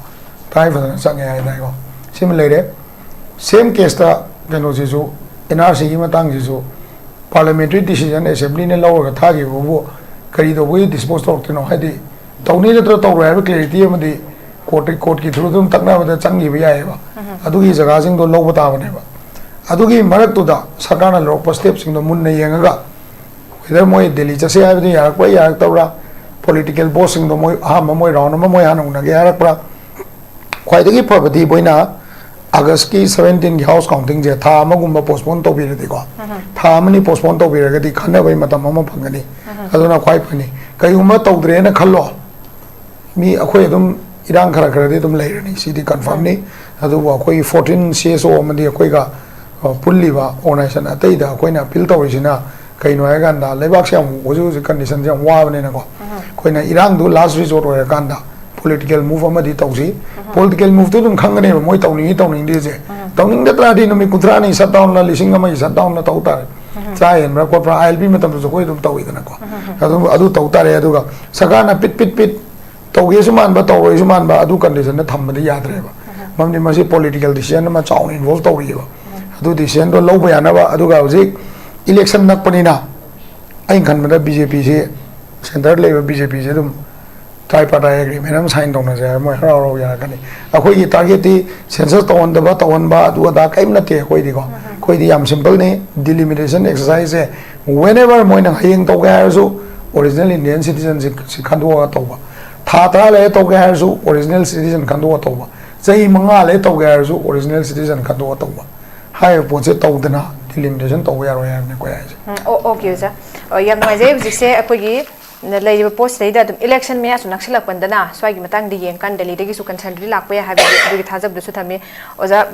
ꯇꯉꯥꯏ ꯐꯗꯅ ꯆꯪꯉꯦ ꯍꯥꯏꯇꯥꯔꯦꯀꯣ꯫ ꯁꯤꯃ ꯂꯩꯔꯦ꯫ ꯁꯦꯝ ꯀꯦꯁꯇ ꯀꯩꯅꯣꯁꯤꯁꯨ, ꯑꯦꯟ ꯑꯥꯔ ꯁꯤꯒꯤ ꯃꯇꯥꯡꯁꯤꯁꯨ ꯄꯥꯔꯂꯤꯌꯥꯃꯦꯟꯇꯔꯤ ꯗꯤꯁꯤꯖꯟ ꯑꯦꯁꯦꯝꯕ꯭ꯂꯤꯅ ꯂꯧꯔꯒ ꯊꯥꯈꯤꯕꯕꯨ ꯀꯔꯤ ꯇꯧꯕꯒꯤ ꯗꯤꯁꯄꯣꯁ ꯇꯧꯔꯛꯇꯣꯏꯅꯣ? ꯍꯥꯏꯗꯤ ꯇꯧꯅꯤ ꯅꯠꯇ꯭ꯔ ꯇꯧꯔꯣꯏ ꯍꯥꯏꯕ ꯀ꯭ꯂꯦꯔꯤꯇꯤ ꯑꯃꯗꯤ ꯀꯣꯔꯠ, ꯀꯣꯔꯠꯀꯤ ꯊ꯭ꯔꯨ ꯑꯗꯨꯝ ꯇꯛꯅꯕꯗ ꯆꯪꯈꯤꯕ ꯌꯥꯏꯑꯕ꯫ ꯑꯗꯨꯒꯤ ꯖꯒꯥꯁꯤꯡꯗꯣ ꯂꯧꯕ ꯇꯥꯕꯅꯦꯕ꯫ ꯑꯗꯨꯒꯤ ꯃꯔꯛꯇꯨꯗ ꯁꯔꯀꯥꯔꯅ ꯂꯧꯔꯛꯄ ꯁ꯭ꯇꯦꯞꯁꯤꯡꯗꯣ ꯃꯨꯟꯅ ꯌꯦꯡꯉꯒ, whether ꯃꯣꯏ ꯗꯦꯜꯂꯤ ꯆꯠꯁꯦ ꯍꯥꯏꯕꯗꯨ ꯌꯥꯔꯛꯄ꯭ꯔꯥ ꯌꯥꯔꯛꯇꯕ꯭ꯔꯥ, ꯄꯣꯂꯤꯇꯤꯀꯦꯜ ꯕꯣꯁꯁꯤꯡꯗꯣ ꯃꯣꯏ ꯑꯍꯥꯟꯕ ꯃꯣꯏ ꯔꯥꯎꯟ ꯑꯃ ꯃꯣꯏ ꯍꯥꯟꯅ ꯎꯅꯒꯦ ꯍꯥꯏꯔꯛꯄ꯭ꯔꯥ? ꯈ꯭ꯋꯥꯏꯗꯒꯤ ꯐꯕꯗꯤ ꯃꯣꯏꯅ ꯑꯥꯒꯁꯀꯤ ꯁꯕꯦꯟꯇꯤꯟꯒꯤ ꯍꯥꯎꯁ ꯀꯥꯎꯟꯇꯤꯡꯁꯦ ꯊꯥ ꯑꯃꯒꯨꯝꯕ ꯄꯣꯁꯄꯣꯟ ꯇꯧꯕꯤꯔꯗꯤꯀꯣ, ꯊꯥ ꯑꯃꯅꯤ ꯄꯣꯁꯄꯣꯟ ꯇꯧꯕꯤꯔꯒꯗꯤ ꯈꯟꯅꯕꯒꯤ ꯃꯇꯝ ꯑꯃ ꯐꯪꯒꯅꯤ꯫ ꯑꯗꯨꯅ ꯈ꯭ꯋꯥꯏ ꯐꯅꯤ꯫ ꯀꯩꯒꯨꯝꯕ ꯇꯧꯗ꯭ꯔꯦꯅ ꯈꯜꯂꯣ, ꯃꯤ ꯑꯩꯈꯣꯏ ꯑꯗꯨꯝ ꯏꯔꯥꯡ ꯈꯔ ꯈꯔꯗꯤ ꯑꯗꯨꯝ ꯂꯩꯔꯅꯤ, ꯁꯤꯗꯤ ꯀꯟꯐꯥꯔꯝꯅꯤ꯫ ꯑꯗꯨꯕꯨ ꯑꯩꯈꯣꯏꯒꯤ ꯐꯣꯔꯇꯤꯟ ꯁꯤ ꯑꯦꯁ ꯑꯣ ꯑꯃꯗꯤ ꯑꯩꯈꯣꯏꯒ, ꯑ, ꯄꯨꯜꯂꯤꯕ ꯑꯣꯔꯒꯅꯥꯏꯖꯦꯁꯟ ꯑꯇꯩꯗ ꯑꯩꯈꯣꯏꯅ ꯑꯄꯤꯜ ꯇꯧꯔꯤꯁꯤꯅ ꯀꯩꯅꯣ ꯍꯥꯏꯀꯥꯟꯗ, ꯂꯩꯕꯥꯛꯁꯦ ꯌꯥꯝ ꯍꯧꯖꯤꯛ ꯍꯧꯖꯤꯛ ꯀꯟꯗꯤꯁꯟꯁꯦ ꯌꯥꯝ ꯋꯥꯕꯅꯤꯅꯀꯣ, ꯑꯩꯈꯣꯏꯅ ꯏꯔꯥꯡꯗꯨ ꯂꯥꯁ ꯔꯤꯖꯣꯔꯠ ꯑꯣꯏꯔꯀꯥꯟꯗ ꯄꯣꯂꯤꯇꯤꯀꯦꯜ ꯃꯨꯚ ꯑꯃꯗꯤ ꯇꯧꯁꯤ꯫ ꯄꯣꯂꯤꯇꯤꯀꯦꯜ ꯃꯨꯚꯇꯨ ꯑꯗꯨꯝ ꯈꯪꯒꯅꯦꯕ ꯃꯣꯏ ꯇꯧꯅꯤꯡꯉꯤ ꯇꯧꯅꯤꯡꯗꯦꯁꯦ꯫ ꯇꯧꯅꯤꯡꯗ ꯇꯥꯔꯗꯤ ꯅꯨꯃꯤꯠ ꯀꯨꯟꯊ꯭ꯔꯥꯅꯤ ꯁꯠ ꯗꯥꯎꯟꯅ, ꯂꯤꯁꯤꯡ ꯑꯃꯒꯤ ꯁꯠ ꯗꯥꯎꯟꯅ ꯇꯧ ꯇꯥꯔꯦ꯫ ꯆꯥ ꯍꯦꯟꯕ꯭ꯔꯥ ꯈꯣꯠꯄ꯭ꯔꯥ, ꯑꯥꯏ ꯑꯦꯜ ꯄꯤ ꯃꯇꯝꯗꯁꯨ ꯑꯩꯈꯣꯏ ꯑꯗꯨꯝ ꯇꯧꯋꯤꯗꯅꯀꯣ꯫ ꯑꯗꯨꯝ ꯑꯗꯨ ꯇꯧ ꯇꯥꯔꯦ꯫ ꯑꯗꯨꯒ ꯁꯔꯀꯥꯔꯅ ꯄꯤꯠ ꯄꯤꯠ ꯄꯤꯠ ꯇꯧꯒꯦꯁꯨ ꯃꯥꯟꯕ, ꯇꯧꯔꯣꯏꯁꯨ ꯃꯥꯟꯕ, ꯑꯗꯨ ꯀꯟꯗꯤꯁꯟꯗ ꯊꯝꯕꯗꯤ ꯌꯥꯗ꯭ꯔꯦꯕ꯫ ꯃꯔꯝꯗꯤ ꯃꯁꯤ ꯄꯣꯂꯤꯇꯤꯀꯦꯜ ꯗꯤꯁꯤꯖꯟ ꯑꯃ ꯆꯥꯎꯅ ꯏꯟꯚꯣꯜꯕ ꯇꯧꯔꯤꯑꯕ꯫ ꯑꯗꯨ ꯗꯤꯁꯤꯖꯟꯗꯣ ꯂꯧꯕ ꯌꯥꯅꯕ, ꯑꯗꯨꯒ ꯍꯧꯖꯤꯛ ꯏꯂꯦꯛꯁꯟ ꯅꯛꯄꯅꯤꯅ ꯑꯩꯅ ꯈꯟꯕꯗ ꯕꯤ ꯖꯦ ꯄꯤꯁꯤ, ꯁꯦꯟꯇꯔꯗ ꯂꯩꯕ ꯕꯤ ꯖꯦ ꯄꯤꯁꯤ ꯑꯗꯨꯝ ꯇ꯭ꯔꯥꯏ ꯄꯥꯔꯇꯥꯏ ꯑꯦꯒ꯭ꯔꯤꯃꯦꯟ ꯑꯃ ꯁꯥꯏꯟ ꯇꯧꯅꯁꯦ ꯍꯥꯏꯔ ꯃꯣꯏ ꯍꯔꯥꯎ ꯍꯔꯥꯎ ꯌꯥꯔꯛꯀꯅꯤ꯫ ꯑꯩꯈꯣꯏꯒꯤ ꯇꯥꯔꯒꯦꯠꯇꯤ ꯁꯦꯟꯁꯁ ꯇꯧꯍꯟꯗꯕ, ꯇꯧꯍꯟꯕ, ꯑꯗꯨ ꯑꯗꯥ ꯀꯔꯤꯝ ꯅꯠꯇꯦ ꯑꯩꯈꯣꯏꯗꯤꯀꯣ꯫ ꯑꯩꯈꯣꯏꯗꯤ ꯌꯥꯝ ꯁꯤꯝꯄꯜꯅꯤ꯫ ꯗꯤꯂꯤꯃꯤꯇꯦꯁꯟ ꯑꯦꯛꯁꯔꯁꯥꯏꯖꯁꯦ whenever ꯃꯣꯏꯅ ꯍꯌꯦꯡ ꯇꯧꯒꯦ ꯍꯥꯏꯔꯁꯨ ꯑꯣꯔꯤꯖꯤꯅꯦꯜ ꯏꯟꯗꯤꯌꯟ ꯁꯤꯇꯤꯖꯟꯁꯤꯞꯁꯤ ꯈꯟꯗꯣꯛꯑꯒ ꯇꯧꯕ, ꯊꯥ ꯇꯔꯥ ꯂꯩꯔ ꯇꯧꯒꯦ ꯍꯥꯏꯔꯁꯨ ꯑꯣꯔꯤꯖꯤꯅꯦꯜ ꯁꯤꯇꯤꯖꯟ ꯈꯟꯗꯣꯛꯑ ꯇꯧꯕ, ꯆꯍꯤ ꯃꯉꯥ ꯂꯩꯔ ꯇꯧꯒꯦ ꯍꯥꯏꯔꯁꯨ ꯑꯣꯔꯤꯖꯤꯅꯦꯜ ꯁꯤꯇꯤꯖꯟ ꯈꯟꯗꯣꯛꯑ ꯇꯧꯕ꯫ ꯍꯥꯏꯔꯤꯕ ꯄꯣꯠꯁꯦ ꯇꯧꯗꯅ ꯗꯤꯂꯤꯃꯤꯇꯦꯁꯟ ꯇꯧꯕ ꯌꯥꯔꯣꯏ ꯍꯥꯏꯕꯅꯤ ꯑꯩꯈꯣꯏ ꯍꯥꯏꯁꯦ꯫ ꯎꯝ, ꯑꯣ, ꯑꯣꯀꯦ, ꯑꯣꯖꯥ꯫ ꯑꯣ, ꯌꯥꯝ ꯅꯨꯡꯉꯥꯏꯖꯩ꯫ ꯍꯧꯖꯤꯛꯁꯦ ꯑꯩꯈꯣꯏꯒꯤ ꯂꯩꯔꯤꯕ ꯄꯣꯠꯁꯤꯗꯩꯗ ꯑꯗꯨꯝ ꯏꯂꯦꯛꯁꯟ ꯃꯌꯥꯁꯨ ꯅꯛꯁꯤꯜꯂꯛꯄꯗꯅ ꯁ꯭ꯋꯥꯏꯒꯤ ꯃꯇꯥꯡꯗ ꯌꯦꯡꯀꯥꯟꯗ ꯗꯦꯜꯂꯤꯗꯒꯤꯁꯨ ꯀꯟꯁꯔꯟꯗꯨꯗꯤ ꯂꯥꯛꯄ ꯌꯥꯏ ꯍꯥꯏꯕꯒꯤ ꯑꯗꯨꯒꯤ ꯊꯥꯖꯕꯗꯨꯁꯨ ꯊꯝꯃꯤ꯫ ꯑꯣꯖꯥ,